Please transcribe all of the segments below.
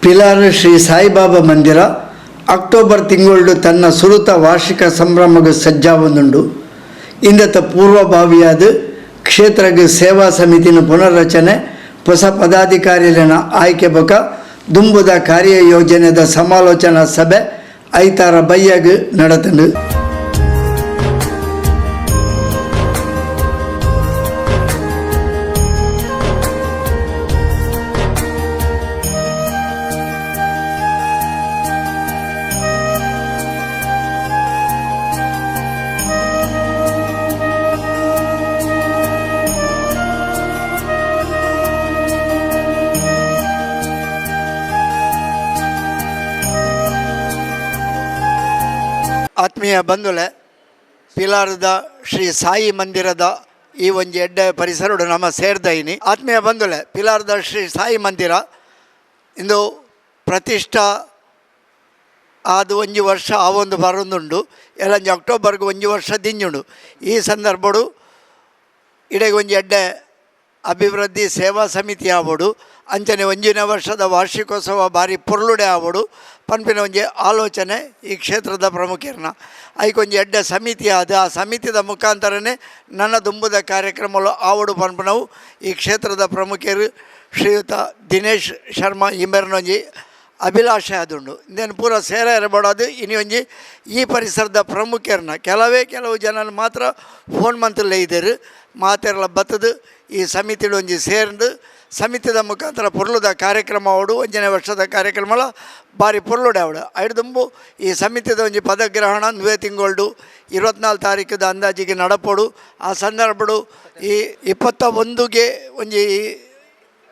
Pilar Shri Saibaba ಮಂದಿರ ಅಕ್ಟೋಬರ್ ತಿಂಗಳು ತನ್ನ ಸುರುತ ವಾರ್ಷಿಕ ಸಂಭ್ರಮಕ್ಕೆ ಸಜ್ಜಾವೊಂದುಂಡು. ಇಂದತ ಪೂರ್ವಭಾವಿಯಾದ ಕ್ಷೇತ್ರಗ್ ಸೇವಾ ಸಮಿತಿನ ಪುನರ್ರಚನೆ, ಹೊಸ ಪದಾಧಿಕಾರಿಗಳ ಆಯ್ಕೆ ಬೊಕ ದುಂಬುದ ಕಾರ್ಯಯೋಜನೆದ ಸಮಾಲೋಚನಾ ಸಭೆ ಐತಾರ ಬಯ್ಯಗ್ ನಡತಂಡು. ಆತ್ಮೀಯ ಬಂಧುಲೆ, ಪಿಲಾರದ ಶ್ರೀ ಸಾಯಿ ಮಂದಿರದ ಈ ಒಂಜಿ ಎಡ್ಡೆ ಪರಿಸರಡು ನಮ್ಮ ಸೇರ್ದೈನಿ. ಆತ್ಮೀಯ ಬಂಧುಲೆ, ಪಿಲಾರದ ಶ್ರೀ ಸಾಯಿ ಮಂದಿರ ಇಂದು ಪ್ರತಿಷ್ಠಾ ಅದು ಒಂಜಿ ವರ್ಷ ಆವೊಂದು ಬರೊಂದುಂಡು. ಎಲ್ಲಂಜಿ ಅಕ್ಟೋಬರ್ಗೆ ಒಂಜಿ ವರ್ಷ ದಿಂಜುಂಡು. ಈ ಸಂದರ್ಭಡು ಇಡೆಗೆ ಒಂಜಿ ಎಡ್ಡೆ ಅಭಿವೃದ್ಧಿ ಸೇವಾ ಸಮಿತಿ ಆವೊಡು, ಅಂಚನೆ ಒಂಜಿನ ವರ್ಷದ ವಾರ್ಷಿಕೋತ್ಸವ ಭಾರಿ ಪೊರ್ಲುಡೆ ಆವೊಡು ಪನ್ಪಿನ ಒಂಜಿ ಆಲೋಚನೆ ಈ ಕ್ಷೇತ್ರದ ಪ್ರಮುಖರ್ನ. ಐಕೊಂಜಿ ಎಡ್ಡೆ ಸಮಿತಿ ಆದ ಆ ಸಮಿತಿದ ಮುಖಾಂತರನೇ ನನ್ನ ದುಂಬುದ ಕಾರ್ಯಕ್ರಮಗಳು ಆವೊಡು ಪನ್ಪಿನವು ಈ ಕ್ಷೇತ್ರದ ಪ್ರಮುಖರು ಶ್ರೀಯುತ ದಿನೇಶ್ ಶರ್ಮಾ ಇಂಬೆರ್ನೊಂಜಿ ಅಭಿಲಾಷೆ ಆದುಂಡು. ಇಂದೆನ್ ಪೂರ ಸೇರ ಇರಬಾರ್ದು. ಇನಿ ಒಂಜಿ ಈ ಪರಿಸರದ ಪ್ರಮುಖರ್ನ ಕೆಲವೇ ಕೆಲವು ಜನನ ಮಾತ್ರ ಫೋನ್ ಮಂತಲ್ಲೇ ಇದ್ದೀರು. ಮಾತೆರ್ಲ ಬತ್ತದು ಈ ಸಮಿತಿಡು ಒಂಜಿ ಸೇರ್ದು ಸಮಿತಿದ ಮುಖಾಂತರ ಪೊರ್ಲುದ ಕಾರ್ಯಕ್ರಮ ಅವಡು, ಒಂಜನೇ ವರ್ಷದ ಕಾರ್ಯಕ್ರಮಲ ಭಾರಿ ಪೊರ್ಲುಡೆ ಅವಡು. ಐಡ್ದುಂಬು ಈ ಸಮಿತಿದ ಒಂಜಿ ಪದಗ್ರಹಣ ನುವೆ ತಿಂಗೊಳ್ಡು 24 ತಾರೀಕುದ ಅಂದಾಜಿಗೆ ನಡಪೊಡು. ಆ ಸಂದರ್ಭಡು ಈ 21ಗೆ ಒಂಜಿ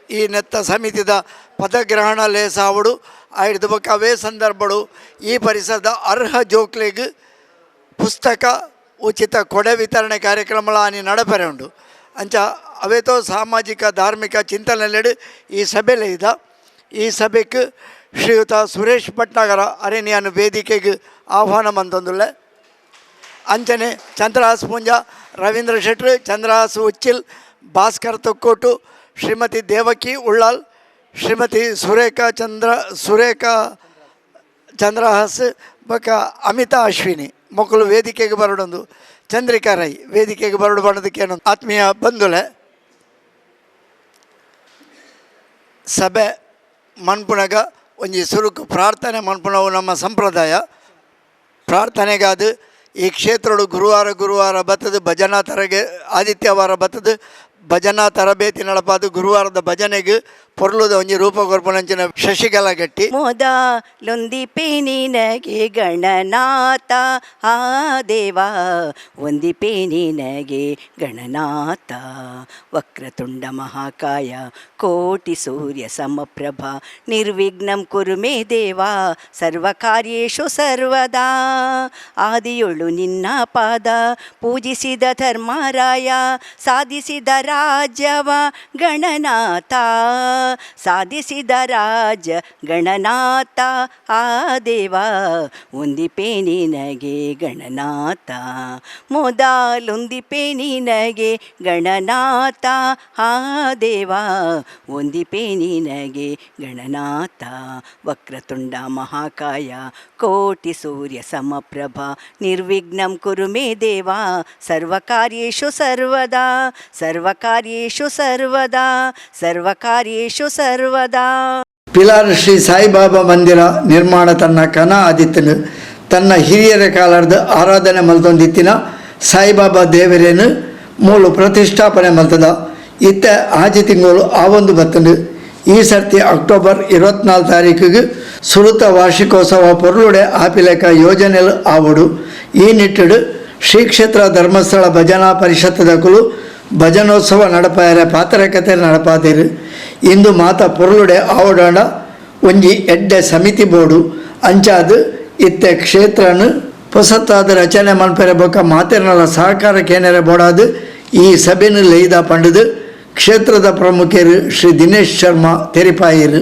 ಈ ನೆತ್ತ ಸಮಿತಿದ ಪದಗ್ರಹಣ ಲೇಸ ಆವಡು. ಐಡ್ದು ಬೊಕ್ಕ ಅವೇ ಸಂದರ್ಭಡು ಈ ಪರಿಸರದ ಅರ್ಹ ಜೋಕ್ಲೆಗ್ ಪುಸ್ತಕ, ಉಚಿತ ಕೊಡೆ ವಿತರಣೆ ಕಾರ್ಯಕ್ರಮಲ ಆನಿ ನಡಪರೆ ಉಂಡು. ಅಂಚ ಅವೇತೋ ಸಾಮಾಜಿಕ ಧಾರ್ಮಿಕ ಚಿಂತನೆಲೆಡು ಈ ಸಭೆಲೆ ಇದ. ಈ ಸಭೆಗೆ ಶ್ರೀಯುತ ಸುರೇಶ್ ಭಟ್ನಾಗರ ಅರೇನಿಯಾನು ವೇದಿಕೆಗೆ ಆಹ್ವಾನ ಮಂತೊಂದುಲ್ಲೆ. ಅಂಚನೆ ಚಂದ್ರಹಾಸ್ ಪೂಂಜಾ, ರವೀಂದ್ರ ಶೆಟ್ರು, ಚಂದ್ರಹಾಸ್ ಉಚ್ಚಿಲ್, ಭಾಸ್ಕರ್ ತೊಕ್ಕೋಟು, ಶ್ರೀಮತಿ ದೇವಕಿ ಉಳ್ಳಾಲ್, ಶ್ರೀಮತಿ ಸುರೇಖಾ ಚಂದ್ರ, ಸುರೇಖಾ ಚಂದ್ರಹಾಸ್ ಬೊಕ ಅಮಿತಾ ಅಶ್ವಿನಿ ಮೊಕ್ಕಲು ವೇದಿಕೆಗೆ ಬರಡೊಂದು, ಚಂದ್ರಿಕಾ ರೈ ವೇದಿಕೆಗೆ ಬರಡು ಬಣ್ಣದಕ್ಕೇನು. ಆತ್ಮೀಯ ಬಂಧುಲೆ, ಸಭೆ ಮನ್ಪುನಗ ಒಂಜಿ ಸುರುಕು ಪ್ರಾರ್ಥನೆ ಮನ್ಪುನವು ನಮ್ಮ ಸಂಪ್ರದಾಯ. ಪ್ರಾರ್ಥನೆಗಾದ ಈ ಕ್ಷೇತ್ರಡು ಗುರುವಾರ ಗುರುವಾರ ಬತ್ತದ ಭಜನಾ ತರಗೆ, ಆದಿತ್ಯವಾರ ಬತ್ತದ ಭಜನಾ ತರಬೇತಿ ನಡಪಾದು ಗುರುವಾರದ ಭಜನೆಗೆ ಪೊರ್ಲುದ ಒಂಜಿ ರೂಪ ಕೊರ್ಪುನಂಚಿನ ಶಶಿಕಲಾ ಗಟ್ಟಿ. ಮೊದಲೊಂದಿಪೆ ನಿನಗೆ ಗಣನಾಥ, ಆ ದೇವಾ ಒಂದಿಪೆ ನಿನಗೆ ಗಣನಾಥ. ವಕ್ರತುಂಡ ಮಹಾಕಾಯ ಕೋಟಿ ಸೂರ್ಯ ಸಮಪ್ರಭಾ, ನಿರ್ವಿಘ್ನಂ ಕುರು ಮೇ ದೇವಾ ಸರ್ವಕಾರ್ಯೇಷು ಸರ್ವದಾ. ಆದಿಯೊಳು ನಿನ್ನ ಪಾದ ಪೂಜಿಸಿದ ಧರ್ಮರಾಯ ಸಾಧಿಸಿದ ರಾಜ್ಯವ ಗಣನಾಥ, ಸಾಧಿಸಿದ ರಾಜ್ಯ ಗಣನಾಥ. ಆ ದೇವ ಒಂದಿಪೆ ನಿನಗೆ ಗಣನಾಥ, ಮೊದಲೊಂದಿಪೆ ನಿನಗೆ ಗಣನಾಥ, ಆ ದೇವ ಒಂದಿಪೆ ನಿನಗೆ ಗಣನಾಥ. ವಕ್ರತುಂಡ ಮಹಾಕಾಯ ಕೋಟಿ ಸೂರ್ಯ ಸಮಪ್ರಭಾ, ನಿರ್ವಿಘ್ನಂ ಕುರು ಮೇ ದೇವಾ ಸರ್ವಕಾರ್ಯೇಷು ಸರ್ವದಾ, ಸರ್ವಕಾರ್ಯೇಷು ಸರ್ವದಾ, ಸರ್ವಕಾರ್ಯೇಷು ಸರ್ವದಾ. ಪಿಲಾರ್ ಶ್ರೀ ಸಾಯಿಬಾಬಾ ಮಂದಿರ ನಿರ್ಮಾಣ ತನ್ನ ಕನ ಆದಿತ್ತನು. ತನ್ನ ಹಿರಿಯರ ಕಾಲದ ಆರಾಧನೆ ಮಲ್ತೊಂದಿತ್ತಿನ ಸಾಯಿಬಾಬಾ ದೇವರೇನು ಮೂಲು ಪ್ರತಿಷ್ಠಾಪನೆ ಮಲ್ತದ. ಇತ್ತ ಆಜಿ ತಿಂಗಳು ಆವೊಂದು ಬತ್ತಂಡು. ಈ ಸರ್ತಿ ಅಕ್ಟೋಬರ್ 24 ತಾರೀಕಿಗೆ ಸುರುತ ವಾರ್ಷಿಕೋತ್ಸವ ಪೊರ್ಲುಡೆ ಆಪಿಲೆಕ ಯೋಜನೆಲು ಆವಡು. ಈ ನಿಟ್ಟುಡು ಶ್ರೀ ಕ್ಷೇತ್ರ ಧರ್ಮಸ್ಥಳ ಭಜನಾ ಪರಿಷತ್ತದಕುಲು ಭಜನೋತ್ಸವ ನಡಪಾಯರೆ ಪಾತ್ರಕತೆ ನಡಪಾದಿರು. ಇಂದು ಮಾತ ಪೊರ್ಲುಡೆ ಆವಡಾಂಡ ಒಂಜಿ ಎಡ್ಡೆ ಸಮಿತಿ ಬೋರ್ಡು. ಅಂಚಾದ್ ಇತ್ತೆ ಕ್ಷೇತ್ರನು ಪೊಸತ್ತಾದ ರಚನೆ ಮನ್ಪೆರೆ ಬೊಕ್ಕ ಮಾತೆರ್ನಲ ಸಹಕಾರ ಕೇನೆರೆ ಬೋಡಾದ್ ಈ ಸಭೆನು ಲೈದ ಪಂಡದು ಕ್ಷೇತ್ರದ ಪ್ರಮುಖರು ಶ್ರೀ ದಿನೇಶ್ ಶರ್ಮಾ ತೆರಿಪಾಯಿರು.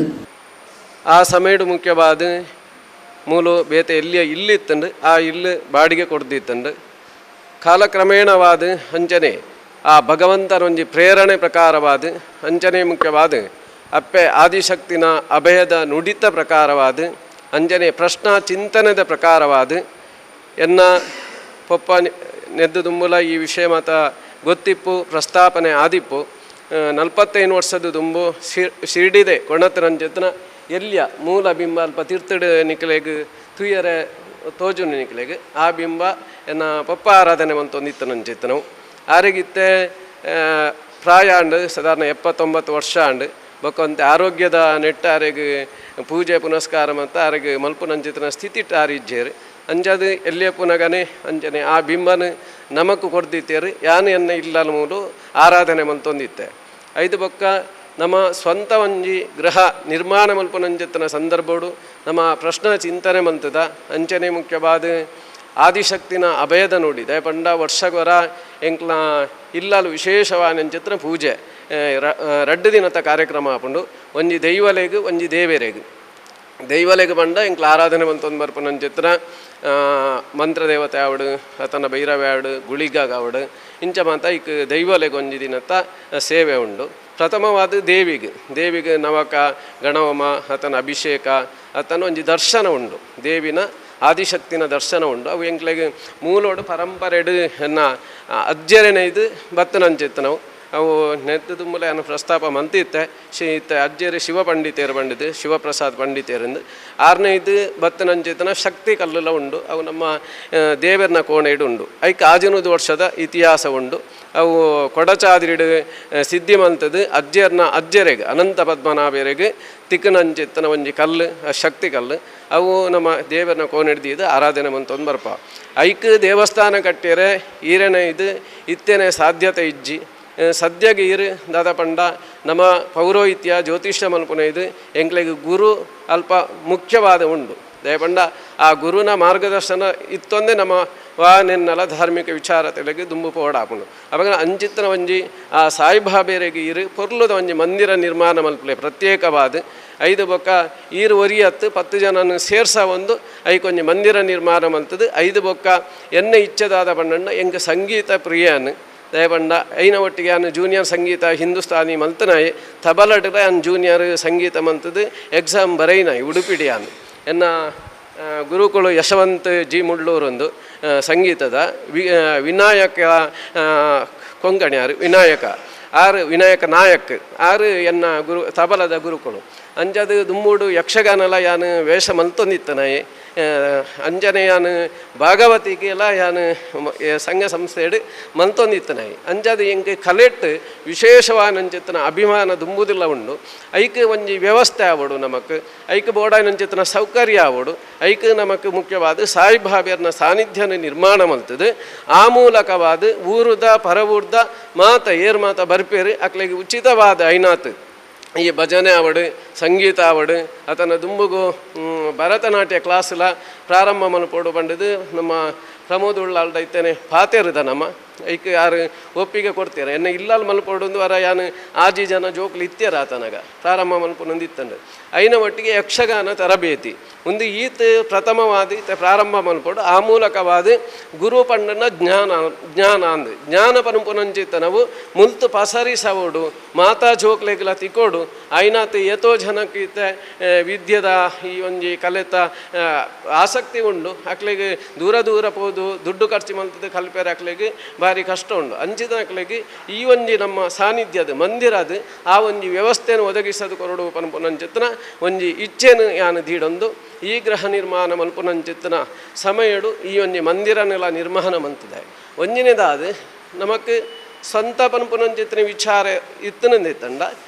ಆ ಸಮಯಡು ಮುಖ್ಯವಾದ ಮೂಲು ಬೇತೆ ಎಲ್ಲಿಯ ಇಲ್ಲಿತ್ತಂಡು, ಆ ಇಲ್ಲು ಬಾಡಿಗೆ ಕೊಡ್ದಿತ್ತಂಡು. ಕಾಲಕ್ರಮೇಣವಾದ ಅಂಚನೆ ಆ ಭಗವಂತನೊಂಜಿ ಪ್ರೇರಣೆ ಪ್ರಕಾರವಾದ ಅಂಚನೆ ಮುಖ್ಯವಾದ ಅಪ್ಪೆ ಆದಿಶಕ್ತಿನ ಅಭಯದ ನುಡಿತ ಪ್ರಕಾರವಾದ ಅಂಜನೆ ಪ್ರಶ್ನಾ ಚಿಂತನೆದ ಪ್ರಕಾರವಾದ ಎನ್ನ ಪೊಪ್ಪ ನೆದ್ದು ದುಂಬುಲ ಈ ವಿಷಯ ಮಾತ ಗೊತ್ತಿಪ್ಪು ಪ್ರಸ್ತಾಪನೆ ಆದಿಪ್ಪು. 45 ವರ್ಷದ ದುಂಬು ಶಿರ್ಡಿದೆ ಕೊಣತರಂಜಿತ್ನ ಎಲ್ಲಿಯ ಮೂಲ ಬಿಂಬ ಅಲ್ಪ ತೀರ್ಥಡು ನಿಕಲೆಗ್ ತುಯರೆ ತೋಜುನು ನಿಕಲೆಗ್ ಆ ಬಿಂಬ ಎನ್ನ ಪೊಪ್ಪ ಆರಾಧನೆ ಮಂತೊಂದಿತ್ತು ನಂಚಿತ್ತನವು. ಆರೆಗಿತ್ತೆ ಪ್ರಾಯ ಆಂಡ್, ಸಾಧಾರಣ 79 ವರ್ಷ ಆಂಡ್. ಬೊಕ್ಕ ಆರೋಗ್ಯದ ನೆಟ್ಟ ಆರೆಗ್ ಪೂಜೆ ಪುನಸ್ಕಾರ ಮತ್ತು ಆರೆಗ್ ಮಲ್ಪುನಂಚಿತ್ತಿನ ಸ್ಥಿತಿ ಆರಿಜ್ಜೇರು. ಅಂಚಾದ್ ಎಲ್ಲಿಯ ಪುನಗನೆ ಅಂಚನೆ ಆ ಬಿಂಬನ ನಮಕ್ ಕೊರ್ದಿತ್ತೇರು. ಯಾನ್ ಎನ್ನ ಇಲ್ಲಲ್ ಮೂಲು ಆರಾಧನೆ ಮಂತೊಂದಿತ್ತೆ. ಐದು ಬೊಕ್ಕ ನಮ್ಮ ಸ್ವಂತ ಒಂಜಿ ಗೃಹ ನಿರ್ಮಾಣ ಮಲ್ಪುನಂಚಿತ್ತಿನ ಸಂದರ್ಭಡು ನಮ್ಮ ಪ್ರಶ್ನೆ ಚಿಂತನೆ ಮಂತದ. ಅಂಚನೆ ಮುಖ್ಯವಾದ ಆದಿಶಕ್ತಿನ ಅಭಯದ ನುಡಿ ದಯಪಂಡ ವರ್ಷಗೊರ ಎಂಕ್ಲ ಇಲ್ಲಲು ವಿಶೇಷವಾನಂಚಿತ್ತಿನ ಪೂಜೆ ರಡ್ಡು ದಿನದ ಕಾರ್ಯಕ್ರಮ ಆಪುಂಡು. ಒಂಜಿ ದೈವಲೆಗ್ ಒಂಜಿ ದೇವೆರೆಗ್. ದೈವಲೆಗ್ ಪಂಡ ಎಂಕ್ಲ ಆರಾಧನೆ ಮಂತೊಂದು ಬರ್ಪುನಂಚಿತ್ತಿನ ಮಂತ್ರದೇವತೆ ಆವಡ್, ಆತನ ಭೈರವೆ ಆವಡ್, ಗುಳಿಗಾಗ ಆವಡ್, ಇಂಚ ಮಾತ ಇಕ್ ದೈವಲೆಗ್ ಒಂಜಿ ದಿನತ್ತ ಸೇವೆ ಉಂಡು. ಪ್ರಥಮವಾದ ದೇವಿಗ್, ದೇವಿಗ್ ನವಕ ಗಣಹೋಮ, ಆತನ ಅಭಿಷೇಕ, ಆತನ ಒಂಜಿ ದರ್ಶನ ಉಂಡು, ದೇವಿನ ಆದಿಶಕ್ತಿನ ದರ್ಶನ ಉಂಡು. ಅವು ಎಂಕ್ಲೆಗ್ ಮೂಲೋಡು ಪರಂಪರೆಡ್ ಎನ್ನ ಅಜ್ಜೆರೆನ ಇದು ಬತ್ತನಂಚಿತ್ತನವು. ಅವು ನೆತ್ತು ದುಂಬುಲ ಯಾನ್ ಪ್ರಸ್ತಾಪ ಮಂತಿತ್ತೆ. ಇತ್ತೆ ಅಜ್ಜೆರ್ ಶಿವ ಪಂಡಿತೇರು ಪಂಡಿತು ಶಿವಪ್ರಸಾದ್ ಪಂಡಿತೇರಂದು ಆರ್ನ ಇದು ಬತ್ತನಂಚಿತ್ತನ ಶಕ್ತಿ ಕಲ್ಲುಲ ಉಂಡು. ಅವು ನಮ್ಮ ದೇವರ್ನ ಕೋಣೆಡು ಉಂಡು. ಐಕ್ 600 ವರ್ಷದ ಇತಿಹಾಸ ಉಂಡು. ಅವು ಕೊಡಚಾದ್ರಿಡ್ ಸಿದ್ಧಿ ಮಂತದ್ದು ಅಜ್ಜೆರ್ನ ಅಜ್ಜೆರೆಗ್ ಅನಂತ ಪದ್ಮನಾಭೆರೆಗ್ ತಿಕ್ಕನಂಚಿತ್ತನ ಒಂಜಿ ಕಲ್ಲು, ಶಕ್ತಿ ಕಲ್ಲು. ಅವು ನಮ್ಮ ದೇವರನ್ನ ಕೋಣೆಡ್ದಿದ್ದು ಆರಾಧನೆ ಮಂತೊಂದು ಬರ್ಪ. ಐಕ್ ದೇವಸ್ಥಾನ ಕಟ್ಟಿಯರೆ ಈರೆನ ಇದು ಇತ್ತೇನೆ ಸಾಧ್ಯತೆ ಇಜ್ಜಿ. ಸದ್ಯಗೆ ಈರು ದಾದ ಪಂಡ ನಮ್ಮ ಪೌರೋಹಿತ್ಯ ಜ್ಯೋತಿಷ್ಯ ಮಲ್ಪುನ ಇದು ಎಂಕ್ಲೆಗ್ ಗುರು ಅಲ್ಪ ಮುಖ್ಯವಾದ ಉಂಡು. ದಯಪಂಡ ಆ ಗುರುನ ಮಾರ್ಗದರ್ಶನ ಇತ್ತೊಂದೇ ನಮ್ಮ ವಾ ನೆನ್ನಲ ಧಾರ್ಮಿಕ ವಿಚಾರ ತೆಲುಗು ದುಂಬು ಪೋಡಾಪುಂಡು. ಅವಾಗ ಅಂಚಿತ್ತನ ಒಂಜಿ ಆ ಸಾಯಿಬಾಬೇರೆಗ್ ಈರು ಪೊರ್ಲುದ ಒಂಜಿ ಮಂದಿರ ನಿರ್ಮಾಣ ಮಲ್ಪುಲೆ ಪ್ರತ್ಯೇಕವಾದ. ಐದು ಬೊಕ್ಕ ಈರು ಒರಿಯತ್ತು 10 ಜನನು ಸೇರ್ಸ ಒಂದು ಐಕೊಂಜಿ ಮಂದಿರ ನಿರ್ಮಾಣ ಮಲ್ತದು. ಐದು ಬೊಕ್ಕ ಎನ್ನ ಇಚ್ಛೆದಾದ ಪಂಡಣ್ಣ ಎಂಕ್ ಸಂಗೀತ ಪ್ರಿಯಾನ್. ದಯಪಂಡ ಐನ ಒಟ್ಟಿಗೆ ಯಾನ್ ಜೂನಿಯರ್ ಸಂಗೀತ ಹಿಂದೂಸ್ತಾನಿ ಮಲ್ತನಾಯೆ, ತಬಲಡ್ಲ ಯಾನ್ ಜೂನಿಯರ್ ಸಂಗೀತ ಮಲ್ತದು ಎಕ್ಸಾಮ್ ಬರೈನಾಯಿ ಉಡುಪಿಡಿ. ಯಾನ್ ಎನ್ನ ಗುರುಕುಳು ಯಶವಂತ್ ಜಿ ಮುಳ್ಳೂರೊಂದು ಸಂಗೀತದ ವಿನಾಯಕ ಕೊಂಕಣಿಯಾರು ವಿನಾಯಕ ಆರು ವಿನಾಯಕ ನಾಯಕ್ ಆರು ಎನ್ನ ಗುರು ತಬಲದ ಗುರುಕುಳು. ಅಂಜದು ದುಮ್ಮೂಡು ಯಕ್ಷಗಾನಲ ಯಾನ್ ವೇಷ ಮಲ್ತೊಂದಿತ್ತನಾಯೆ. ಅಂಜನೆ ಯಾನ್ ಭಾಗವತಿಗೆಲ ಯಾನ್ ಸಂಘ ಸಂಸ್ಥೆಡ್ ಮಲ್ತೊಂದಿತ್ತನಾಯೆ. ಅಂಜದು ಎಂಕ್ ಕಲೆಟ್ ವಿಶೇಷವಾನಂಚಿತ್ತನ ಅಭಿಮಾನ ದುಂಬುದಿಲ್ಲ ಉಂಡು. ಐಕ್ ಒಂಜಿ ವ್ಯವಸ್ಥೆ ಆವಡು, ನಮಕ್ ಐಕ್ ಬೋಡಾಯಿನಂಚಿತ್ತನ ಸೌಕರ್ಯ ಆವಡು. ಐಕ್ ನಮಕ್ ಮುಖ್ಯವಾದ ಸಾಯಿಬಾಬೆರ್ನ ಸಾನ್ನಿಧ್ಯನ ನಿರ್ಮಾಣ ಮಲ್ತದು. ಆ ಮೂಲಕವಾದ ಊರುದ ಪರವೂರ್ದ ಮಾತ ಏರ್ ಮಾತ ಬರ್ಪೇರು ಅಕ್ಲೆಗ್ ಉಚಿತವಾದ ಐನಾತ್ ಈ ಭಜನೆ ಆವಡು, ಸಂಗೀತ ಆವಡು, ಆತನ ದುಂಬುಗು ಭರತನಾಟ್ಯ ಕ್ಲಾಸ್ಲ ಪ್ರಾರಂಭ ಮಲ್ಪೊಡು ಪಂಡುದು ನಮ್ಮ ಪ್ರಮೋದ್ ಉಳ್ಳಾಲ್ದ ಇತ್ತೇನೆ ಪಾತೆರುದ. ನಮ್ಮ ಐಕ್ ಯಾರು ಒಪ್ಪಿಗೆ ಕೊಡ್ತೀರ ಎನ್ನ ಇಲ್ಲಲ್ ಮಲ್ಪೊಡು ವರ ಯಾನ್ ಆಜಿ ಜನ ಜೋಕ್ಲು ಇತ್ತೀರ ಆತನಗ ಪ್ರಾರಂಭ ಮಲ್ಪೊಂದು ಇತ್ತಂಡು. ಐನ ಒಟ್ಟಿಗೆ ಯಕ್ಷಗಾನ ತರಬೇತಿ ಒಂದು ಈತ್ ಪ್ರಥಮವಾದ ಈತ ಪ್ರಾರಂಭ ಮಲ್ಪೊಡು. ಆ ಮೂಲಕವಾದ ಗುರು ಪಂಡನ ಜ್ಞಾನ ಜ್ಞಾನ ಅಂದ್ ಜ್ಞಾನ ಪರಂಪುನಂಚಿತ್ತನವು ಮುಲ್ತು ಪಸರಿಸವೋಡು, ಮಾತಾ ಜೋಕ್ಲೆಗ್ಲ ತಿಕೋಡು. ಐನಾತ್ ಏತೋ ಜನಕ್ಕೆ ಇತ್ತೆ ವಿದ್ಯೆದ ಈ ಒಂಜಿ ಕಲೆತ ಆಸಕ್ತಿ ಉಂಡು. ಅಕ್ಲೆಗ್ ದೂರ ದೂರ ಪೋದು ದುಡ್ಡು ಖರ್ಚು ಮಲ್ತದ ಕಲ್ಪೆರೆ ಅಕ್ಲೆಗ್ ಭಾರಿ ಕಷ್ಟ ಉಂಡು. ಅಂಚಿದ ಅಕ್ಲೆಗ್ ಈ ಒಂಜಿ ನಮ್ಮ ಸಾನ್ನಿಧ್ಯದ ಮಂದಿರದ ಆ ಒಂಜಿ ವ್ಯವಸ್ಥೆಯನ್ನು ಒದಗಿಸದು ಕೊರಡು ಪನ್ಪುನಂಚಿತ್ತನ ಒಂಜಿ ಇಚ್ಛೆನು ಯಾನ್ ದೀಡೊಂದು ಈ ಗೃಹ ನಿರ್ಮಾಣ ಮಲ್ಪುನಂಚಿತ್ತನ ಸಮಯಡು ಈ ಒಂಜಿ ಮಂದಿರನೆಲ್ಲ ನಿರ್ಮಾಣ ಮಂತದೆ. ಒಂಜಿನೇದಾದ ನಮಕ್ ಸ್ವಂತ ಪನ್ಪುನಂಚಿತ್ತನ ವಿಚಾರ ಇತ್ತನಂದಿತ್ತಂಡ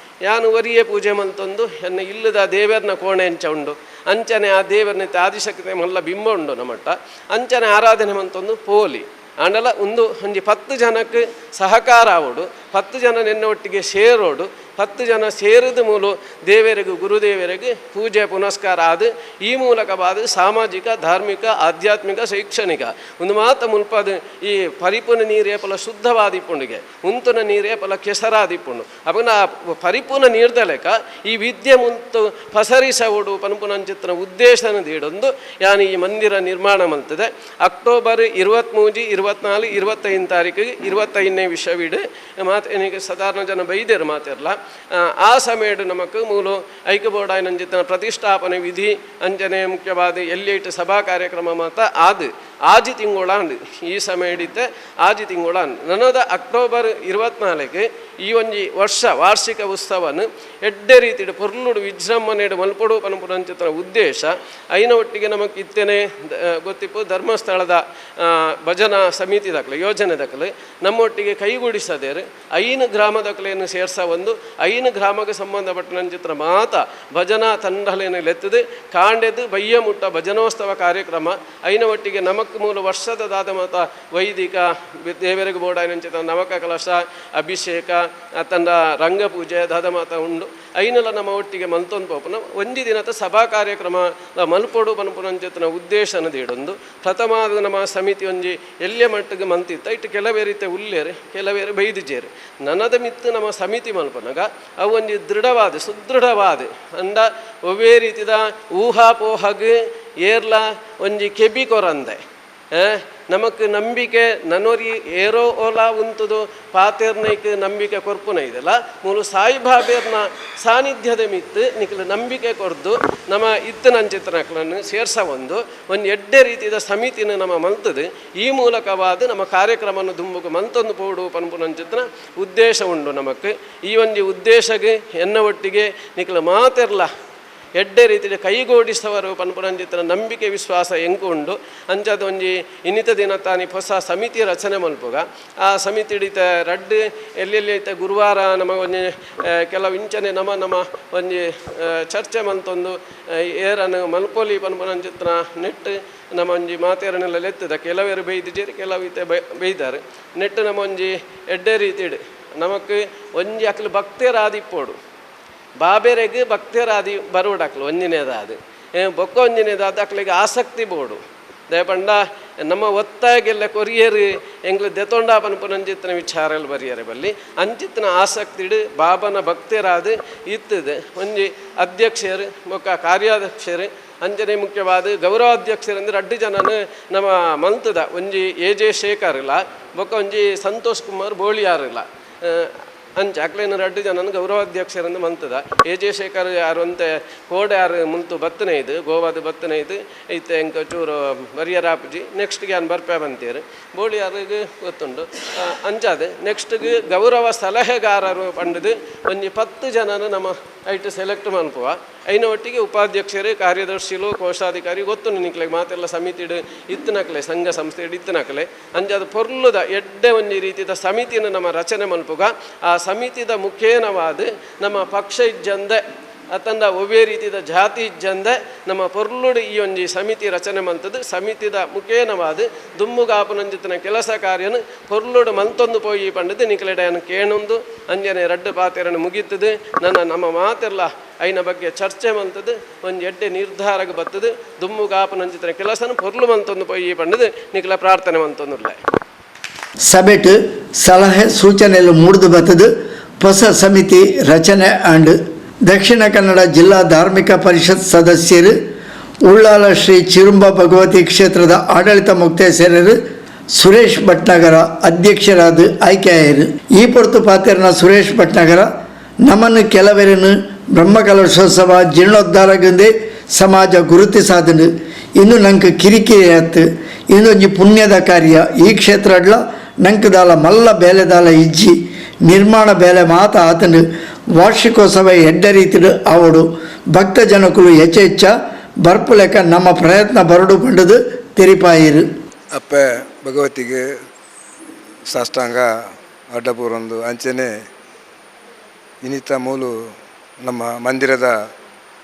ಯಾನು ಒರಿಯೇ ಪೂಜೆ ಮಂತೊಂದು ಎನ್ನ ಇಲ್ಲದ ದೇವರನ ಕೋಣೆ ಅಂಚ ಉಂಡು. ಅಂಚನೆ ಆ ದೇವರನ ಆದಿಶಕ್ತಿ ಮಲ್ಲ ಬಿಂಬ ಉಂಡು ನಮ್ಮಟ್ಟ, ಅಂಚನೆ ಆರಾಧನೆ ಮಂತೊಂದು ಪೋಲಿ. ಆಂಡಲ ಒಂದು ಒಂಜಿ 10 ಜನಕ್ಕೆ ಸಹಕಾರ ಆವೋಡು, 10 ಜನ ನಿನ್ನ ಒಟ್ಟಿಗೆ ಸೇರೋಡು. 10 ಜನ ಸೇರಿದ ಮೂಲ ದೇವರಿಗೆ ಗುರುದೇವರಿಗೆ ಪೂಜೆ ಪುನಸ್ಕಾರ ಆದ ಈ ಮೂಲಕವಾದ ಸಾಮಾಜಿಕ ಧಾರ್ಮಿಕ ಆಧ್ಯಾತ್ಮಿಕ ಶೈಕ್ಷಣಿಕ ಒಂದು ಮಾತ ಮುಲ್ಪದ ಈ ಪರಿಪೂರ್ಣ ನೀರೇ ಪಲ ಶುದ್ಧವಾದಿಪ್ಪುಂಡಿಗೆ ಉಂತುನ ನೀರೇ ಪಲ ಕೆಸರಾದಿಪ್ಪುಂಡು. ಅಪನ ಆ ಪರಿಪೂರ್ಣ ನೀರ್ದಲೆಕ ಈ ವಿದ್ಯೆ ಮುಂತು ಪಸರಿಸವಡು ಪನ್ಪುನಂಚಿತ್ತನ ಉದ್ದೇಶನ ದೀಡೊಂದು ಯಾನ್ ಈ ಮಂದಿರ ನಿರ್ಮಾಣ ಮಂತದೆ. ಅಕ್ಟೋಬರ್ 23, 24, 25 ತಾರೀಕಿಗೆ 25ನೇ ವಿಷವಿಡು ಮಾತು. ಸಾಧಾರಣ ಜನ ಬೈದೇರು ಮಾತಿರಲ್ಲ. ಆ ಸಮಯಡು ನಮಕ್ ಮೂಲು ಐಕ್ಯ ಬೋರ್ಡಾಯಿನಂಚಿತ್ತಿನ ಪ್ರತಿಷ್ಠಾಪನೆ ವಿಧಿ ಅಂಚನೆ ಮುಖ್ಯವಾದ ಎಲ್ಲಿ ಸಭಾ ಕಾರ್ಯಕ್ರಮ ಮಾತ ಆದು ಆಜಿ ತಿಂಗಳಾಂಡ್ ಈ ಸಮಯ ಹಿಡಿತೆ ಆಜಿ ತಿಂಗಳಾಂಡ್ ನನದ ಅಕ್ಟೋಬರ್ 24 ಈ ಒಂಜಿ ವರ್ಷ ವಾರ್ಷಿಕ ಉತ್ಸವನು ಎಡ್ಡೆ ರೀತಿಡು ಪೊರ್ಲುಡು ವಿಜೃಂಭಣೆಡು ಮಲ್ಪೊಡು ಪನ್ಪುನಂಚಿತ್ತಿನ ಉದ್ದೇಶ ಐನ ಒಟ್ಟಿಗೆ ನಮಕ್ ಇತ್ತೇನೆ ಗೊತ್ತಿಪ್ಪು ಧರ್ಮಸ್ಥಳದ ಭಜನಾ ಸಮಿತಿ ದಾಖಲೆ ಯೋಜನೆ ದಾಖಲೆ ನಮ್ಮೊಟ್ಟಿಗೆ ಕೈಗೂಡಿಸದೇರು 5 ಗ್ರಾಮದಕ್ಲೆಯನ್ನು ಸೇರ್ಸ ಒಂದು 5 ಗ್ರಾಮಕ್ಕೆ ಸಂಬಂಧಪಟ್ಟನಂಚಿತ್ರ ಮಾತ ಭಜನಾ ತಂಡಲೇನು ಲೆತ್ತದೆ ಕಾಂಡೆದು ಬಯ್ಯ ಮುಟ್ಟ ಭಜನೋತ್ಸವ ಕಾರ್ಯಕ್ರಮ ಐನ ಒಟ್ಟಿಗೆ ನಮಕ್ ಮೂಲ ವರ್ಷದ ದಾದ ಮಾತ ವೈದಿಕ ದೇವರಿಗೆ ಬೋರ್ಡಾಯಿನಂಚಿತ ನವಕ ಕಲಶ ಅಭಿಷೇಕ ತಂಡ ರಂಗಪೂಜೆ ದಾದ ಮಾತ ಉಂಡು ಐನೆಲ್ಲ ನಮ್ಮ ಒಟ್ಟಿಗೆ ಮಲ್ತೊಂದು ಪೋಪುನ ಒಂಜಿ ದಿನದ ಸಭಾ ಕಾರ್ಯಕ್ರಮ ಮಲ್ಪೊಡು ಪನ್ಪುನಂಚಿತ್ತಿನ ಉದ್ದೇಶನ ದೀಡೊಂದು ಪ್ರಥಮ ನಮ್ಮ ಸಮಿತಿ ಒಂಜಿ ಎಲ್ಯ ಮಟ್ಟಿಗೆ ಮಂತಿತ್ತ ಇಟ್ಟು ಕೆಲವೇ ರೀತಿಯ ಉಲ್ಲೇರು ಕೆಲವೇರು ಬೈದಿಜೇರು ನನದ ಮಿತ್ತು ನಮ್ಮ ಸಮಿತಿ ಮಲ್ಪನಗ ಅವು ಒಂಜಿ ದೃಢವಾದ ಸುದೃಢವಾದ ಅಂಡ ಒವ್ವೇ ರೀತಿದ ಊಹಾಪೋಹಗ್ ಏರ್ಲ ಒಂಜಿ ಕೆಬಿ ಕೊರಂದೆ ನಮಕ್ ನಂಬಿಕೆ ನನೋರಿ ಏರೋ ಓಲಾ ಉಂತುದು ಪಾತೇರ್ನೈಕ್ ನಂಬಿಕೆ ಕೊರ್ಪುನ ಇದೆಲ್ಲ ಮೂಲು ಸಾಯಿಬಾಬೇರ್ನ ಸಾನ್ನಿಧ್ಯದ ಮಿತ್ತು ನಿಕ್ಲು ನಂಬಿಕೆ ಕೊರ್ದು ನಮ್ಮ ಇತ್ತನಂಚಿತನಕ್ಲನ್ನು ಸೇರ್ಸ ಒಂದು ಒಂದು ಎಡ್ಡೆ ರೀತಿಯ ಸಮಿತಿನ ನಮ್ಮ ಮಲ್ತದು ಈ ಮೂಲಕವಾದ ನಮ್ಮ ಕಾರ್ಯಕ್ರಮವನ್ನು ದುಂಬುಕು ಮಂತೊಂದು ಪೋಡು ಪನ್ಪುನಂಚಿತನ ಉದ್ದೇಶ ಉಂಡು ನಮಕ್ ಈ ಒಂಜಿ ಉದ್ದೇಶಗೆ ಎನ್ನ ಒಟ್ಟಿಗೆ ನಿಕ್ಲು ಮಾತೆರ್ಲ ಎಡ್ಡೆ ರೀತಿಯ ಕೈಗೂಡಿಸವರು ಪನ್ಪುನಂಚಿತನ ನಂಬಿಕೆ ವಿಶ್ವಾಸ ಎಂಕು ಉಂಡು ಅಂಚಾದ ಒಂಜಿ ಇನ್ನಿತ ದಿನ ತಾನಿ ಹೊಸ ಸಮಿತಿ ರಚನೆ ಮಲ್ಪುಗ ಆ ಸಮಿತಿ ಹಿಡಿತ ರಡ್ಡ್ ಎಲ್ಲೆಲ್ಲಿ ಐತೆ ಗುರುವಾರ ನಮ ಒಂಜಿ ಕೆಲವು ಇಂಚನೆ ನಮ ನಮ್ಮ ಒಂಜಿ ಚರ್ಚೆ ಮಂತೊಂದು ಏರನ್ನು ಮಲ್ಪೊಲಿ ಪನ್ಪುನಂಚಿತನ ನೆಟ್ ನಮ್ಮ ಒಂಜಿ ಮಾತೇರನ್ನೆಲ್ಲ ಲೆತ್ತದ ಕೆಲವರು ಬೈದಿಜೇರಿ ಕೆಲವು ಇತ್ತೆ ಬೈದಾರೆ ನೆಟ್ಟು ನಮ್ಮ ಒಂಜಿ ಎಡ್ಡೆ ರೀತಿಡ್ ನಮಕ್ ಒಂಜಿ ಅಕ್ಲು ಭಕ್ತರಾದಿಪ್ಪೋಡು ಬಾಬೇರೆಗ್ ಭಕ್ತರಾದಿ ಬರೋಡಕ್ಲು ಒಂಜಿನೇದಾದ ಬೊಕ್ಕ ಒಂಜಿನೇದಾದ ಅಕ್ಲಿಗೆ ಆಸಕ್ತಿ ಬೋಡು ದಯಪಂಡ ನಮ್ಮ ಒತ್ತಾಗೆಲ್ಲ ಕೊರಿಯರ್ ಎಂಗ್ಲು ದೆತೊಂಡ ಪನ್ಪುನಂಚಿತ್ತನ ವಿಚಾರಲ್ ಬರಿಯರೆ ಬಲ್ಲಿ ಅಂಚಿತ್ತನ ಆಸಕ್ತಿಡು ಬಾಬನ ಭಕ್ತರಾದ ಇತ್ತದೆ ಒಂಜಿ ಅಧ್ಯಕ್ಷರು ಬೊಕ್ಕ ಕಾರ್ಯಾಧ್ಯಕ್ಷರು ಅಂಚನೆ ಮುಖ್ಯವಾದ ಗೌರವಾಧ್ಯಕ್ಷರು ಅಂದರೆ ಅಡ್ಡು ಜನನ ನಮ್ಮ ಮಂತದ ಒಂಜಿ ಎ ಜೆ ಶೇಖರ್ ಇಲ್ಲ ಬೊಕ್ಕ ಒಂಜಿ ಸಂತೋಷ್ ಕುಮಾರ್ ಬೋಳಿಯಾರ್ ಇಲ್ಲ ಅಂಚ ಅಕ್ಲೇನ ರಡ್ಡು ಜನನ ಗೌರವಾಧ್ಯಕ್ಷರಂದು ಮಂತದ ಎ ಜೆ ಶೇಖರ್ ಯಾರು ಅಂತೆ ಕೋಡೆ ಯಾರು ಮುಂತು ಬತ್ತನೆ ಇದು ಗೋವಾದ ಬತ್ತನೆ ಇದು ಐತೆ ಎಂಕ ಚೂರು ಬರಿಯರಾಪುಜಿ ನೆಕ್ಸ್ಟ್ಗೆ ಯಾನ್ ಬರ್ಪೆ ಬಂತೀರು ಬೋಳಿ ಯಾರಿಗೆ ಗೊತ್ತುಂಡು ಅಂಚಾದ ನೆಕ್ಸ್ಟ್ಗೆ ಗೌರವ ಸಲಹೆಗಾರರು ಪಂಡದು ಒಂಜಿ 10 ಜನನ ನಮ್ಮ ಐಟ್ ಸೆಲೆಕ್ಟ್ ಮನ್ಪುವ ಐನ ಒಟ್ಟಿಗೆ ಉಪಾಧ್ಯಕ್ಷರು ಕಾರ್ಯದರ್ಶಿಲು ಕೋಶಾಧಿಕಾರಿ ಗೊತ್ತು ನಿಕ್ಲೆ ಮಾತೆಲ್ಲ ಸಮಿತಿಡು ಇತ್ತನಕ್ಲೆ ಸಂಘ ಸಂಸ್ಥೆ ಇತ್ತನಕ್ಲೆ ಅಂಚಾದ ಪೊರ್ಲುದ ಎಡ್ಡೆ ಒಂಜಿ ರೀತಿಯ ಸಮಿತಿನ ನಮ್ಮ ರಚನೆ ಮನ್ಪುಗ ಆ ಸಮಿತಿದ ಮುಖೇನವಾದ ನಮ್ಮ ಪಕ್ಷ ಇಜ್ಜಂದೆ ಅತ್ತಂದ ಒವ್ವೇ ರೀತಿಯ ಜಾತಿ ಇಜ್ಜಂದೆ ನಮ್ಮ ಪೊರ್ಲುಡು ಈ ಒಂಜಿ ಸಮಿತಿ ರಚನೆ ಮಂತದ್ದು ಸಮಿತಿದ ಮುಖೇನವಾದ ದುಮ್ಮುಗಾಪುನಂಜಿತನ ಕೆಲಸ ಕಾರ್ಯನು ಪೊರ್ಲುಡು ಮಂತೊಂದು ಪೋಯಿ ಪಂಡದು ನಿಕ್ಲೆಡಯನ್ನು ಕೇಣೊಂದು ಅಂಜನೆ ರಡ್ಡು ಪಾತೆರನ್ನು ಮುಗೀತದೆ ನನ್ನ ನಮ್ಮ ಮಾತೆಲ್ಲ ಐನ ಬಗ್ಗೆ ಚರ್ಚೆ ಮಂತದ್ದು ಒಂಜಿ ಎಡ್ಡೆ ನಿರ್ಧಾರಕ್ಕೆ ಬರ್ತದೆ ದುಮ್ಮುಗಾಪುನಂಜಿತನ ಕೆಲಸನ ಪೊರ್ಲು ಮಂತೊಂದು ಪೋಯಿ ಪಂಡದು ನಿಕ್ಲ ಪ್ರಾರ್ಥನೆ ಮಂತೊಂದುಲ್ಲ. ಸಭೆಟ್ ಸಲಹೆ ಸೂಚನೆಯಲ್ಲಿ ಮೂಡ್ದು ಬರ್ತದೆ ಹೊಸ ಸಮಿತಿ ರಚನೆ ಅಂಡ್ ದಕ್ಷಿಣ ಕನ್ನಡ ಜಿಲ್ಲಾ ಧಾರ್ಮಿಕ ಪರಿಷತ್ ಸದಸ್ಯರು ಉಳ್ಳಾಲ ಶ್ರೀ ಚಿರುಂಬ ಭಗವತಿ ಕ್ಷೇತ್ರದ ಆಡಳಿತ ಮೊಕ್ತೇಸರರು ಸುರೇಶ್ ಭಟ್ನಗರ ಅಧ್ಯಕ್ಷರಾದ ಆಯ್ಕೆಯಾಯರು. ಈ ಪೊರ್ತು ಪಾತೆರ್ನ ಸುರೇಶ್ ಭಟ್ನಗರ ನಮ್ಮನ್ನು ಕೆಲವರನ್ನು ಬ್ರಹ್ಮಕಲಶೋತ್ಸವ ಜೀರ್ಣೋದ್ಧಾರಗಂದೇ ಸಮಾಜ ಗುರುತಿಸಾದನು ಇನ್ನು ನಂಗೆ ಕಿರಿಕಿರಿ ಆತು ಇನ್ನೊಂಜಿ ಪುಣ್ಯದ ಕಾರ್ಯ ಈ ಕ್ಷೇತ್ರಡ್ಲ ನಂಕದಾಲ ಮಲ್ಲ ಬೇಲೆದಾಲ ಇಜ್ಜಿ ನಿರ್ಮಾಣ ಬೇಲೆ ಮಾತ ಆತನು ವಾರ್ಷಿಕೋತ್ಸವ ಎಡ್ಡ ರೀತಿಡು ಅವಡು ಭಕ್ತ ಜನಕುಲು ಹೆಚ್ಚ ಹೆಚ್ಚ ಬರ್ಪುಲೆಕ ನಮ್ಮ ಪ್ರಯತ್ನ ಬರಡು ಪಂಡದು ತೆರಿಪಾಯಿರು. ಅಪ್ಪ ಭಗವತಿಗೆ ಸಾಷ್ಟಾಂಗ ಅಡ್ಡಪೂರೊಂದು ಅಂಚನೆ ಇನ್ನಿತ ಮೂಲು ನಮ್ಮ ಮಂದಿರದ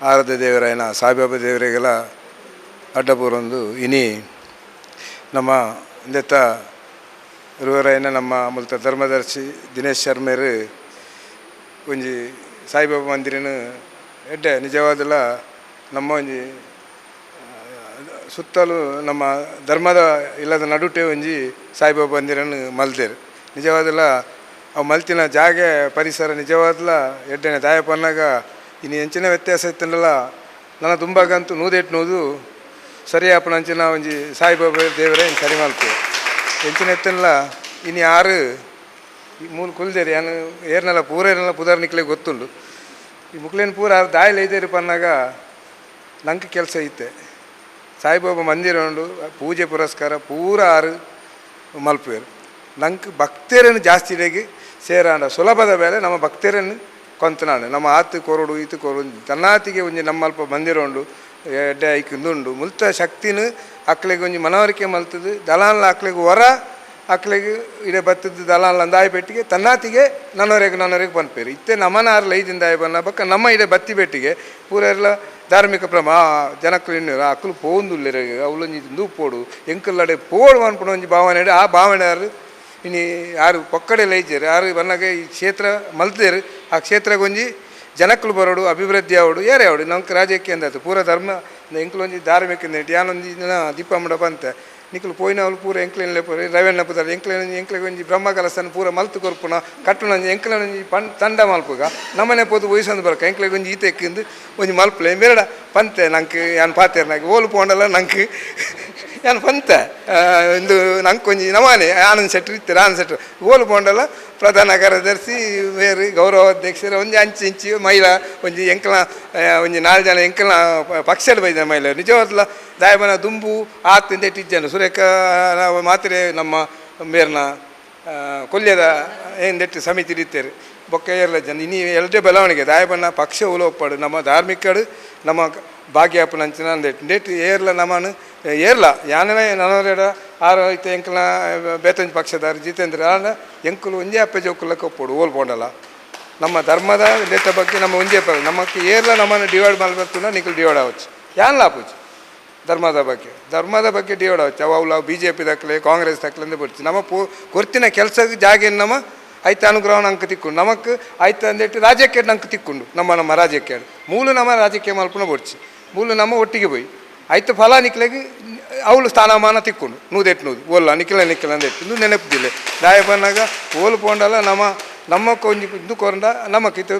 ಆರಾಧ್ಯ ದೇವರಾಯನ ಸಾಯಿಬಾಬಾ ದೇವರಿಗೆಲ್ಲ ಅಡ್ಡಪೂರೊಂದು ಇನಿ ನಮ್ಮ ಇಂದೆತ್ತ ಇರುವರಾಯನ ನಮ್ಮ ಮುಲ್ತ ಧರ್ಮದರ್ಶಿ ದಿನೇಶ್ ಶರ್ಮೆರು ಒಂಜಿ ಸಾಯಿಬಾಬಾ ಮಂದಿರನು ಎಡ್ಡೆ ನಿಜವಾದಲ ನಮ್ಮ ಒಂಜಿ ಸುತ್ತಲೂ ನಮ್ಮ ಧರ್ಮದ ಇಲ್ಲದ ನಡುಟೆ ಒಂಜಿ ಸಾಯಿಬಾಬಾ ಮಂದಿರನು ಮಲ್ತೇರು. ನಿಜವಾದಲ ಅವು ಮಲ್ತಿನ ಜಾಗೆ ಪರಿಸರ ನಿಜವಾದಲ ಎಡ್ಡೆನೆ ದಾಯ ಪನ್ನಾಗ ಇನ್ನು ಎಂಚಿನ ವ್ಯತ್ಯಾಸ ಇತ್ತಂಡಲ ನನ್ನ ತುಂಬಾಗಂತೂ ನೂದೆಟ್ಟು ನೂದು ಸರಿ ಆಪುನ ಅಂಚಿನ ಒಂಜಿ ಸಾಯಿಬಾಬಾ ದೇವರೇ ಸರಿ ಮಲ್ಪು ಎಂಚಿನ ಎತ್ತನ್ಲ ಇನ್ನು ಯಾರು ಈ ಮೂಲು ಕುಲ್ದೇರಿ ಯಾನು ಏರ್ನೆಲ್ಲ ಪೂರ ಏರ್ನೆಲ್ಲ ಪುದಾರ್ ನಿಕ್ಲೆ ಗೊತ್ತುಂಡು. ಈ ಮುಕ್ಲೇನು ಪೂರ ದಾಯಿಲ ಐದೇರಿ ಪನ್ನಾಗ ನಂಗೆ ಕೆಲಸ ಐತೆ. ಸಾಯಿಬಾಬಾ ಮಂದಿರ ಉಂಡು, ಪೂಜೆ ಪುರಸ್ಕಾರ ಪೂರ ಆರು ಮಲ್ಪುವೆರು. ನಂಗೆ ಭಕ್ತರನ್ನು ಜಾಸ್ತಿ ಇಡಗಿ ಸೇರಾಂಡ ಸುಲಭದ ಬೇಲೆ ನಮ್ಮ ಭಕ್ತರನ್ನು ಕೊಂತನಾಂಡ ನಮ್ಮ ಆತು ಕೊರಡು ಈತು ಕೊರಡು ತನ್ನಾತಿಗೆ ಒಂಜಿ ನಮ್ಮಲ್ಪ ಮಂದಿರ ಉಂಡು, ಎಡ್ಡೆ ಐಕಿಂದುಂಡು. ಮುಲ್ತ ಶಕ್ತಿನ ಅಕ್ಲೆಗ್ ಒಂಜಿ ಮನವರಿಕೆ ಮಲ್ತದು ದಲಾನ್ಲ ಅಕ್ಲೆಗ್ ವರ ಅಕ್ಲೆಗ್ ಇಡೆ ಬತ್ತದ ದಲಾನ್ಲ ಅಂದಾಯ ಪೆಟ್ಟಿಗೆ ತನ್ನಾತಿಗೆ ನನೊರೆಗ್ ನನೊರೆಗ್ ಪನ್ಪೇರು. ಇತ್ತೆ ನಮನ ಆರ್ ಲೈದಿಂದಾಯ ಬನ್ನ ಬೊಕ್ಕ ನಮ್ಮ ಇಡೆ ಬತ್ತಿ ಪೆಟ್ಟಿಗೆ ಪೂರ ಎಲ್ಲ ಧಾರ್ಮಿಕ ಪ್ರಮ ಜನಕ್ಕಲು ಇನ್ನೂರು ಅಕ್ಲು ಪೋಂದುಲ್ಲೆರ್ ಅವ್ಲೊಂಜಿ ಇಂದು ಪೋಡು ಎಂಕುಲ್ಲಡೆ ಪೋಡು ಪನ್ಪುನ ಒಂಜಿ ಭಾವನೆ ಆ ಭಾವನೆ ಆರು ಇನಿ ಆರು ಪೊಕ್ಕಡೆ ಲೈಜೆರ್ ಆರು ಬನ್ನಗ ಈ ಕ್ಷೇತ್ರ ಮಲ್ತೇರು. ಆ ಕ್ಷೇತ್ರಗೊಂಜಿ ಜನಕ್ಕಲು ಬರೋಡು ಅಭಿವೃದ್ಧಿ ಆವಡು ಏರೇ ಆವಡು ನಮ್ಗೆ ರಾಜಕೀಯ ಅಂದಾತು ಪೂರ ಧರ್ಮ ಎಂಕುಲು ಒಂಜಿ ಧಾರ್ಮಿಕ ಯಾನೊಂಜಿ ದಿನ ದೀಪ ಮಂಡಪ ಅಂತ ನಿಕುಲು ಪೋಯಿನವ್ಲು ಪೂರ ಎಂಕ್ಲೆನ್ಲೆ ಪೂರ ರವೆಣ್ಣ ಪುದರ್ ಎಂಕ್ಲೆನ ಎಂಕ್ಲೆಗ್ ಒಂಜಿ ಬ್ರಹ್ಮ ಕಲಸನ್ ಪೂರ ಮಲ್ತು ಕೊರ್ಪುನ ಕಟ್ಟುನ ಎಂಕ್ಲೆನ ಒಂಜಿ ಪನ್ ತಂಡ ಮಲ್ಪುಗ ನಮ್ಮನೆ ಪೋದು ವಯಸ್ಸೊಂದು ಬರಕ ಎಂಕ್ಲೆಗ್ ಒಂಜಿ ಈತೆ ಎಕ್ಕಿಂದು ಒಂಜಿ ಮಲ್ಪಲೆ ಮೇರಡ ಪಂತೆ ನಂಕ್ ಯಾನ್ ಪಾತೆರ್ನಾಗ ಓಲು ಪೋಂಡಲ ನಂಕ್ ಯಾನ್ ಪಂತೆ ಇಂದು ನಂಕ್ ಒಂಜಿ ನಮಾನೆ ಆನಂದ್ ಶೆಟ್ರು ಇತ್ತೆರ್ ಆನಂದ್ ಶೆಟ್ರು ಓಲು ಪೋಂಡಲ ಪ್ರಧಾನ ಕಾರ್ಯದರ್ಶಿ ಬೇರೆ ಗೌರವ ಅಧ್ಯಕ್ಷರು ಒಂಜಿ ಅಂಚಿ ಇಂಚಿ ಮಹಿಳಾ ಒಂಜಿ ಎಂಕಲ ಒಂಜಿ ನಾಲ್ ಜನ ಎಂಕಲ ಪಕ್ಷದ ಬೈದ ಮಹಿಳೆ ನಿಜವಾದ್ಲ ದಾಯಬನ ದುಂಬು ಆತಿಂದ ಇಜ್ಜನ ಸುರೇಖ ನಾವು ಮಾತ್ರೆ ನಮ್ಮ ಮೇರ್ನ ಕೊಲ್ಯದ ಎಂದೆಟ್ಟು ಸಮಿತಿ ಇತ್ತೇರು ಬೊಕ್ಕ ಏರ್ಲ ಜನ ಇನಿ ಎಲ್ಡೆ ಬೆಳವಣಿಗೆ ದಾಯಬಣ್ಣ ಪಕ್ಷ ಉಲೋಪಾಡು ನಮ್ಮ ಧಾರ್ಮಿಕಡು ನಮ್ಮ ಭಾಗ್ಯಪ್ಪನ ಅಂಚಿನ ಅಂದೆಟ್ಟು ಡೇಟ್ ಏರ್ಲ ನಮನು ಏರ್ಲ ಯಾನನೇ ನನರೆಡ ಆರು ಐತೆ ಎಂಕಲ್ನ ಬೇತಂಜಿ ಪಕ್ಷದಾರು ಜಿತೇಂದ್ರ ಆಂಡ ಎಂಕುಲು ಒಂಜೇ ಅಪ್ಪೆ ಜೋಕುಲ ಕೊಪ್ಪೋಡು ಓಲ್ ಪೋಂಡಲ ನಮ್ಮ ಧರ್ಮದ ನೆತ್ತ ಬಗ್ಗೆ ನಮ್ಮ ಒಂಜೇ ಪರ ನಮ್ಮಕ್ಕೆ ಏರ್ಲ ನಮ್ಮನ್ನು ಡಿವೈಡ್ ಮಾಡಬೇಕು ನಿಕುಲು ಡಿವೈಡ್ ಆవచ్చు ಯಾನ್ಲ ಆಪುಜಿ ಧರ್ಮದ ಬಗ್ಗೆ ಧರ್ಮದ ಬಗ್ಗೆ ಡಿವೈಡ್ ಆవచ్చు ಅವು ಅವು B J P ದಕ್ಕಲೆ ಕಾಂಗ್ರೆಸ್ ದಕ್ಕಲೆ ಅಂದು ಬಿಡ್ತಿ ನಮ್ಮ ಪೂ ಗೊತ್ತಿನ ಕೆಲಸಕ್ಕೆ ಜಾಗೆ ನಮ್ಮ ಐತ ಅನುಗ್ರಹ ನಂಗೆ ತಿಕ್ಕೊಂಡು ನಮಕ್ ಐತ ಅಂದಿಟ್ಟು ರಾಜ್ಯಕ್ಕೆ ನಂಗೆ ತಿಕ್ಕೊಂಡು ನಮ್ಮ ನಮ್ಮ ರಾಜ್ಯಕ್ಕೆ ಮೂಲ ನಮ್ಮ ರಾಜಕೀಯ ಮಲ್ಪುನ ಬೊಡ್ಚಿ ಮೂಲ ನಮ್ಮ ಒಟ್ಟಿಗೆ ಪೋಯಿ ಐತ ಫಲ ನಿಕ್ಲೆಗ್ ಅವಳು ಸ್ಥಾನಮಾನ ತಿಕ್ಕೊಂಡು ನೂದೆಟ್ಟು ನೂದು ಓಲ್ಲ ನಿಕ್ಲ ನಿಕ್ಲ ಅಂದೆಟ್ಟು ಇಂದು ನೆನಪುದಿಲ್ಲ ದಾಯ ಬನ್ನಾಗ ಓಲು ಪೋಂಡಲ ನಮ್ಮ ನಮ್ಮಕ್ಕ ಒಂಜಿ ಇಂದು ಕೊರಂಡ ನಮಕ್ ಇತ್ತು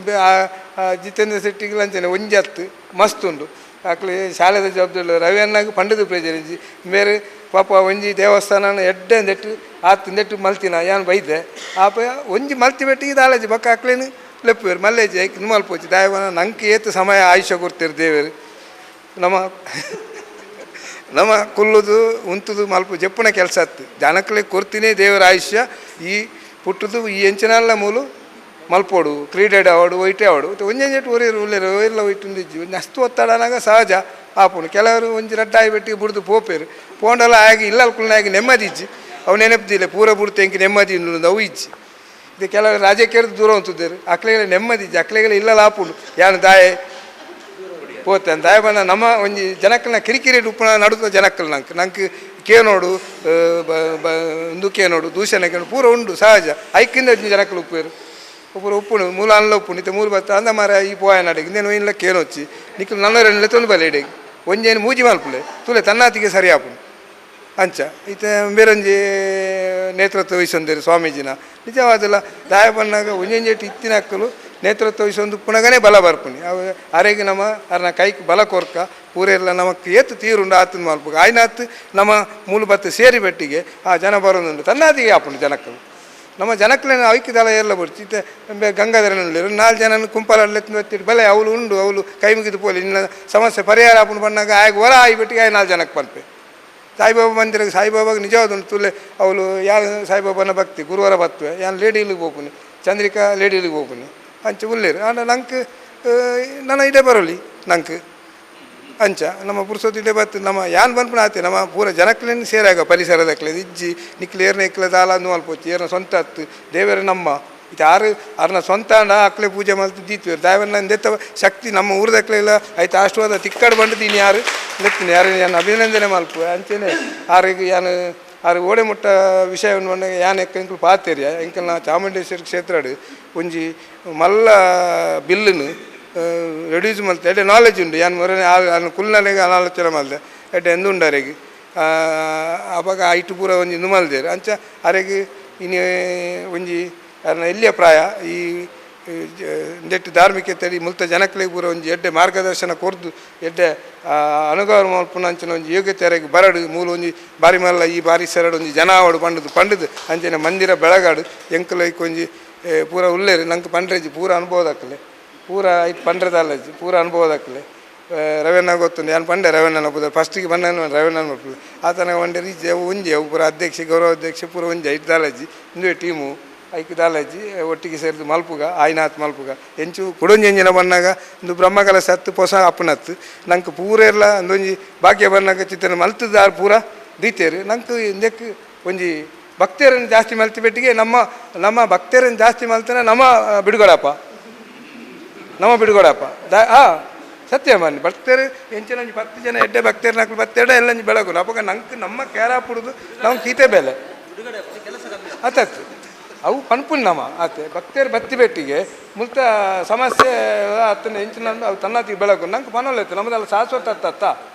ಜಿತೇಂದ್ರ ಶೆಟ್ಟಿಗೆ ಅಂಚನೆ ಒಂಜಿ ಹತ್ತು ಮಸ್ತ್ ಉಂಡು ಅಕ್ಲೆ ಶಾಲೆದ ಜವಾಬ್ದಾರಿ ರವಿ ಅಣ್ಣಗ್ ಪಂಡದ ಪ್ರೇಜರಿಜಿ ಬೇರೆ ಪಾಪ ಒಂಜಿ ದೇವಸ್ಥಾನ ಎಡ್ಡೆ ಅಂದೆಟ್ಟು ಆತ್ ಇಂದೆಟ್ಟು ಮಲ್ತಿನ ಯಾನ್ ಬೈದೆ ಆಪ ಒಂಜಿ ಮಲ್ತಿ ಬೆಟ್ಟಿಗೆ ದಾಲಜಿ ಬೊಕ್ಕ ಅಕ್ಲೇನು ಲೆಪ್ಪುವೆರ್ ಮಲ್ಲೇಜಿ ಐಕ್ ಮಲ್ಪೋಚಿ ದಾಯವನ ನಂಗೆ ಏತ್ ಸಮಯ ಆಯುಷ್ಯ ಕೊಡ್ತೀರಿ ದೇವರು ನಮ್ಮ ನಮ್ಮ ಕುಲ್ಲುದು ಉಂತುದು ಮಲ್ಪ ಜಪ್ಪುನ ಕೆಲಸ ಆತ್ತು ಜನಕ್ಲೆ ಕೊರ್ತಿನೇ ದೇವರ ಆಯುಷ್ಯ ಈ ಪುಟ್ಟುದು ಈ ಎಂಚಿನಲ್ಲ ಮೂಲು ಮಲ್ಪೋಡು ಕ್ರೀಡೆಡ್ ಆವಡು ಒಯ್ಟೆ ಆವಡು ಒಂಜೊಂಜೆಟ್ ಒರಿಯರು ಉಲ್ಲೇರು ಒಯ್ಲ ಒಯ್ಟುಂದಿಜ್ಜಿ ಒಂಜಿ ಅಸ್ತು ಒತ್ತಡನಾಗ ಸಹಜ ಆಪುಂಡು. ಕೆಲವರು ಒಂಜಿ ರಡ್ಡಾಯಿ ಬೆಟ್ಟಿಗೆ ಬುಡ್ದು ಪೋಪೇರು ಪೋಂಡಲ ಆಗಿ ಇಲ್ಲಲ್ಕುಲ್ನಾಗಿ ನೆಮ್ಮದಿ ಇಜ್ಜಿ ಅವು ನೆನಪುದಿಲ್ಲ ಪೂರ ಬುಡ್ತು ಎಂಕ್ ನೆಮ್ಮದಿ ಉಂಡು ಅವು ಇಜ್ಜಿ. ಇದು ಕೆಲವರು ರಾಜಕೀಯದ ದೂರ ಉಂತುದ್ದೇರು ಅಕ್ಲೆಗಳ ನೆಮ್ಮದಿ ಇಜ್ಜಿ ಅಕ್ಲೆಗಳ ಇಲ್ಲಲ ಆಪುಂಡು ಯಾನು ದಾಯೆ ಪೋತೆ ದಾಯ ಬನ್ನ ನಮ್ಮ ಒಂಜಿ ಜನಕ್ಕಲ್ನ ಕಿರಿಕಿರಿ ಉಪ್ಪುನ ನಡುತ್ತ ಜನಕ್ಕಲ್ ನಂಕ್ ನಂಕ್ ಕೇನೋಡು ಉಂದು ಕೇನೋಡು ದೂಷಣೆ ಕೇನೋಡು ಪೂರ ಉಂಡು ಸಹಜ ಐಕಿಂದ ಜನಕ್ಕಲು ಉಪ್ಪೇರು ಪೂರ ಉಪ್ಪುಂಡು ಮೂಲ ಅನ್ಲ ಉಪ್ಪುಂಡು ಇತ್ತೆ ಮೂಲು ಬತ್ತ ಅಂದ ಮಾರ ಈ ಪೋಯ ನಡೆಗೆ ಇಂದೇನು ಇಲ್ಲ ಕೇನೊಚ್ಚಿ ನಿಕ್ಲು ನನ್ನ ರೆಂಡ್ಲೆ ತೊಂದು ಬಲೆ ಇಡೆಗೆ ಒಂಜೇನು ಮೂಜಿ ಮಲ್ಪುಲೆ ತುಲೆ ತನ್ನಾತಿಗೆ ಸರಿ ಆಪುಂಡು ಅಂಚ ಇತ್ತೆ ಬೇರೊಂಜಿ ನೇತೃತ್ವ ವಹಿಸೊಂದಿರು ಸ್ವಾಮೀಜಿನ ನಿಜವಾದಲ್ಲ ದಾಯ ಬನ್ನಾಗ ಒಂಜೊಂಜೆಟ್ಟು ಇತ್ತಿನಕ್ಕಲು ನೇತೃತ್ವ ವಹಿಸೊಂದು ಪುನಗನೇ ಬಲ ಬರ್ಪುನಿ ಅವು ಅರೆಗೆ ನಮ್ಮ ಅರ್ನ ಕೈಕ್ ಬಲ ಕೊರ್ಕ ಪೂರೆಲ್ಲ ನಮಕ್ ಏತು ತೀರುಂಡು ಆತನ ಮಲ್ಪುಗ ಆಯ್ನಾತ್ ನಮ್ಮ ಮೂಲು ಬತ್ತು ಸೇರಿ ಬೆಟ್ಟಿಗೆ ಆ ಜನ ಬರೋದುಂಡು ತನ್ನಾದಿಗೆ ಆಪುಂಡು ಜನಕ್ಕಲು ನಮ್ಮ ಜನಕ್ಲೇನ ಐಕ್ಯದಳ ಎಲ್ಲ ಬರ್ಚಿ ಇತ್ತೆ ಗಂಗಾಧರನಲ್ಲಿ ನಾಲ್ಕು ಜನ ಕುಂಪಲ ಬಲೆ ಅವಳು ಉಂಡು ಅವಳು ಕೈ ಮುಗಿದು ಪೋಲಿ ಇನ್ನು ಸಮಸ್ಯೆ ಪರಿಹಾರ ಆಪುಂಡು ಬಣ್ಣಾಗ ಆಗ ಹೊರ ಆಗಿ ಆಯ್ ನಾಲ್ಕು ಜನಕ್ಕೆ ಪನ್ಪೆ. ಸಾಯಿಬಾಬಾ ಮಂದಿರ ಸಾಯಿಬಾಬಾಗೆ ನಿಜವಾದ ಉಂಟು ತುಲೆ ಅವಳು ಯಾರು ಸಾಯಿಬಾಬಾನ ಭಕ್ತಿ ಗುರುವಾರ ಬತ್ತುವೆ ಯಾನ್ ಲೇಡಿಲಿಗೆ ಹೋಪುನಿ ಚಂದ್ರಿಕಾ ಲೇಡಿಲಿಗೆ ಹೋಪುನಿ ಅಂಚ ಉಲ್ಲೇರು ಆಂಡ ನಂಕ್ ನನ್ನ ಇಡೆ ಬರೋಲಿ ನಂಕ್ ಅಂಚ ನಮ್ಮ ಪುರುಸೊತ್ತು ಇಡೆ ಬತ್ತು ನಮ್ಮ ಯಾನ್ ಬನ್ಪುನ ಆತೆ ನಮ್ಮ ಪೂರ ಜನಕ್ಲೇನು ಸೇರಾಗ ಪರಿಸರದಕ್ಲೆ ಇಜ್ಜಿ ನಿಕ್ಲು ಏರ್ನ ಇಕ್ಲೆ ದಾಲ ಅಂದು ಮಲ್ಪೊಚ್ಚಿ ಏರ್ನ ಸ್ವಂತ ಅತ್ತು ದೇವರ ನಮ್ಮ ಇದು ಆರು ಅರ್ನ ಸ್ವಂತ ಅಂಡ ಅಕ್ಲೆ ಪೂಜೆ ಮಲ್ತು ದೀತ್ವೇರು ದಾಯವನ್ನ ದೆತ್ತ ಶಕ್ತಿ ನಮ್ಮ ಊರದಕ್ಲೆ ಇಲ್ಲ ಆಯ್ತು ಆಶೀರ್ವಾದ ತಿಕ್ಕಡ್ ಬಂಡದೀನಿ ಯಾರು ಲೆತ್ತಿನಿ ಯಾರು ಯಾನ್ ಅಭಿನಂದನೆ ಮಲ್ಪು ಅಂಚೆನೆ ಆರಿಗೆ ಯಾನ್ ಆರು ಓಡೆ ಮುಟ್ಟ ವಿಷಯವನ್ನು ಬಂದಾಗ ಯಾನ್ ಎಕ್ಕ ಎಂಕುಲು ಪಾತೇರಿಯ ಎಂಕಲ್ನ ಚಾಮುಂಡೇಶ್ವರಿ ಕ್ಷೇತ್ರಡ್ ಒಂಜಿ ಮಲ್ಲ ಬಿಲ್ಲುನು ರೆಡ್ಯೂಸ್ ಮಲ್ತೆ ಎಡ್ಡೆ ನಾಲೆಜ್ ಉಂಡು ಯಾನ್ ಮೊರನೆ ಆ ಕುಲ್ನಲೆಗ್ ಆಲೋಚನೆ ಮಲ್ದೆ ಎಡ್ಡೆ ಎಂದುಂಡು ಅರೆಗ್ ಅಪಗ ಐಟು ಪೂರ ಒಂಜಿ ಇಂದು ಮಲ್ದೆರ್ ಅಂಚ ಅರೆಗ್ ಇನಿ ಒಂಜಿ ಅರ್ನ ಎಲ್ಲಿಯ ಪ್ರಾಯ ಈ ಇಂದೆಟ್ಟು ಧಾರ್ಮಿಕತೆಡಿ ಮುಲ್ತ ಜನಕ್ಲೆಗ್ ಪೂರ ಒಂಜಿ ಎಡ್ಡೆ ಮಾರ್ಗದರ್ಶನ ಕೊರ್ದು ಎಡ್ಡೆ ಅನುಭವ ಮಲ್ಪುನ ಅಂಚಿನ ಒಂಜಿ ಯೋಗ್ಯತೆರೆಗ್ ಬರಡು ಮೂಲು ಒಂಜಿ ಬಾರಿ ಮಲ್ಲ ಈ ಬಾರಿ ಸರಡು ಒಂಜಿ ಜನ ಆವಡು ಪಂಡುದು ಪಂಡುದು ಅಂಚನೆ ಮಂದಿರ ಬೆಳಗಾಡು ಎಂಕುಲೈಕ್ ಒಂಜಿ ಪೂರ ಉಲ್ಲೇರು ನಂಗೆ ಪಂಡ್ರೆಜಿ ಪೂರ ಅನುಭವದಕ್ಕಲೆ ಪೂರ ಐಟ್ ಪಂಡ್ರೆದಾಲಜಿ ಪೂರ ಅನುಭವದಕ್ಕಲೆ ರವೆಣ್ಣ ಗೊತ್ತುಂಡು ಯಾನ್ ಪಂಡೆ ರವೆಣ್ಣನ ಪುದರ್ ಫಸ್ಟಿಗೆ ಬನ್ನ ರವೆಣ್ಣ ಮಲ್ಪುಲೆ ಆತನ ಪಂಡೆ ರೀಚ್ ಅವು ಒಂಜಿ ಅವು ಪೂರ ಅಧ್ಯಕ್ಷ ಗೌರವ ಅಧ್ಯಕ್ಷ ಪೂರ ಒಂಜಿ ಐಟ್ ದಾಲಜ್ಜಿ ಇಂದುವೆ ಟೀಮು ಐಕ್ ದಾಲಜ್ಜಿ ಒಟ್ಟಿಗೆ ಸೇರಿದು ಮಲ್ಪುಗ ಆಯ್ನಾತ್ ಮಲ್ಪುಗ ಎಂಚು ಕುಡೊಂಜಿ ಎಂಜಿನ ಬನ್ನಾಗ ಇಂದು ಬ್ರಹ್ಮಕಲಶ ಅತ್ತು ಪೊಸ ಅಪ್ಪನತ್ತು ನಂಗೆ ಪೂರ ಎಲ್ಲ ಅಂದೊಂಜಿ ಭಾಗ್ಯ ಬನ್ನಾಗ ಚಿತ್ರನ ಮಲ್ತದಾರ್ ಪೂರ ದೀತೇರು ನಂಗೆ ಇಂದಕ್ಕೆ ಒಂಜಿ ಭಕ್ತರನ್ನು ಜಾಸ್ತಿ ಮಲ್ತಿ ಬೆಟ್ಟಿಗೆ ನಮ್ಮ ನಮ್ಮ ಭಕ್ತರನ್ನು ಜಾಸ್ತಿ ಮಲ್ತನ ನಮ್ಮ ಬಿಡುಗಡಪ್ಪ ನಮ್ಮ ಬಿಡುಗಡಪ್ಪ ಆ ಸತ್ಯ ಮಾನ್ಯ ಭಕ್ತರು ಎಂಚಿನ ಒಂಜಿ 10 ಜನ ಎಡ್ಡೆ ಭಕ್ತರು ನಾಲ್ಕು ಬತ್ತೆರಡ ಎಲ್ಲ ಒಂಜಿ ಬೆಳಗು ಅಪಗ ನಂಗೆ ನಮ್ಮ ಕೇರ ಪುಡುದು ನಾವು ಕೀತೆ ಬೆಲೆ ಆತಾತು ಅವು ಪನ್ಪುನ್ ನಮ್ಮ ಆತೆ ಭಕ್ತರು ಬತ್ತಿ ಬೆಟ್ಟಿಗೆ ಮುಲ್ತ ಸಮಸ್ಯೆ ಆತನ ಎಂಚಿನ ಅವು ತನ್ನತಿಗೆ ಬೆಳಗು ನಂಗೆ ಪನೊಲ್ಲ ನಮ್ಮದೆಲ್ಲ ಶಾಶ್ವತ ಅತ್ತ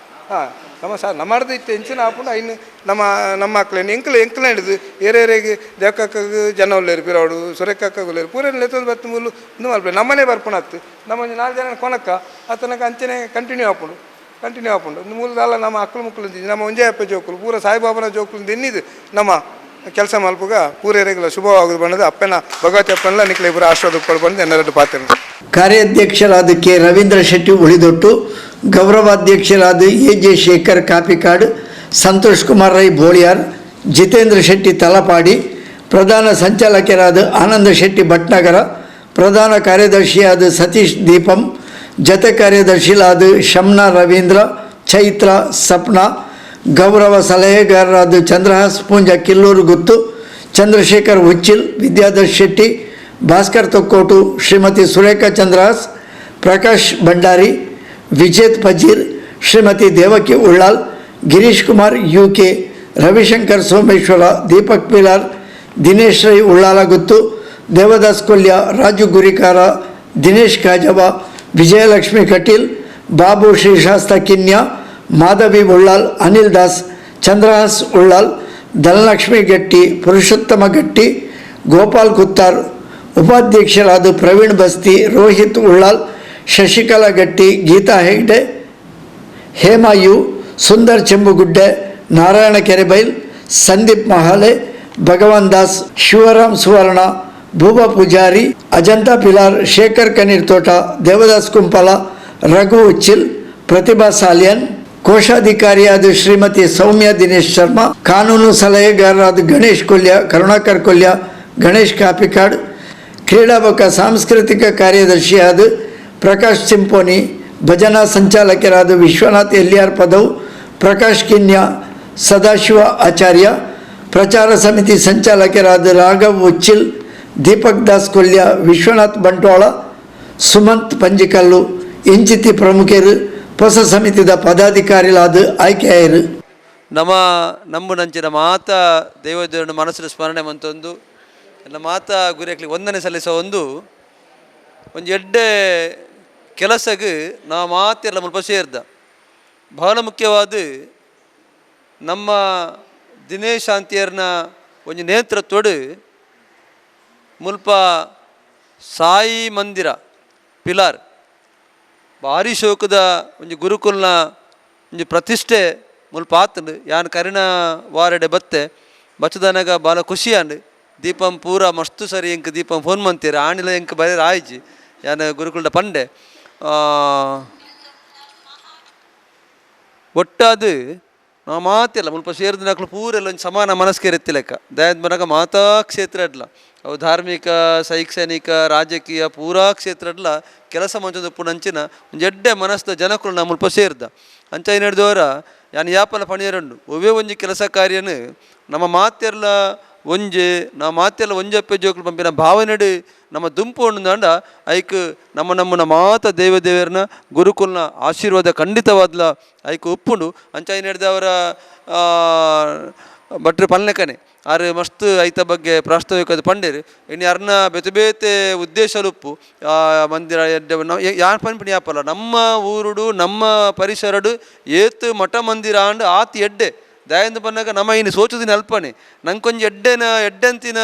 ಹಾಂ ನಮ್ಮ ಸಾ ನಮ್ಮದು ಇತ್ತು ಎಂಚಿನ ಆಪುಂಡು ಐನು ನಮ್ಮ ನಮ್ಮ ಮಕ್ಳೇನು ಎಂಕಲ್ ಎಂಕಲ್ ಹಿಡಿದು ಏರೇರಿಗೆ ದೇವಕ್ಕಗ್ ಜನ ಉಲ್ಲೇರು ಪಿರವಡು ಸುರೇಖಕ್ಕ ಉಲ್ಲೇರು ಪೂರ ಲೆತ್ತೊಂದು ಬತ್ತು ಮೂಲು ಇಂದು ಮಲ್ಪೆ ನಮ್ಮನೆ ಬರ್ಪುಣ ಅತ್ತು ನಮ್ಮ ಒಂಜಿ 4 ಜನ ಕೊನಕ್ಕ ಆತನಕ ಅಂಚನೆ ಕಂಟಿನ್ಯೂ ಆಪುಂಡು ಕಂಟಿನ್ಯೂ ಆಪುಂಡು ಒಂದು ಮೂಲದಲ್ಲ ನಮ್ಮ ಅಕ್ಕಲು ಮುಕ್ಕಲು ನಮ್ಮ ಒಂಜೇ ಅಪ್ಪ ಜೋಕುಲು ಪೂರ ಸಾಯಿಬಾಬನ ಜೋಕುಲು ತಿನ್ನಿದು ನಮ್ಮ ಕೆಲಸ ಮಲ್ಪುಗ ಪೂರೇರೆಗಳ ಶುಭವಾಗುದು ಬಣ್ಣದ ಅಪ್ಪನ ಭಗವತಿ ಅಪ್ಪನ ನಿಕ್ಲೆ ಪೂರ ಆಶೀರ್ವಾದ ಕೊಡು ಬಂದು ಎನ್ನೆರಡು ಪಾತ್ರ. ಕಾರ್ಯಾಧ್ಯಕ್ಷರಾದ ಕೆ ರವೀಂದ್ರ ಶೆಟ್ಟಿ ಉಳಿದೊಟ್ಟು, ಗೌರವಾಧ್ಯಕ್ಷರಾದ ಎ ಜೆ ಶೇಖರ್ ಕಾಪಿಕಾಡ್, ಸಂತೋಷ್ ಕುಮಾರ್ ರೈ ಬೋಳಿಯಾರ್, ಜಿತೇಂದ್ರ ಶೆಟ್ಟಿ ತಲಪಾಡಿ, ಪ್ರಧಾನ ಸಂಚಾಲಕರಾದ ಆನಂದ ಶೆಟ್ಟಿ ಭಟ್ನಗರ, ಪ್ರಧಾನ ಕಾರ್ಯದರ್ಶಿಯಾದ ಸತೀಶ್ ದೀಪಂ, ಜತೆ ಕಾರ್ಯದರ್ಶಿಗಳಾದ ಶಮ್ನಾ ರವೀಂದ್ರ, ಚೈತ್ರ, ಸಪ್ನಾ, ಗೌರವ ಸಲಹೆಗಾರರಾದ ಚಂದ್ರಹಾಸ್ ಪೂಂಜ ಕಿಲ್ಲೂರು ಗುತ್ತು, ಚಂದ್ರಶೇಖರ್ ಹುಚ್ಚಿಲ್, ವಿದ್ಯಾಧರ್ ಶೆಟ್ಟಿ, ಭಾಸ್ಕರ್ ತೊಕ್ಕೋಟು, ಶ್ರೀಮತಿ ಸುರೇಖಾ ಚಂದ್ರಹಾಸ್, ಪ್ರಕಾಶ್ ಭಂಡಾರಿ, ವಿಜೇತ್ ಪಜೀರ್, ಶ್ರೀಮತಿ ದೇವಕಿ ಉಳ್ಳಾಲ್, ಗಿರೀಶ್ ಕುಮಾರ್ ಯುಕೆ, ರವಿಶಂಕರ್ ಸೋಮೇಶ್ವರ, ದೀಪಕ್ ಪಿಲಾರ್, ದಿನೇಶ್ ರೈ ಉಳ್ಳಾಲಗುತ್ತು, ದೇವದಾಸ್ ಕೊಲ್ಯ, ರಾಜು ಗುರಿಕಾರ, ದಿನೇಶ್ ಕಾಜವ, ವಿಜಯಲಕ್ಷ್ಮಿ ಕಟೀಲ್, ಬಾಬು ಶ್ರೀಶಾಸ್ತ ಕಿನ್ಯಾ, ಮಾಧವಿ ಉಳ್ಳಾಲ್, ಅನಿಲ್ ದಾಸ್, ಚಂದ್ರಹಾಸ್ ಉಳ್ಳಾಲ್, ಧನಲಕ್ಷ್ಮಿ ಗಟ್ಟಿ, ಪುರುಷೋತ್ತಮ ಗಟ್ಟಿ, ಗೋಪಾಲ್ ಕುತ್ತಾರ್, ಉಪಾಧ್ಯಕ್ಷರಾದ ಪ್ರವೀಣ್ ಬಸ್ತಿ, ರೋಹಿತ್ ಉಳ್ಳಾಲ್, ಶಶಿಕಲಾ ಗಟ್ಟಿ, ಗೀತಾ ಹೆಗ್ಡೆ, ಹೇಮಾಯು, ಸುಂದರ್ ಚೆಂಬುಗುಡ್ಡೆ, ನಾರಾಯಣ ಕೆರೆಬೈಲ್, ಸಂದೀಪ್ ಮಹಾಲೆ, ಭಗವಾನ್ ದಾಸ್, ಶಿವರಾಮ್ ಸುವರ್ಣ, ಭೂಬಾ ಪೂಜಾರಿ, ಅಜಂತಾ ಪಿಲಾರ್, ಶೇಖರ್ ಕನೀರ್ ತೋಟ, ದೇವದಾಸ್ ಕುಂಪಲ, ರಘು ಉಚ್ಚಿಲ್, ಪ್ರತಿಭಾ ಸಾಲಿಯನ್, ಕೋಶಾಧಿಕಾರಿಯಾದ ಶ್ರೀಮತಿ ಸೌಮ್ಯ ದಿನೇಶ್ ಶರ್ಮಾ, ಕಾನೂನು ಸಲಹೆಗಾರರಾದ ಗಣೇಶ್ ಕೊಲ್ಯ, ಕರುಣಾಕರ್ ಕೊಲ್ಯ, ಗಣೇಶ್ ಕಾಪಿಕಾಡ್, ಕ್ರೀಡಾಬಕ ಸಾಂಸ್ಕೃತಿಕ ಕಾರ್ಯದರ್ಶಿಯಾದ ಪ್ರಕಾಶ್ ಸಿಂಪೋನಿ, ಭಜನಾ ಸಂಚಾಲಕರಾದ ವಿಶ್ವನಾಥ್ ಎಲ್ಯಾರ್ ಪದವ್, ಪ್ರಕಾಶ್ ಕಿನ್ಯಾ, ಸದಾಶಿವ ಆಚಾರ್ಯ, ಪ್ರಚಾರ ಸಮಿತಿ ಸಂಚಾಲಕರಾದ ರಾಘವ್ ಉಚ್ಚಿಲ್, ದೀಪಕ್ ದಾಸ್ ಕೊಲ್ಯ, ವಿಶ್ವನಾಥ್ ಬಂಟ್ವಾಳ, ಸುಮಂತ್ ಪಂಜಿಕಲ್ಲು ಇಂಚಿತಿ ಪ್ರಮುಖರು ಹೊಸ ಸಮಿತಿದ ಪದಾಧಿಕಾರಿಗಳಾದ ಆಯ್ಕೆಯಾಯರು. ನಮ್ಮ ನಂಬುನಂಚಿನ ಮಾತ ದೇವದೇವನ ಮನಸ್ಸಿನ ಸ್ಮರಣೆ ಮಂತೊಂದು ಎಲ್ಲ ಮಾತ ಗುರಿಯಕ್ಲಿ ವಂದನೆ ಸಲ್ಲಿಸೋ ಒಂದು ಒಂಜಿ ಎಡ್ಡೆ ಕೆಲಸಗ್ ನಾವು ಮಾತೆಲ್ಲ ಮುಲ್ಪ ಸೇರ್ದ. ಬಹಳ ಮುಖ್ಯವಾದ ನಮ್ಮ ದಿನೇಶ್ ಶಾಂತಿಯರ್ನ ಒಂಜಿ ನೇತೃತ್ವಡು ಮುಲ್ಪ ಸಾಯಿ ಮಂದಿರ ಪಿಲಾರ್ ಭಾರಿ ಶೋಕದ ಒಂಜಿ ಗುರುಕುಲ್ನ ಒಂಜಿ ಪ್ರತಿಷ್ಠೆ ಮುಲ್ಪ ಆತಂಡು. ಯಾನ್ ಕರಿನ ವಾರಡೆ ಬತ್ತೆ ಬಚ್ಚದನಗ ಭಾಳ ಖುಷಿ ಆಂಡ್. ದೀಪಂ ಪೂರ ಮಸ್ತು ಸರಿ ಎಂಕ್ ದೀಪಂ ಫೋನ್ ಮಂತೀರ ಆಣಿಲ ಎಂಕ್ ಬೈರ ಆಯ್ಜಿ ಯಾನ್ ಗುರುಕುಲ್ಡ ಪಂಡೆ ಒಟ್ಟಾದು ನಾವು ಮಾತಿಲ್ಲ ಮುಲ್ಪ ಸೇರಿದ ಪೂರೆಲ್ಲ ಒಂಜಿ ಸಮಾನ ಮನಸ್ಕೆ ಲೆಕ್ಕ ದಯಾದ್ ಮನಗ ಮಾತಾ ಕ್ಷೇತ್ರ ಅಡ್ಲ ಅವು ಧಾರ್ಮಿಕ, ಶೈಕ್ಷಣಿಕ, ರಾಜಕೀಯ ಪೂರಾ ಕ್ಷೇತ್ರ ಅಡ್ಲ ಕೆಲಸ ಮಂಚದ ಪುನಂಚಿನ ಒಂಜಿ ಎಡ್ಡೆ ಮನಸ್ದ ಜನಕುಲು ನಾ ಮುಲ್ಪ ಸೇರ್ದ. ಅಂಚ ಹಿಡಿದವರ ಯಾನ್ ಯಾಪಲ ಪಣಿಯರುಂಡು ಒವ್ವೇ ಒಂಜಿ ಕೆಲಸ ಕಾರ್ಯನು ನಮ್ಮ ಮಾತೆರ್ಲ ಒಂಜಿ ನಾವು ಮಾತೆಲ್ಲ ಒಂಜಪ್ಪೆ ಜೋಕುಲು ಪಂಪಿನ ಭಾವನೆಡು ನಮ್ಮ ದುಂಪು ಉಂಡಾಂಡ ಐಕ್ ನಮ್ಮ ನಮ್ಮನ ಮಾತ ದೇವ ದೇವರನ ಗುರುಕುಲ್ನ ಆಶೀರ್ವಾದ ಖಂಡಿತವಾದ್ಲ ಐಕ್ ಉಪ್ಪುಂಡು. ಅಂಚ ಹಿಡಿದವರ ಭಟ್ರು ಪಲ್ಲೆಕನೆ ಆರು ಮಸ್ತ್ ಐತ ಬಗ್ಗೆ ಪ್ರಾಸ್ತಾವಿಕದ ಪಂಡೇರು ಇನ್ನು ಅರ್ನ ಬೇತೆ ಬೇತೆ ಉದ್ದೇಶಲುಪ್ಪು ಮಂದಿರ ಯಾನ್ ಪನ್ಪಿನಿ ಯಾಪಲ್ಲ ನಮ್ಮ ಊರುಡು ನಮ್ಮ ಪರಿಸರಡು ಏತ್ ಮಠ ಮಂದಿರ ಆಂಡ್ ಆತ್ ಎಡ್ಡೆ. ದಾಯಂದು ಪನ್ನಗ ನಮ ಇನಿ ಸೋಚುದಿನ ಅಲ್ಪನೆ ನಂಕೊಂಜಿ ಎಡ್ಡೆನ ಎಡ್ಡೆಂತಿನ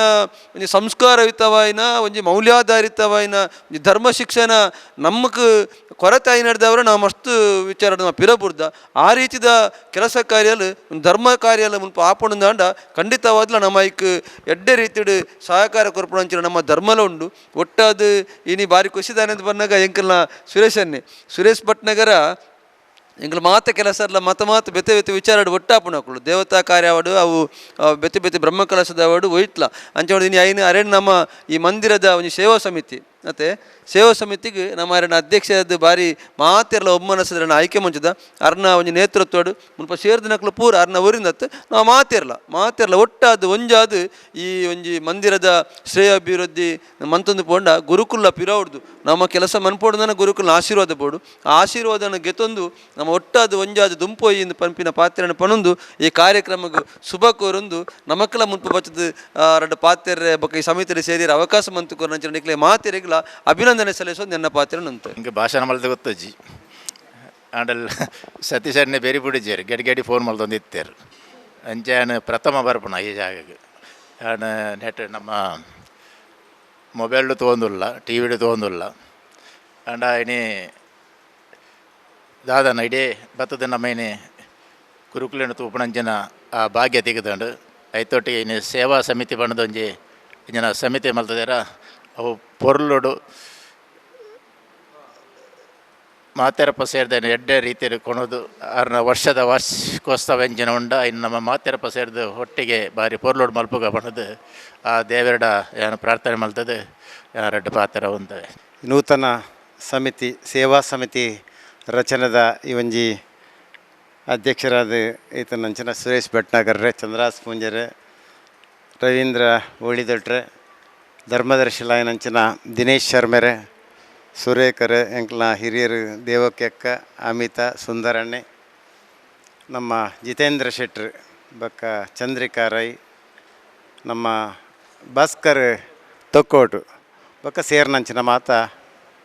ಒಂಜಿ ಸಂಸ್ಕಾರಯುತವಾಯಿನ ಒಂಜಿ ಮೌಲ್ಯಾಧಾರಿತವಾಯಿನ ಒಂಜಿ ಧರ್ಮ ಶಿಕ್ಷಣ ನಮ್ಮಕ್ ಕೊರತೆ ಆಯಿನಡ್ದವರು ನಾವು ಮಸ್ತ್ ವಿಚಾರ ನಮ್ಮ ಪಿರಬುರ್ದ ಆ ರೀತಿದ ಕೆಲಸ ಕಾರ್ಯಲು ಒಂದು ಧರ್ಮ ಕಾರ್ಯಲು ಮುಲ್ಪ ಆಪಣಂದಾಂಡ ಖಂಡಿತವಾದ್ಲ ನಮ್ಮ ಐಕ್ ಎಡ್ಡೆ ರೀತಿಡ್ ಸಹಕಾರ ಕೊರ್ಪುನಂಚಿನ ನಮ್ಮ ಧರ್ಮಲ ಉಂಡು. ಒಟ್ಟಾದ್ ಇನಿ ಬಾರಿ ಖುಷಿದಾನೆ ಅಂತ ಬಂದಾಗ ಎಂಕಲ್ನ ಸುರೇಶನ್ನೇ ಸುರೇಶ್ ಭಟ್ನಗರ ಎಂಕುಲು ಮಾತ ಕೆಲಸ ಅಲ್ಲ ಮತ ಮಾತು ಬೆತೆ ಬೆತೆ ವಿಚಾರ ಒಟ್ಟಾಪುನಕುಲು ದೇವತಾ ಕಾರ್ಯಾವಡು ಅವು ಬೆತೆ ಬೆತೆ ಬ್ರಹ್ಮ ಕಲಶದವಡು ಒಯ್ತ್ಲ ಅಂಚ ಇನಿ ಐನು ಅರೆಣ್ ನಮ್ಮ ಈ ಮಂದಿರದ ಒಂಜಿ ಸೇವಾ ಸಮಿತಿ ಅತ್ತೆ ಸೇವಾ ಸಮಿತಿಗೆ ನಮ್ಮ ಅರೆನ ಅಧ್ಯಕ್ಷದ ಬಾರಿ ಮಾತೆರ್ಲ ಒಮ್ಮನಸದ ಆಯ್ಕೆ ಮುಂಚದ ಅರ್ನ ಒಂಜಿ ನೇತೃತ್ವಡು ಮುಲ್ಪ ಸೇರ್ದಿನಕ್ಲು ಪೂರ ಅರ್ನ ಊರಿಂದತ್ತು ನಾವು ಮಾತಿರ್ಲ ಮಾತಿರ್ಲ ಒಟ್ಟಾದ್ ಒಂಜಾದ್ ಈ ಒಂಜಿ ಮಂದಿರದ ಶ್ರೇಯ ಅಭಿವೃದ್ಧಿ ಮಂತೊಂದು ಪೋಂಡ ಗುರುಕುಲ ಪಿರೌಡ್ದು ನಮ್ಮ ಕೆಲಸ ಮನ್ಪೋಡ್ದನ ಗುರುಕುಲ ಆಶೀರ್ವಾದ ಬೋಡು. ಆ ಆಶೀರ್ವಾದನ ಗೆತೊಂದು ನಮ್ಮ ಒಟ್ಟಾದ ಒಂಜಾದ ದುಂಪೊಯಿ ಇಂದು ಪನ್ಪಿನ ಪಾತ್ರನ ಪನೊಂದು ಈ ಕಾರ್ಯಕ್ರಮಕ್ಕೆ ಶುಭ ಕೋರೊಂದು ನಮಕ್ಲ ಮುನ್ಪು ಬಚ್ಚದ ರಡ್ಡ್ ಪಾತೆರ್ರೆ ಬೊಕ್ಕ ಈ ಸಮಿತಿಡ್ ಸೇರಿರ ಅವಕಾಶ ಮಂತು ಕೊರ್ನಂಚಿನ ನಿಕ್ಲೆ ಮಾತೆರೆಗ್ಲ ಅಭಿನಂದನೆ ಸಲ್ಲಿಸೋದು ನನ್ನ ಪಾತ್ರ ನಂತೆ. ಇಂಕ ಭಾಷಣ ಮಲ್ತ ಗೊತ್ತಜ್ಜಿ ಆಂಡಲ್ ಸತೀಶಣ್ಣೆ ಬೇರಿ ಪುಡಿಜೇರು ಗಡಿ ಗಡಿ ಫೋನ್ ಮಲ್ತೊಂದು ಇತ್ತೇರು ಅಂಚಾನ ಪ್ರಥಮ ಬರ್ಪುಣ ಈ ಜಾಗಕ್ಕೆ ಆಂಡ ನೆಟ್ ನಮ್ಮ ಮೊಬೈಲ್ ತೋಂದುಲ್ಲ ಟಿ ವಿಡ್ ತೋಂದುಲ್ಲ ಆಂಡ ಇನಿ ದಾದನ ಇಡೀ ಬತ್ತದ ನಮ್ಮ ಇನಿ ಕುರುಕುಲಿನ ತೂಪುನಂಚಿನ ಆ ಭಾಗ್ಯ ತೆಗೆದುಂಡು ಐತೊಟ್ಟಿಗೆ ಇನಿ ಸೇವಾ ಸಮಿತಿ ಬಣ್ಣದೊಂಜಿ ಇಂಚಿನ ಸಮಿತಿ ಮಲ್ತದೇರ ಅವು ಪೊರ್ಲುಡು ಮಾತೆರಪ್ಪ ಸೇರಿದ ಎಡ್ಡೆ ರೀತಿಯಲ್ಲಿ ಕೊಣೋದು ಆರ್ನ ವರ್ಷದ ವಾರ್ಷಿಕೋತ್ಸವ ಎಂಜಿನ ಉಂಡ ಇನ್ನು ನಮ್ಮ ಮಾತೆರಪ್ಪ ಸೇರಿದ ಒಟ್ಟಿಗೆ ಬಾರಿ ಪೊರ್ಲೋಡು ಮಲ್ಪುಗ ಬಣ್ಣದು ಆ ದೇವರಡ ಏನು ಪ್ರಾರ್ಥನೆ ಮಲ್ತದೆ ರಡ್ಡು ಪಾತ್ರ ಉಂತವೆ. ನೂತನ ಸಮಿತಿ ಸೇವಾ ಸಮಿತಿ ರಚನೆದ ಈ ಒಂಜಿ ಅಧ್ಯಕ್ಷರಾದ ಈತನಂಚಿನ ಸುರೇಶ್ ಭಟ್ನಾಗರ್ರೆ, ಚಂದ್ರಾಸ್ ಪೂಂಜರೆ, ರವೀಂದ್ರ ಓಳಿದೊಟ್ರೆ, ಧರ್ಮದರ್ಶಿಲಾಯನಂಚಿನ ದಿನೇಶ್ ಶರ್ಮೆರೆ, ಸುರೇಖರ್, ಎಂಕ್ಲ ಹಿರಿಯರು ದೇವಕ್ಕೆಕ್ಕ, ಅಮಿತಾ, ಸುಂದರಣ್ಣೆ, ನಮ್ಮ ಜಿತೇಂದ್ರ ಶೆಟ್ರು, ಬೊಕ್ಕ ಚಂದ್ರಿಕಾ ರೈ, ನಮ್ಮ ಭಾಸ್ಕರ್ ತೊಕ್ಕೋಟು, ಬೊಕ್ಕ ಸೇರ್ನಂಚಿನ ಮಾತಾ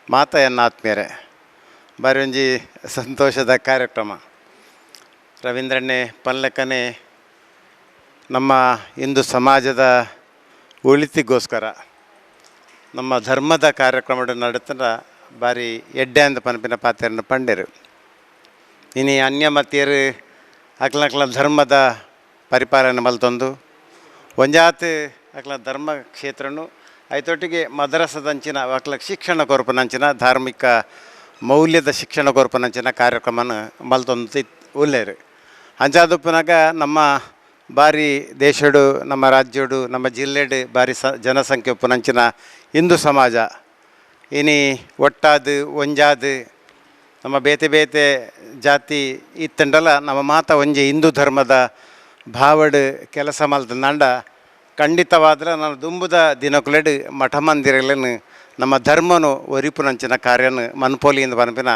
ಮಾತಾ ಎನ್ನ ಆತ್ಮೀಯರೇ. ಬಾರಿ ಒಂಜಿ ಸಂತೋಷದ ಕಾರ್ಯಕ್ರಮ. ರವೀಂದ್ರಣ್ಣೆ ಪನ್ಲೆಕ್ಕನೆ ನಮ್ಮ ಹಿಂದೂ ಸಮಾಜದ ಒಳಿತಿಗೋಸ್ಕರ ನಮ್ಮ ಧರ್ಮದ ಕಾರ್ಯಕ್ರಮ ನಡತನ ಬಾರಿ ಎಡ್ಡೆ ಅಂದ್ ಪನ್ಪಿನ ಪಾತೆರ್ನ ಪಂಡೆರು. ಇನಿ ಅನ್ಯ ಮತೀಯರು ಅಕ್ಲಕ್ಲ ಧರ್ಮದ ಪರಿಪಾಲನೆ ಮಲ್ತೊಂದು ಒಂಜಾತ್ ಅಕ್ಲ ಧರ್ಮ ಕ್ಷೇತ್ರನು ಐತೊಟ್ಟಿಗೆ ಮದರಸದಂಚಿನ ಅಕ್ಲ ಶಿಕ್ಷಣ ಕೊರ್ಪುನಂಚಿನ ಧಾರ್ಮಿಕ ಮೌಲ್ಯದ ಶಿಕ್ಷಣ ಕೊರ್ಪುನಂಚಿನ ಕಾರ್ಯಕ್ರಮನ ಮಲ್ತೊಂದು ಉಲ್ಲೇರು. ಅಂಚಾದುಪ್ಪುನಗ ನಮ್ಮ ಬಾರಿ ದೇಶಡು ನಮ್ಮ ರಾಜ್ಯಡು ನಮ್ಮ ಜಿಲ್ಲೆಡು ಬಾರಿ ಜನಸಂಖ್ಯೆ ಉಪ್ಪುನಂಚಿನ ಹಿಂದೂ ಸಮಾಜ ಇನಿ ಒಟ್ಟಾದ್ ಒಂಜಾದ್ ನಮ್ಮ ಬೇತೆ ಬೇತೆ ಜಾತಿ ಇತ್ತಂಡಲ ನಮ್ಮ ಮಾತ ಒಂಜಿ ಹಿಂದೂ ಧರ್ಮದ ಭಾವಡ್ ಕೆಲಸ ಮಲ್ತಂದಾಂಡ ಖಂಡಿತವಾದ್ರೆ ನಾನು ದುಂಬುದ ದಿನಕುಲೆಡ್ ಮಠ ಮಂದಿರಗಳನ್ನು ನಮ್ಮ ಧರ್ಮನು ಒರಿಪುನಂಚಿನ ಕಾರ್ಯನ ಮನ್ಪೋಲಿಯಿಂದ ಪನ್ಪಿನ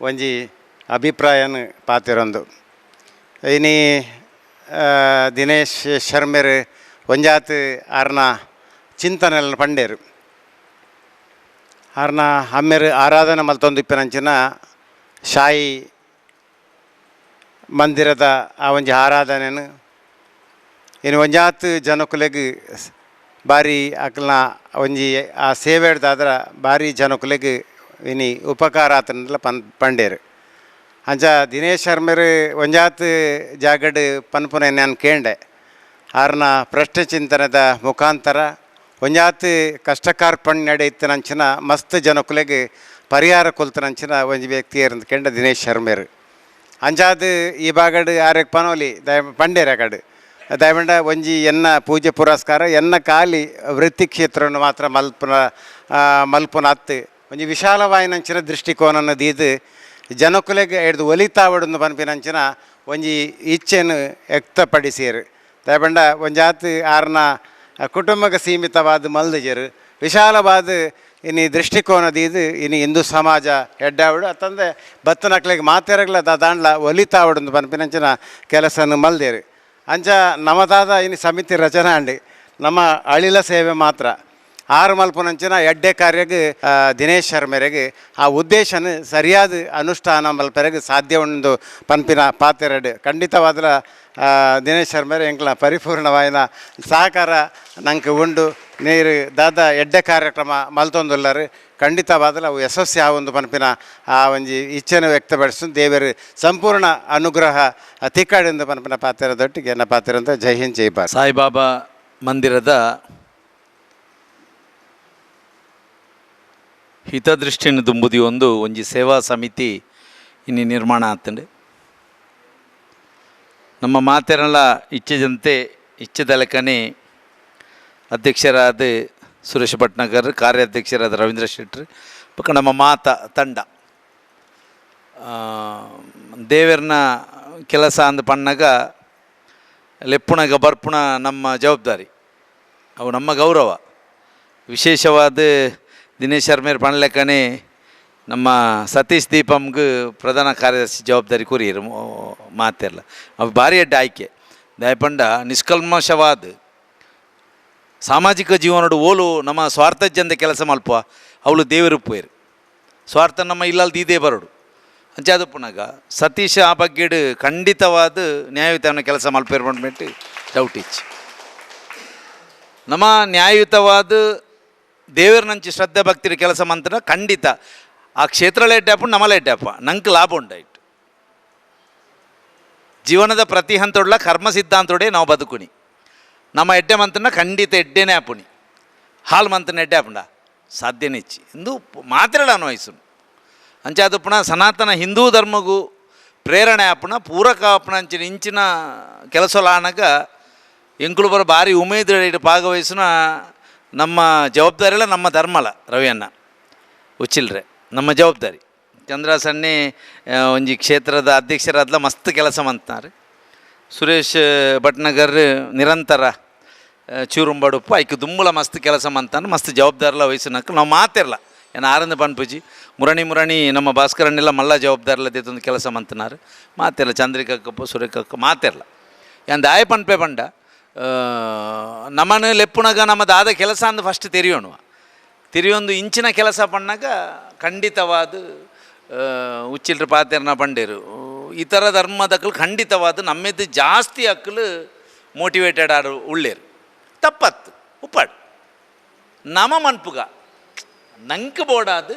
ಒಂಜಿ ಅಭಿಪ್ರಾಯನ ಪಾತಿರೊಂದು. ಇನಿ ದಿನೇಶ್ ಶರ್ಮೆರ್ ಒಂಜಾತ್ ಆರ್ನ ಚಿಂತನೆಲ್ಲ ಪಂಡೇರು. ಆರ್ನ ಅಮ್ಮೆರ್ ಆರಾಧನೆ ಮಲ್ತೊಂದು ಇಪ್ಪನಂಚಿನ ಶಾಯಿ ಮಂದಿರದ ಆ ಒಂಜಿ ಆರಾಧನೆನು ಇನ್ನು ಒಂಜಾತ್ ಜನಕುಲೆಗ್ ಬಾರಿ ಅಕ್ಲ್ನ ಒಂಜಿ ಆ ಸೇವೆಡ್ದಾದ್ರ ಬಾರಿ ಜನಕುಲೆಗ್ ಇನಿ ಉಪಕಾರ ಆತನಲ್ಲ ಪಂಡೇರು. ಅಂಚ ದಿನೇಶ್ ಶರ್ಮೆರ್ ಒಂಜಾತ್ ಜಾಗಡ್ ಪನ್ಪುನ ನಾನು ಕೇಂಡೆ. ಆರ್ನ ಪ್ರಶ್ನೆ ಚಿಂತನದ ಮುಖಾಂತರ ಒಂಜಾತ್ ಕಷ್ಟಕಾರ್ಪಣ್ಯಡೆ ಇತ್ತಿನಂಚಿನ ಮಸ್ತ್ ಜನಕುಲೆಗ್ ಪರಿಹಾರ ಕೊಲ್ತನಂಚಿನ ಒಂಜಿ ವ್ಯಕ್ತಿ ಕೇಂಡ ದಿನೇಶ್ ಶರ್ಮೆರ್. ಅಂಚಾದ್ ಈ ಭಾಗಡ್ ಆರೆಗ್ ಪನೋಲಿ ದಯ ಪಂಡೇರ್ ಅಕಡ್ ದಯಮಂಡ ಒಂಜಿ ಎನ್ನ ಪೂಜೆ ಪುರಸ್ಕಾರ ಎನ್ನ ಖಾಲಿ ವೃತ್ತಿ ಕ್ಷೇತ್ರವನ್ನು ಮಾತ್ರ ಮಲ್ಪುನ ಮಲ್ಪುನ ಅತ್ತು ಒಂಜಿ ವಿಶಾಲವಾಯಿನಂಚಿನ ದೃಷ್ಟಿಕೋನನ್ನು ದೀದ್ ಜನಕುಲೆಗ್ ಹಿಡ್ದು ಒಲಿತಾವಡನ್ನು ಪನ್ಪಿನಂಚಿನ ಒಂಜಿ ಇಚ್ಛೆಯನ್ನು ವ್ಯಕ್ತಪಡಿಸಿಯರು. ದಯಬಂಡ ಒಂಜಾತ್ ಆರ್ನ ಕುಟುಂಬಕ್ಕೆ ಸೀಮಿತವಾದ ಮಲ್ದಜರು ವಿಶಾಲವಾದ ಇನಿ ದೃಷ್ಟಿಕೋನ ದೀದ್ ಇನಿ ಹಿಂದೂ ಸಮಾಜ ಎಡ್ಡಾವಡು ಅತ್ತಂದೆ ಬತ್ತನಕ್ಲೆಗ್ ಮಾತೆರಗ್ಲ ದಾಂಡ್ಲ ಒಲಿತಾವಡು ಪನ್ಪಿನಂಚಿನ ಕೆಲಸನ ಮಲ್ದೇರು. ಅಂಚ ನಮದಾದ ಇನಿ ಸಮಿತಿ ರಚನೆ ಅಂಡಿ ನಮ್ಮ ಅಳಿಲ ಸೇವೆ ಮಾತ್ರ ಆರು ಮಲ್ಪುನಂಚಿನ ಎಡ್ಡೆ ಕಾರ್ಯಗ್ ದಿನೇಶ್ ಶರ್ಮೆರೆಗ್ ಆ ಉದ್ದೇಶನ ಸರಿಯಾದ ಅನುಷ್ಠಾನ ಮಲ್ಪೆರೆಗ್ ಸಾಧ್ಯ ಉಂಡು ಪನ್ಪಿನ ಪಾತೆರಡ್ ಖಂಡಿತವಾದಲ ದಿನೇಶ್ ಶರ್ಮೆರೆ ಎಂಕ್ಲ ಪರಿಪೂರ್ಣವಾಯಿನ ಸಹಕಾರ ನಂಗೆ ಉಂಡು. ನೀರು ದಾದ ಎಡ್ಡೆ ಕಾರ್ಯಕ್ರಮ ಮಲ್ತೊಂದುಲ್ಲರು ಖಂಡಿತವಾದಲ ಅವು ಯಶಸ್ವಿ ಆವೊಂದು ಪನ್ಪಿನ ಆ ಒಂಜಿ ಇಚ್ಛೆನ ವ್ಯಕ್ತಪಡಿಸು ದೇವರು ಸಂಪೂರ್ಣ ಅನುಗ್ರಹ ತಿಕ್ಕಾಡಿಂದ ಪನ್ಪಿನ ಪಾತೆರದೊಟ್ಟಿಗೆ ಎನ್ನ ಪಾತೆರ ಅಂತ. ಜೈ ಹಿಂದ್, ಜೈ ಭಾರತ್. ಸಾಯಿಬಾಬಾ ಮಂದಿರದ ಹಿತದೃಷ್ಟಿನ ದುಂಬುದಿ ಒಂದು ಒಂಜಿ ಸೇವಾ ಸಮಿತಿ ಇನ್ನು ನಿರ್ಮಾಣ ಆತಂಡು. ನಮ್ಮ ಮಾತೆರಲ್ಲ ಇಚ್ಛೆದಂತೆ ಇಚ್ಛೆದಲಕನೆ ಅಧ್ಯಕ್ಷರಾದ ಸುರೇಶ್ ಭಟ್ನಗರ್, ಕಾರ್ಯಾಧ್ಯಕ್ಷರಾದ ರವೀಂದ್ರ ಶೆಟ್ಟರ್ ಬೊಕ್ಕ ನಮ್ಮ ಮಾತ ತಂಡ. ದೇವರನ ಕೆಲಸ ಅಂದ್ ಪಣ್ಣಗ ಲೆಪ್ಪುಣಗ ಬರ್ಪುಣ ನಮ್ಮ ಜವಾಬ್ದಾರಿ, ಅವು ನಮ್ಮ ಗೌರವ. ವಿಶೇಷವಾದ ದಿನೇಶ್ ಶರ್ಮೇರ್ ಪಣ್ಲೆಕ್ಕನೆ ನಮ್ಮ ಸತೀಶ್ ದೀಪಂಗೆ ಪ್ರಧಾನ ಕಾರ್ಯದರ್ಶಿ ಜವಾಬ್ದಾರಿ ಕೊರಿಯರು ಮಾತೆಲ್ಲ ಅವು ಭಾರಿ ಅಡ್ಡ ಆಯ್ಕೆ. ದಯಪಂಡ ನಿಷ್ಕಲ್ಮಶವಾದ ಸಾಮಾಜಿಕ ಜೀವನಡು ಓಲು ನಮ್ಮ ಸ್ವಾರ್ಥಜ್ಜಂದ ಕೆಲಸ ಮಲ್ಪ ಅವಳು ದೇವರು ಪೋಯರು ಸ್ವಾರ್ಥ ನಮ್ಮ ಇಲ್ಲಲ್ದು ಇದೇ ಬರೋಡು. ಅಂಚಾದಪ್ಪನಾಗ ಸತೀಶ್ ಆ ಬಗ್ಗೆಡು ಖಂಡಿತವಾದ ನ್ಯಾಯಯುತವನ್ನ ಕೆಲಸ ಮಲ್ಪೇರು ಬಂದ್ಬಿಟ್ಟು ಡೌಟ್ ಇಚ್ಚಿ. ನಮ್ಮ ನ್ಯಾಯಯುತವಾದ ದೇವರನಂಚಿ ಶ್ರದ್ಧೆ ಭಕ್ತಿರ ಕೆಲಸ ಮಂತ್ರ ಖಂಡಿತ ಆ ಕ್ಷೇತ್ರಲೇ ಎಡ್ಡಾಪ ನಮ್ಮಲೇ ಎಡ್ಡಾಪ ನಂಗೆ ಲಾಭ ಉಂಡಾಯ್ತು. ಜೀವನದ ಪ್ರತಿ ಹಂತೊಡ್ಲ ಕರ್ಮ ಸಿದ್ಧಾಂತೋಡೆ ನಾವು ಬದುಕುನಿ. ನಮ್ಮ ಎಡ್ಡೆ ಮಂತ್ರನ ಖಂಡಿತ ಎಡ್ಡೆನೇ ಆಪುಣಿ, ಹಾಲು ಮಂತ್ರನ ಎಡ್ಡೆ ಆಪುಂಡ ಸಾಧ್ಯನೇ ಇಚ್ಚಿ ಎಂದು ಮಾತ್ರ ಅನ್ವಯಿಸು. ಅಂಚಾದಪ್ಪಣ ಸನಾತನ ಹಿಂದೂ ಧರ್ಮಗೂ ಪ್ರೇರಣೆ ಆಪುಣ ಪೂರಕ ಆಪುಣ ಅಂಚಿನ ಇಂಚಿನ ಕೆಲಸಲಾನಗ ಎಂಕುಲು ಬರ ಭಾರಿ ಉಮೇದು ಭಾಗವಹಿಸುನ ನಮ್ಮ ಜವಾಬ್ದಾರಿಲ್ಲ, ನಮ್ಮ ಧರ್ಮಲ. ರವಿಯನ್ನ ಉಚ್ಚಿಲ್ರೆ ನಮ್ಮ ಜವಾಬ್ದಾರಿ. ಚಂದ್ರ ಸನ್ನಿ ಒಂಜಿ ಕ್ಷೇತ್ರದ ಅಧ್ಯಕ್ಷರಾದ್ಲ ಮಸ್ತ್ ಕೆಲಸ ಮಂತ್ನಾರು. ಸುರೇಶ್ ಭಟ್ನಗರ್ ನಿರಂತರ ಚೂರುಂಬಡುಪ್ಪು ಐಕ್ ದುಂಬುಲ ಮಸ್ತ್ ಕೆಲಸ ಮಂತಾನ, ಮಸ್ತ್ ಜವಾಬ್ದಾರಿಲ ವಹಿಸಿನಕ್ ನಾವು ಮಾತಿರಲ್ಲ ಏನು ಆರಂದ ಪನ್ಪುಜಿ. ಮುರಣಿ ಮುರಣಿ ನಮ್ಮ ಭಾಸ್ಕರನ್ನೆಲ್ಲ ಮಲ್ಲ ಜವಾಬ್ದಾರಿಲ ದೇತೊಂದು ಕೆಲಸ ಮಂತನಾರು ಮಾತಿರಲ್ಲ. ಚಂದ್ರಿಕಕ್ಕಪ್ಪ ಸುರೇಖಕ್ಕ ಮಾತಿರಲ್ಲ ಏನ್ ದಾಯ ಪನ್ಪೆ ಪಂಡ ನಮ್ಮನ್ನು ಲೆಪ್ಪುನಗ ನಮ್ಮ ದಾದ ಕೆಲಸ ಅಂದು ಫಸ್ಟ್ ತೆರಿಯೋಣುವ ತಿರಿಯೊಂದು ಇಂಚಿನ ಕೆಲಸ ಪಣ್ಣಾಗ ಖಂಡಿತವಾದ ಉಚ್ಚಿಲ್ರ ಪಾತೆರ್ನ ಪಂಡೇರು ಇತರ ಧರ್ಮದಕ್ಕಲು ಖಂಡಿತವಾದ ನಮ್ಮೆದ್ದು ಜಾಸ್ತಿ ಅಕ್ಕಲು ಮೋಟಿವೇಟೆಡ್ ಆರು ಉಳ್ಳೇರು. ತಪ್ಪತ್ತು ಉಪ್ಪಾಡು ನಮ ಮನ್ಪುಗ ನಂಗೆ ಬೋಡಾದು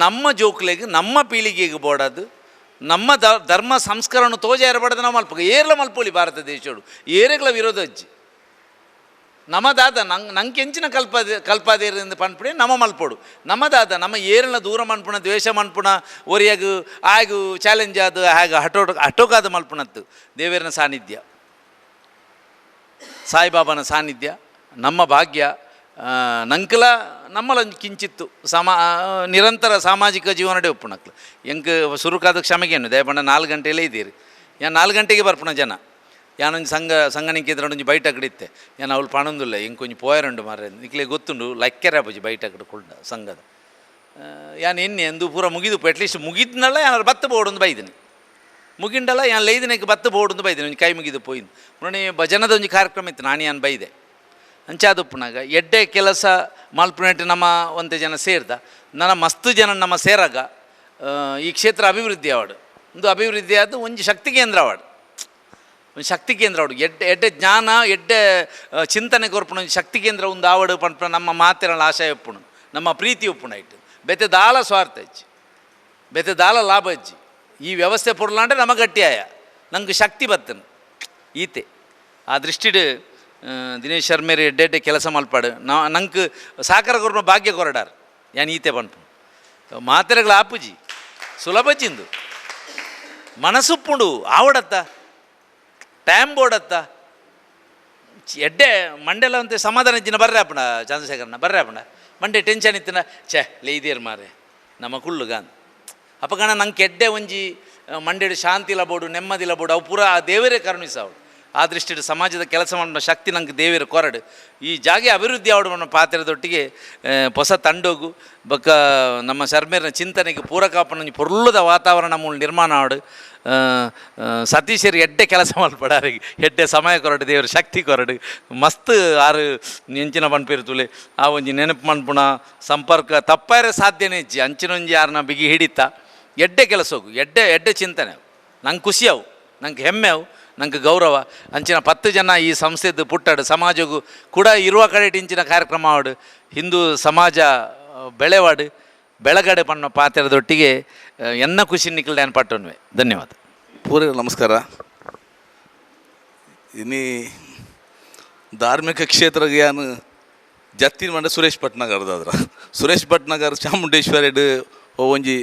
ನಮ್ಮ ಜೋಕ್ಲೆಗ್ ನಮ್ಮ ಪೀಳಿಗೆಗೆ ಬೋಡಾದು ನಮ್ಮ ಧರ್ಮ ಸಂಸ್ಕರಣ ತೋಜ ಏರ್ಬಾರ್ದು. ನಾವು ಮಲ್ಪುಗ ಏರ್ಲ ಮಲ್ಪೊಲಿ ಭಾರತ ದೇಶೋಡು ಏರೆಗ್ಲ ವಿರೋಧ ಅಜ್ಜಿ ನಮ್ಮ ದಾದ ನಂಗೆ ನಂಗೆ ಎಂಚಿನ ಕಲ್ಪದೆ ಕಲ್ಪಾದೇರಿಂದ ಪನ್ಪುಣೆ ನಮ್ಮ ಮಲ್ಪೊಡು. ನಮ್ಮ ದಾದ ನಮ್ಮ ಏರಲ ದೂರ ಮನ್ಪುಣ ದ್ವೇಷ ಮನ್ಪುಣ ಒರಿಯಾಗು ಆಗು ಚಾಲೆಂಜ್ ಅದು ಹಾಗೆ ಹಟೋ ಹಟೋಕಾದ ಮಲ್ಪುಣತ್ತು. ದೇವರನ ಸಾನ್ನಿಧ್ಯ, ಸಾಯಿಬಾಬಾನ ಸಾನ್ನಿಧ್ಯ ನಮ್ಮ ಭಾಗ್ಯ. ನಂಕಲ ನಮ್ಮಲ ಕಿಂಚಿತ್ತು ನಿರಂತರ ಸಾಮಾಜಿಕ ಜೀವನಡೆ ಉಪ್ಪುನಕ್ಲು ಎಂಕ್ ಸುರುಕಾದ ಕ್ಷಮೆಗೇನು ದಯಪಂಡ 4 ಗಂಟೆಯಲ್ಲೇ ಇದ್ದೀರಿ. ಯಾನ್ 4 ಗಂಟೆಗೆ ಬರ್ಪುಣ ಜನ. ಯಾನೊಂಜಿ ಸಂಘ ಸಂಘನಿಕೆ ಒಂಜಿ ಬೈಟಕಡೆ ಇತ್ತೆ. ಯಾನ್ ಅವಳು ಪಣೊಂದುಲ್ಲ ಎಂಕ್ ಒಂಜಿ ಪೋಯರುಂಡು ಮಾರ್ರೆ, ನಿಕ್ಲೆ ಗೊತ್ತುಂಡು ಲಕ್ಕೆರೆ ಆಪುಜಿ ಬೈಟಕಡೆ ಕುಳ್ಳ ಸಂಘದ. ಯಾನ್ ಎನ್ನಿ ಎಂದು ಪೂರ ಮುಗಿದು ಅಟ್ಲೀಸ್ಟ್ ಮುಗಿದ್ನಲ್ಲ ಯಾನ್ ಬತ್ತ ಬೋಡೊಂದು ಬೈದಿನಿ ಮುಗಿಂಡಲ್ಲ ಯಾನ್ ಲೈದಿನಕ್ಕೆ ಬತ್ತ ಬೋಡೊಂದು ಬೈದಿನಿ ಒಂಜಿ ಕೈ ಮುಗಿದು ಪೋಯಿಂದು ಮುರಣಿ ಭಜನದ ಒಂಜಿ ಕಾರ್ಯಕ್ರಮ ಇತ್ತು ನಾನು ಯಾನ್ ಬೈದೆ. ಅಂಚಾದುಪ್ಪುನಾಗ ಎಡ್ಡೆ ಕೆಲಸ ಮಲ್ಪುನೆಟ್ ನಮ್ಮ ಒಂತೆ ಜನ ಸೇರ್ದ ನನ್ನ ಮಸ್ತ್ ಜನ ನಮ್ಮ ಸೇರಾಗ ಈ ಕ್ಷೇತ್ರ ಅಭಿವೃದ್ಧಿ ಅವಾಡು ಒಂದು ಅಭಿವೃದ್ಧಿ ಆದ ಒಂಜಿ ಶಕ್ತಿ ಕೇಂದ್ರ ಅವಾಡು ಒಂದು ಶಕ್ತಿ ಕೇಂದ್ರ ಅವಡು ಎಡ್ಡೆ ಎಡ್ಡೆ ಜ್ಞಾನ ಎಡ್ಡೆ ಚಿಂತನೆ ಕೊರ್ಪುಣ ಒಂಜಿ ಶಕ್ತಿ ಕೇಂದ್ರ ಒಂದು ಆವಡು ಪನ್ಪುಣ ನಮ್ಮ ಮಾತಿರಲ್ಲ ಆಶಯ ಉಪ್ಪುಣು ನಮ್ಮ ಪ್ರೀತಿ ಉಪ್ಪುಣ ಇಟ್ಟು ಬೇತೆ ದಾಲ ಸ್ವಾರ್ಥ ಹೆಚ್ಚಿ ಬೇತೆ ದಾಲ ಲಾಭ ಹೆಚ್ಚಿ ಈ ವ್ಯವಸ್ಥೆ ಪೊರ್ಲಾಂಡೆ ನಮ್ಮ ಗಟ್ಟಿಯಾಯ ನಂಗೆ ಶಕ್ತಿ ಬತ್ತನು ಈತೆ. ಆ ದೃಷ್ಟಿಡ್ ದಿನೇಶ್ ಶರ್ಮೇರ್ ಎಡ್ಡೆ ಎಡ್ಡೆ ಕೆಲಸ ಮಲ್ಪಾಡು ನಂಗೆ ಸಾಕರ ಕೊರ್ನ ಭಾಗ್ಯ ಕೊರಡಾರ್ ಯಾನ್ ಈತೆ ಪನ್ಪು ಮಾತೆರೆಗಳ ಆಪುಜಿ ಸುಲಭ ಚಿಂದು ಮನಸ್ಸುಪ್ಪುಂಡು ಆವಡತ್ತ ಟೈಮ್ ಬೋರ್ಡತ್ತ ಎಡ್ಡೆ ಮಂಡೆಲ ಅಂತೆ ಸಮಾಧಾನ ಇಜ್ಜಿನ ಬರ್ರೆ ಅಪ್ಪಣ ಚಂದ್ರಶೇಖರನ ಬರ್ರೆ ಅಪ್ಪಣ ಮಂಡೆ ಟೆನ್ಷನ್ ಇತ್ತಿನ ಛೇ ಲೇದಿಯರ್ ಮಾರೆ ನಮ್ಮ ಕುಳ್ಳುಗಾನ್ ಅಪ್ಪಗಣ ನಂಗೆ ಎಡ್ಡೆ ಒಂಜಿ ಮಂಡೆಡು ಶಾಂತಿ ಬೋಡು ನೆಮ್ಮದಿಲ ಬೋಡು ಅವು ಪೂರ ಆ ದೇವರೇ ಕರುಣಿಸಾವಡು. ಆ ದೃಷ್ಟಿಡ್ ಸಮಾಜದ ಕೆಲಸ ಮಾಡುವ ಶಕ್ತಿ ನಂಗೆ ದೇವಿರ ಕೊರಡು. ಈ ಜಾಗೆ ಅಭಿವೃದ್ಧಿ ಆವಡು ಪಾತ್ರದೊಟ್ಟಿಗೆ ಹೊಸ ತಂಡೋಗು ಬೊಕ್ಕ ನಮ್ಮ ಶರ್ಮೇರ್ನ ಚಿಂತನೆಗೆ ಪೂರಕ ಆಪುನ ಪೊರ್ಲುದ ವಾತಾವರಣ ಮೂಲ ನಿರ್ಮಾಣ ಆವಡು. ಸತೀಶರು ಎಡ್ಡೆ ಕೆಲಸ ಮಲ್ಪಡಾರಿ, ಎಡ್ಡೆ ಸಮಯ ಕೊರಡು, ದೇವರು ಶಕ್ತಿ ಕೊರಡು. ಮಸ್ತ್ ಆರು ಎಂಚಿನ ಪನ್ಪಿರ್ತುಲೆ ಆ ಒಂಜಿ ನೆನಪು ಮನ್ಪುಣ ಸಂಪರ್ಕ ತಪ್ಪಾರೆ ಸಾಧ್ಯನೇ ಇಜ್ಜಿ. ಅಂಚಿನೊಂಜಿ ಆರ್ನ ಬಿಗಿ ಹಿಡಿತ ಎಡ್ಡೆ ಕೆಲಸ ಹೋಗು, ಎಡ್ಡೆ ಎಡ್ಡೆ ಚಿಂತನೆ. ನಂಗೆ ಖುಷಿ ಅವು, ನಂಗೆ ಹೆಮ್ಮೆ ಅವು, ನಂಗೆ ಗೌರವ. ಅಂಚಿನ 10 ಜನ ಈ ಸಂಸ್ಥೆದ್ದು ಪುಟ್ಟಡು ಸಮಾಜಗೂ ಕೂಡ ಇರುವ ಕಡೆ ಇಂಚಿನ ಕಾರ್ಯಕ್ರಮ ಆವಡು, ಹಿಂದೂ ಸಮಾಜ ಬೆಳೆವಾಡು ಬೆಳಗಡೆ ಪಣ್ಣ ಪಾತ್ರದೊಟ್ಟಿಗೆ ಎನ್ನ ಖುಷಿ ನಿಖಲ್ ಡ್ಯಾನ್ ಪಟ್ಟೊನ್ವೆ. ಧನ್ಯವಾದ. ಪೂರ ನಮಸ್ಕಾರ. ಇನಿ ಧಾರ್ಮಿಕ ಕ್ಷೇತ್ರಗೆ ಯಾನು ಜತ್ತಿನ ಮಂಡ ಸುರೇಶ್ ಭಟ್ನಗರದಾದ್ರ ಸುರೇಶ್ ಭಟ್ನಗರ್ ಚಾಮುಂಡೇಶ್ವರಿಡ್ ಒಂಜಿ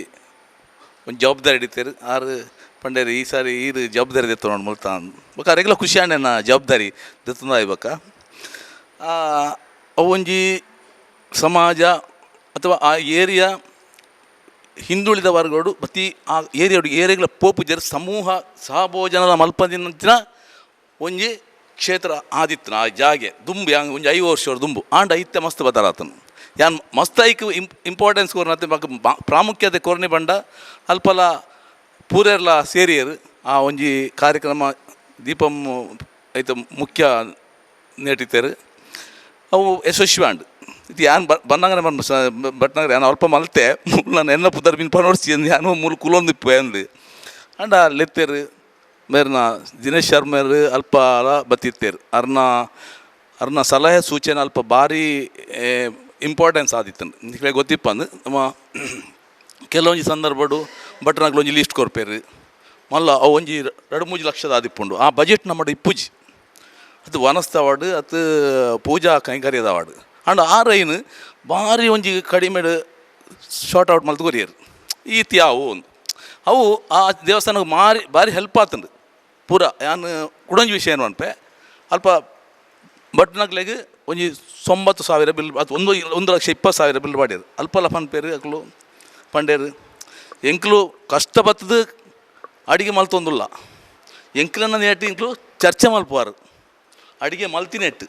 ಒಂದು ಜವಾಬ್ದಾರಿ ಹಿಡಿತೇರು ಆರು ಪಂಡೇರು ಈ ಸಾರಿ ಈರು ಜವಾಬ್ದಾರಿ ದೆತ್ತ ನೋಡಿ ಮುಲ್ತ ಬೊಕ ಅರೆಗ್ಲ ಖುಷಿ ಆಂಡೆನ ಜವಾಬ್ದಾರಿ ದೆತ್ತೊಂದು ಆಯ್ಬಕ. ಒಂಜಿ ಸಮಾಜ ಅಥವಾ ಆ ಏರಿಯಾ ಹಿಂದುಳಿದ ವರ್ಗಡು ಪ್ರತಿ ಆ ಏರಿಯಾಡು ಏರಿಯಾಗಳ ಪೋಪು ಜರ್ ಸಮೂಹ ಸಹಭೋಜನದ ಮಲ್ಪದಿನ ಒಂಜಿ ಕ್ಷೇತ್ರ ಆದಿತ್ತು ಆ ಜಾಗೆ ದುಂಬು ಯಾಂಗ್ ಒಂಜಿ 5 ವರ್ಷ ದುಂಬು ಆಂಡ ಐತೆ ಮಸ್ತ್ ಬದಲಾತನು ಯಾನ್ ಮಸ್ತ್ ಐಕ್ ಇಂಪಾರ್ಟೆನ್ಸ್ ಕೊರ್ನತೆ ಬೊಕ ಪ್ರಾಮುಖ್ಯತೆ ಕೊರ್ನಿ ಬಂಡ ಅಲ್ಪಲ ಪೂರೆರ್ಲ ಸೇರಿಯರು ಆ ಒಂಜಿ ಕಾರ್ಯಕ್ರಮ ದೀಪಂ ಐತ ಮುಖ್ಯ ನೇಟಿತ್ತೇರು ಅವು ಯಶಸ್ವಿ ಆಂಡ್. ಇದು ಯಾನ್ ಬನ್ನಂಗನೆ ಬನ್ ಭಟ್ನಗರ ಯಾನ್ ಅಲ್ಪ ಮಲ್ತೆ ನಾನು ಎನ್ನ ಪುದರ್ ಮಿನ್ ಪನೋಡ್ಸಿ ಯಾನು ಮೂಲು ಕುಲೊಂದಿಪ್ಪು ಅಂದು ಅಂಡ ಲೆತ್ತೇರು ಮೇರ್ನ ದಿನೇಶ್ ಶರ್ಮೇರು ಅಲ್ಪ ಬತ್ತಿತ್ತೇರು ಅರ್ನ ಅರ್ನ ಸಲಹೆ ಸೂಚನೆ ಅಲ್ಪ ಭಾರಿ ಇಂಪಾರ್ಟೆನ್ಸ್ ಆದಿತ್ತು ನಿಕ್ಲೆ ಗೊತ್ತಿಪ್ಪ ಅಂದು. ನಮ್ಮ ಕೆಲವೊಂಜಿ ಸಂದರ್ಭಡು ಭಟ್ನಗ್ಲು ಒಂಜಿ ಲಿಸ್ಟ್ ಕೊರ್ಪೇರು ಮಲ್ಲ ಅವು ಒಂಜಿ 2-3 ಲಕ್ಷದ ಆದಿಪ್ಪುಂಡು ಆ ಬಜೆಟ್ ನಮ್ಮಡ ಇಪ್ಪುಜಿ ಅದು ವನಸ್ತವಾಡು ಅದು ಪೂಜಾ ಕೈಂಕರ್ಯದ ಅವಾರ್ಡ್ ಆಂಡ ಆ ರೈನ್ ಭಾರಿ ಒಂಜಿ ಕಡಿಮೆ ಶಾರ್ಟ್ ಔಟ್ ಮಲ್ತ್ ಕೊರಿಯರು ಈತಿ ಅವು ಒಂದು ಅವು ಆ ದೇವಸ್ಥಾನಕ್ಕೆ ಮಾರಿ ಭಾರಿ ಹೆಲ್ಪ್ ಆತಂದು ಪೂರ ಯಾನ್ ಕುಡೊಂಜಿ ವಿಷಯ ಏನು ಅನ್ಪೆ ಅಲ್ಪ ಭಟ್ನಕ್ಲೆಗ್ ಒಂಜಿ 90,000 ಬಿಲ್ ಅದು 1,20,000 ಬಿಲ್ ಮಾಡಿರು ಅಲ್ಪಲ ಪನ್ಪೇರು ಅಕ್ಲು ಪಂಡೇರು ಎಂಕ್ಲು ಕಷ್ಟ ಬತ್ತದ ಅಡಿಗೆ ಮಲ್ತೊಂದುಲ್ಲ ಎಂಕ್ಲನ್ನ ನೇಟ್ ಇಂಕ್ಲು ಚರ್ಚೆ ಮಲ್ಪುವಾರು ಅಡಿಗೆ ಮಲ್ತಿನೆಟ್ಟು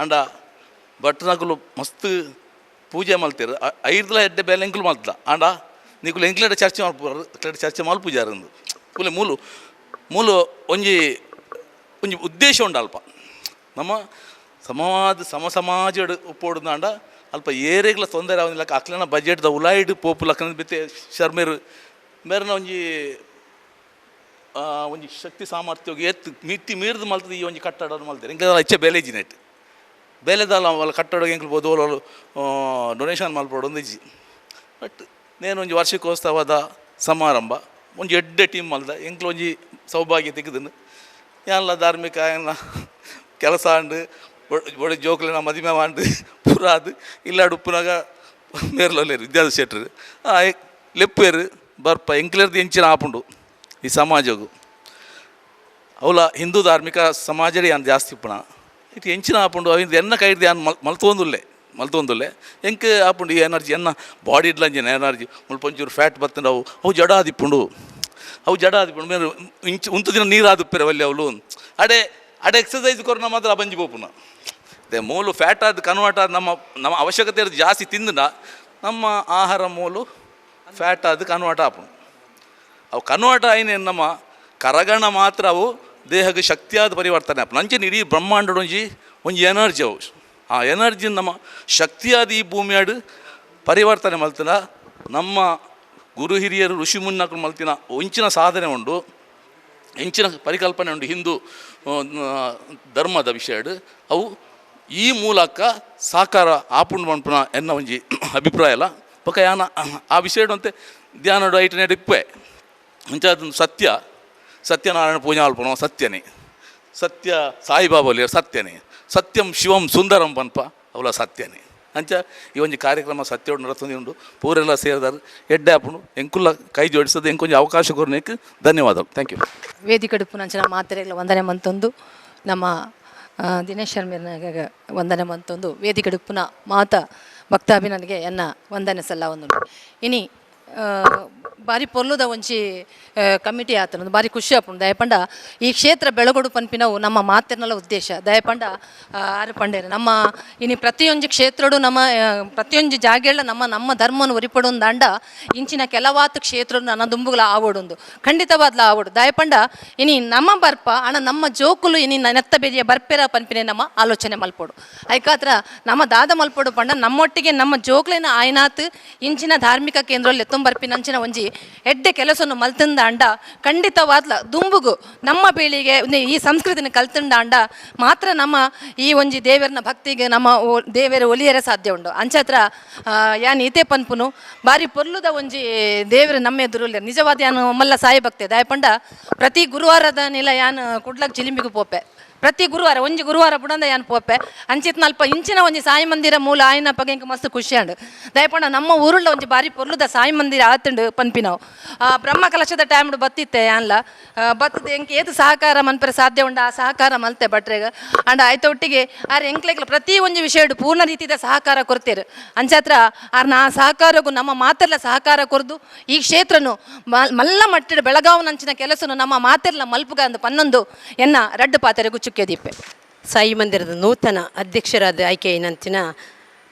ಆಂಡ ಭಟ್ನಕುಲು ಮಸ್ತ್ ಪೂಜೆ ಮಲ್ತೇರು ಐರ್ದಲ ಎಡ್ಡೆ ಬೇಲೆ ಎಂಕ್ಲು ಮಲ್ತದ ಆಂಡ ನಿಕುಲು ಎಂಕ್ಲೆಡ ಚರ್ಚೆ ಮಲ್ಪುವಾರು ಅಕ್ಲೆಡ ಚರ್ಚೆ ಮಲ್ಪುಜಾರು ಅಂದು ಕುಲೆ ಮೂಲು ಮೂಲು ಒಂಜಿ ಒಂಜಿ ಉದ್ದೇಶ ಉಂಡು ಅಲ್ಪ ನಮ್ಮ ಸಮಾಜ ಸಮ ಸಮಾಜಡ್ ಉಪ್ಪೊಡುಂದಾಂಡ ಅಲ್ಪ ಏರೆಗ್ಲ ತೊಂದರೆ ಆವೊಂದಿಲ್ಲ ಅಕ್ಲೆನ ಬಜೆಟ್ದ ಉಲಾಯಿಡ್ ಪೋಪುಲಕ್ಕನ ಬಿತ್ತೆ ಶರ್ಮೇರು ಮೇರ್ನ ಒಂಜಿ ಒಂಜಿ ಶಕ್ತಿ ಸಾಮರ್ಥ್ಯ ಏತ್ ಮಿತಿ ಮೀರ್ದು ಮಲ್ತದ ಈ ಒಂಜಿ ಕಟ್ಟಡ ಮಲ್ತೆರ್ ಎಂಕ್ಲೆ ಹೆಚ್ಚೆ ಬೇಲೆ ನೆಟ್ ಬೇಲೆದಾಲ ಅವಲ ಕಟ್ಟಡ ಎಂಕ್ಲು ಬೋದೋಲು ಡೊನೇಷನ್ ಮಲ್ಪೊಡು ಒಂದು ಇಜ್ಜಿ ಬಟ್ ನೇನು ಒಂಜಿ ವಾರ್ಷಿಕೋತ್ಸವದ ಸಮಾರಂಭ ಒಂಜಿ ಎಡ್ಡೆ ಟೀಮ್ ಮಲ್ದ ಎಂಕ್ಲು ಒಂಜಿ ಸೌಭಾಗ್ಯ ತಿಕ್ಕುದುಂಡು ಯಾನ್ಲ ಧಾರ್ಮಿಕ ಏನ್ಲ ಕೆಲಸ ಆಂಡ್ ಬೊಡೆ ಜೋಕುಲೆನ ಮದಿಮೆ ಆಂಡ್ ಪೂರ ಆದ್ ಇಲ್ಲಾಡ್ ಉಪ್ಪುನಗ ಮೇರ್ಲೊಲ್ಲೆರ್ ವಿದ್ಯಾಧರ ಶೆಟ್ರು ಲೆಪ್ಪುವೆರ್ ಬರ್ಪ ಎಂಕ್ಲೆರ್ದ್ ಎಂಚಿನ ಆಪುಂಡು ಈ ಸಮಾಜಗು ಅವಲ ಹಿಂದೂ ಧಾರ್ಮಿಕ ಸಮಾಜಡ್ ಯಾನ್ ಜಾಸ್ತಿ ಉಪ್ಪುನ ಇತ್ತೆ ಎಂಚಿನ ಆಪುಂಡು ಅವು ಎನ್ನ ಕೈರ್ದ್ ಯಾನ್ ಮಲ್ತೊಂದುಲ್ಲೆ ಮಲ್ತೊಂದುಲ್ಲೆ ಎಂಕ್ ಆಪುಂಡು ಈ ಎನರ್ಜಿ ಎನ್ನ ಬಾಡಿ ಇಡ್ಲಂಚಿನ ಎನರ್ಜಿ ಮುಲ್ಪ ಒಂಚೂರು ಫ್ಯಾಟ್ ಬತ್ತುಂಡು ಅವು ಅವು ಜಡ ಆದಿಪ್ಪುಂಡು ಅವು ಜಡ ಆದಿಪ್ಪುಂಡು ಮೇರು ಇಂಚ ಉಂತು ದಿನ ನೀರು ಆದಿಪ್ಪೆರೆ ವಲ್ಲೆ ಅವಲು ಅಡೆ ಅಡೆ ಎಕ್ಸಸೈಸ್ ಕೊರ್ನ ಮಾತ್ರ ಬಂಜಿ ಪೋಪುನ ದೆ ಮೂಲು ಫ್ಯಾಟ್ ಆದ್ ಕನ್ವರ್ಟ್ ಆದ್ ನಮ್ಮ ನಮ್ಮ ಅವಶ್ಯಕತೆ ಜಾಸ್ತಿ ತಿಂದ ನಮ್ಮ ಆಹಾರ ಮೂಲು ಫ್ಯಾಟ್ ಆದ್ ಕನ್ವರ್ಟ್ ಆಪುಂಡು ಅವು ಕನ್ವರ್ಟ್ ಆಯಿನ ನಮ್ಮ ಕರಗಣ ಮಾತ್ರ ಅವು ದೇಹಕ್ಕೆ ಶಕ್ತಿಯಾದ ಪರಿವರ್ತನೆ ಆಪುಂಡು ಅಂಚನೆ ಇಡೀ ಬ್ರಹ್ಮಾಂಡ ಒಂಜಿ ಒಂಜಿ ಎನರ್ಜಿ ಅವು ಆ ಎನರ್ಜಿ ನಮ್ಮ ಶಕ್ತಿಯಾದ ಈ ಭೂಮಿಯಾಡು ಪರಿವರ್ತನೆ ಮಲ್ತನ ನಮ್ಮ ಗುರು ಹಿರಿಯರು ಋಷಿ ಮುನ್ನಕುಲು ಮಲ್ತಿನ ಒಂಚಿನ ಸಾಧನೆ ಉಂಡು ಎಂಚಿನ ಪರಿಕಲ್ಪನೆ ಉಂಡು ಹಿಂದೂ ಧರ್ಮದ ವಿಷಯಡ್ ಅವು ಈ ಮೂಲಕ ಸಾಕಾರ ಆಪುಂಡು ಮನ್ಪುನ ಎನ್ನ ಒಂಜಿ ಅಭಿಪ್ರಾಯ ಅಲ್ಲ ಬೊಕ ಯಾನ ಆ ವಿಷಯಡ್ ಒಂತೆ ಧ್ಯಾನಡು ಐಟನೇಡ್ ಇಪ್ಪೆ ಅಂಚಾದ ಸತ್ಯ ಸತ್ಯನಾರಾಯಣ ಪೂಜೆ ಮಲ್ಪುನ ಸತ್ಯನೇ ಸತ್ಯ ಸಾಯಿಬಾಬಾ ಸತ್ಯನೇ ಸತ್ಯಂ ಶಿವಂ ಸುಂದರಂ ಪನ್ಪ ಅವಲ ಸತ್ಯನೇ ಅಂಚ ಈ ಒಂಜಿ ಕಾರ್ಯಕ್ರಮ ಸತ್ಯೋಡು ನಡತೊಂದು ಉಂಡು ಪೂರೆಲ್ಲ ಸೇರಿದಾರೆ ಎಡ್ಡೆ ಆಪುಂಡು ಎಂಕುಲ್ಲ ಕೈ ಜೋಡಿಸೋದು ಎಂಕೊಂಜಿ ಅವಕಾಶ ಕೊರ್ನೇಕ್ ಧನ್ಯವಾದಗಳು. Thank you. ವೇದಿಕೆ ಉಪ್ಪುನಂಚಿನ ಮಾತೆರೆಗ್ಲ ವಂದನೆ ಮಂತೊಂದು ನಮ್ಮ ದಿನೇಶ್ ಶರ್ಮಿನ ವಂದನೆ ಮಂತೊಂದು ವೇದಿಕೆ ಉಪ್ಪುನ ಮಾತ ಭಕ್ತಾಭಿನನಿಗೆ ಎನ್ನ ವಂದನೆ ಸಲ್ಲ ಒಂದು ಇನಿ ಬಾರಿ ಪೊರ್ಲುದ ಒಂಜಿ ಕಮಿಟಿ ಆತನ ಬಾರಿ ಖುಷಿ ಆಪುಂಡು. ದಯಪಂಡ ಈ ಕ್ಷೇತ್ರ ಬೆಳಗೊಡು ಪನ್ಪಿನವು ನಮ್ಮ ಮಾತೆರ್ನಲ ಉದ್ದೇಶ. ದಯಪಂಡ ಆರು ಪಂಡೇರು ನಮ್ಮ ಇನಿ ಪ್ರತಿಯೊಂಜಿ ಕ್ಷೇತ್ರಡು ನಮ್ಮ ಪ್ರತಿಯೊಂಜಿ ಜಾಗೆಳ್ಳ ನಮ್ಮ ನಮ್ಮ ಧರ್ಮನು ಒರಿಪಡೊಂದಾಂಡ ಇಂಚಿನ ಕೆಲವಾತ್ ಕ್ಷೇತ್ರ ನನ್ನ ದುಂಬುಗಳ ಆವೊಡೊಂದು ಖಂಡಿತವಾದ್ಲ ಆವೊಡು. ದಯಪಂಡ ಇನಿ ನಮ್ಮ ಬರ್ಪ ಅಣ ನಮ್ಮ ಜೋಕುಲು ಇನಿ ನೆತ್ತ ಬೆರಿಯ ಬರ್ಪೆರ ಪನ್ಪಿನ ನಮ್ಮ ಆಲೋಚನೆ ಮಲ್ಪೊಡು. ಐಕಾತ್ರ ನಮ್ಮ ದಾದ ಮಲ್ಪೊಡು ಪಂಡ ನಮ್ಮೊಟ್ಟಿಗೆ ನಮ್ಮ ಜೋಕ್ಲೆನ ಆಯ್ನಾತ್ ಇಂಚಿನ ಧಾರ್ಮಿಕ ಕೇಂದ್ರದಲ್ಲಿ ಎತ್ತೊಂಬರ್ಪಿನಂಚಿನ ಒಂಜಿ ಎಡ್ಡೆ ಕೆಲಸವನ್ನು ಮಲ್ತಂದಾಂಡ ಖಂಡಿತವಾದ್ಲ ದುಂಬುಗು ನಮ್ಮ ಪೀಳಿಗೆ ಈ ಸಂಸ್ಕೃತಿನ ಕಲ್ತಂದಾಂಡ ಮಾತ್ರ ನಮ್ಮ ಈ ಒಂಜಿ ದೇವರನ ಭಕ್ತಿಗೆ ನಮ್ಮ ದೇವರ ಒಲಿಯರೆ ಸಾಧ್ಯ ಉಂಡು. ಅಂಚಾತ್ರ ಯಾನ್ ಈತೆ ಪನ್ಪುನು ಬಾರಿ ಪೊರ್ಲುದ ಒಂಜಿ ದೇವರ ನಮ್ಮ ಎದುರು ನಿಜವಾದ ಯಾನು ಮಲ್ಲ ಸಾಯಿ ಭಕ್ತೆ. ದಾಯಪಂಡ ಪ್ರತಿ ಗುರುವಾರದ ನಿಲ ಯಾನ್ ಕುಡ್ಲಕ್ ಚಿಲಿಂಬಿಗೆ ಪೋಪೆ. ಪ್ರತಿ ಗುರುವಾರ ಒಂಜಿ ಗುರುವಾರ ಬುಡಂದ ಯಾನ್ ಪೋಪೆ. ಅಂಚಿತ್ ನಲ್ಪ ಇಂಚಿನ ಒಂಜಿ ಸಾಯಿ ಮಂದಿರ ಮೂಲ ಆಯಿನ ಪಗ ಎಂಕ್ ಮಸ್ತ್ ಖುಷಿ ಆಂಡ್. ದಯಪಂಡ ನಮ್ಮ ಊರುಳ್ಳ ಒಂಜಿ ಬಾರಿ ಪೊರ್ಲುದ ಸಾಯಿ ಮಂದಿರ ಆತುಂಡು ಪನ್ಪಿನವು. ಬ್ರಹ್ಮ ಕಲಶದ ಟೈಮ್ಡ್ ಬತ್ತಿತ್ತೆ ಯಾನ್ಲ ಬತ್ತದ ಎಂಕ್ ಏತ್ ಸಹಕಾರ ಮನ್ಪರೆ ಸಾಧ್ಯ ಉಂಡು ಆ ಸಹಕಾರ ಮಲ್ತೆ ಭಟ್ರೆಗ್. ಅಂಡ ಆಯ್ತ ಒಟ್ಟಿಗೆ ಆರ್ ಎಂಕ್ಲೆಗ್ಲ ಪ್ರತಿ ಒಂಜಿ ವಿಷಯಡ್ ಪೂರ್ಣ ರೀತಿದ ಸಹಕಾರ ಕೊರ್ತೆರ್. ಅಂಚಾತ್ರ ಆರ್ನ ಆ ಸಹಕಾರಗೂ ನಮ್ಮ ಮಾತೆರ್ಲ ಸಹಕಾರ ಕೊರ್ದು ಈ ಕ್ಷೇತ್ರನು ಮಲ್ಲ ಮಟ್ಟದ ಬೆಳಗಾವನಂಚಿನ ಕೆಲಸನು ನಮ್ಮ ಮಾತೆರ್ಲ ಮಲ್ಪುಗ ಅಂದ್ ಪನ್ನೊಂದು ಎನ್ನ ರಡ್ಡು ಪಾತೆರೆಗು ಚುಕ್ಕೆದೀಪೆ. ಸಾಯಿ ಮಂದಿರದ ನೂತನ ಅಧ್ಯಕ್ಷರಾದ ಆಯ್ಕೆಯಿನಂಚಿನ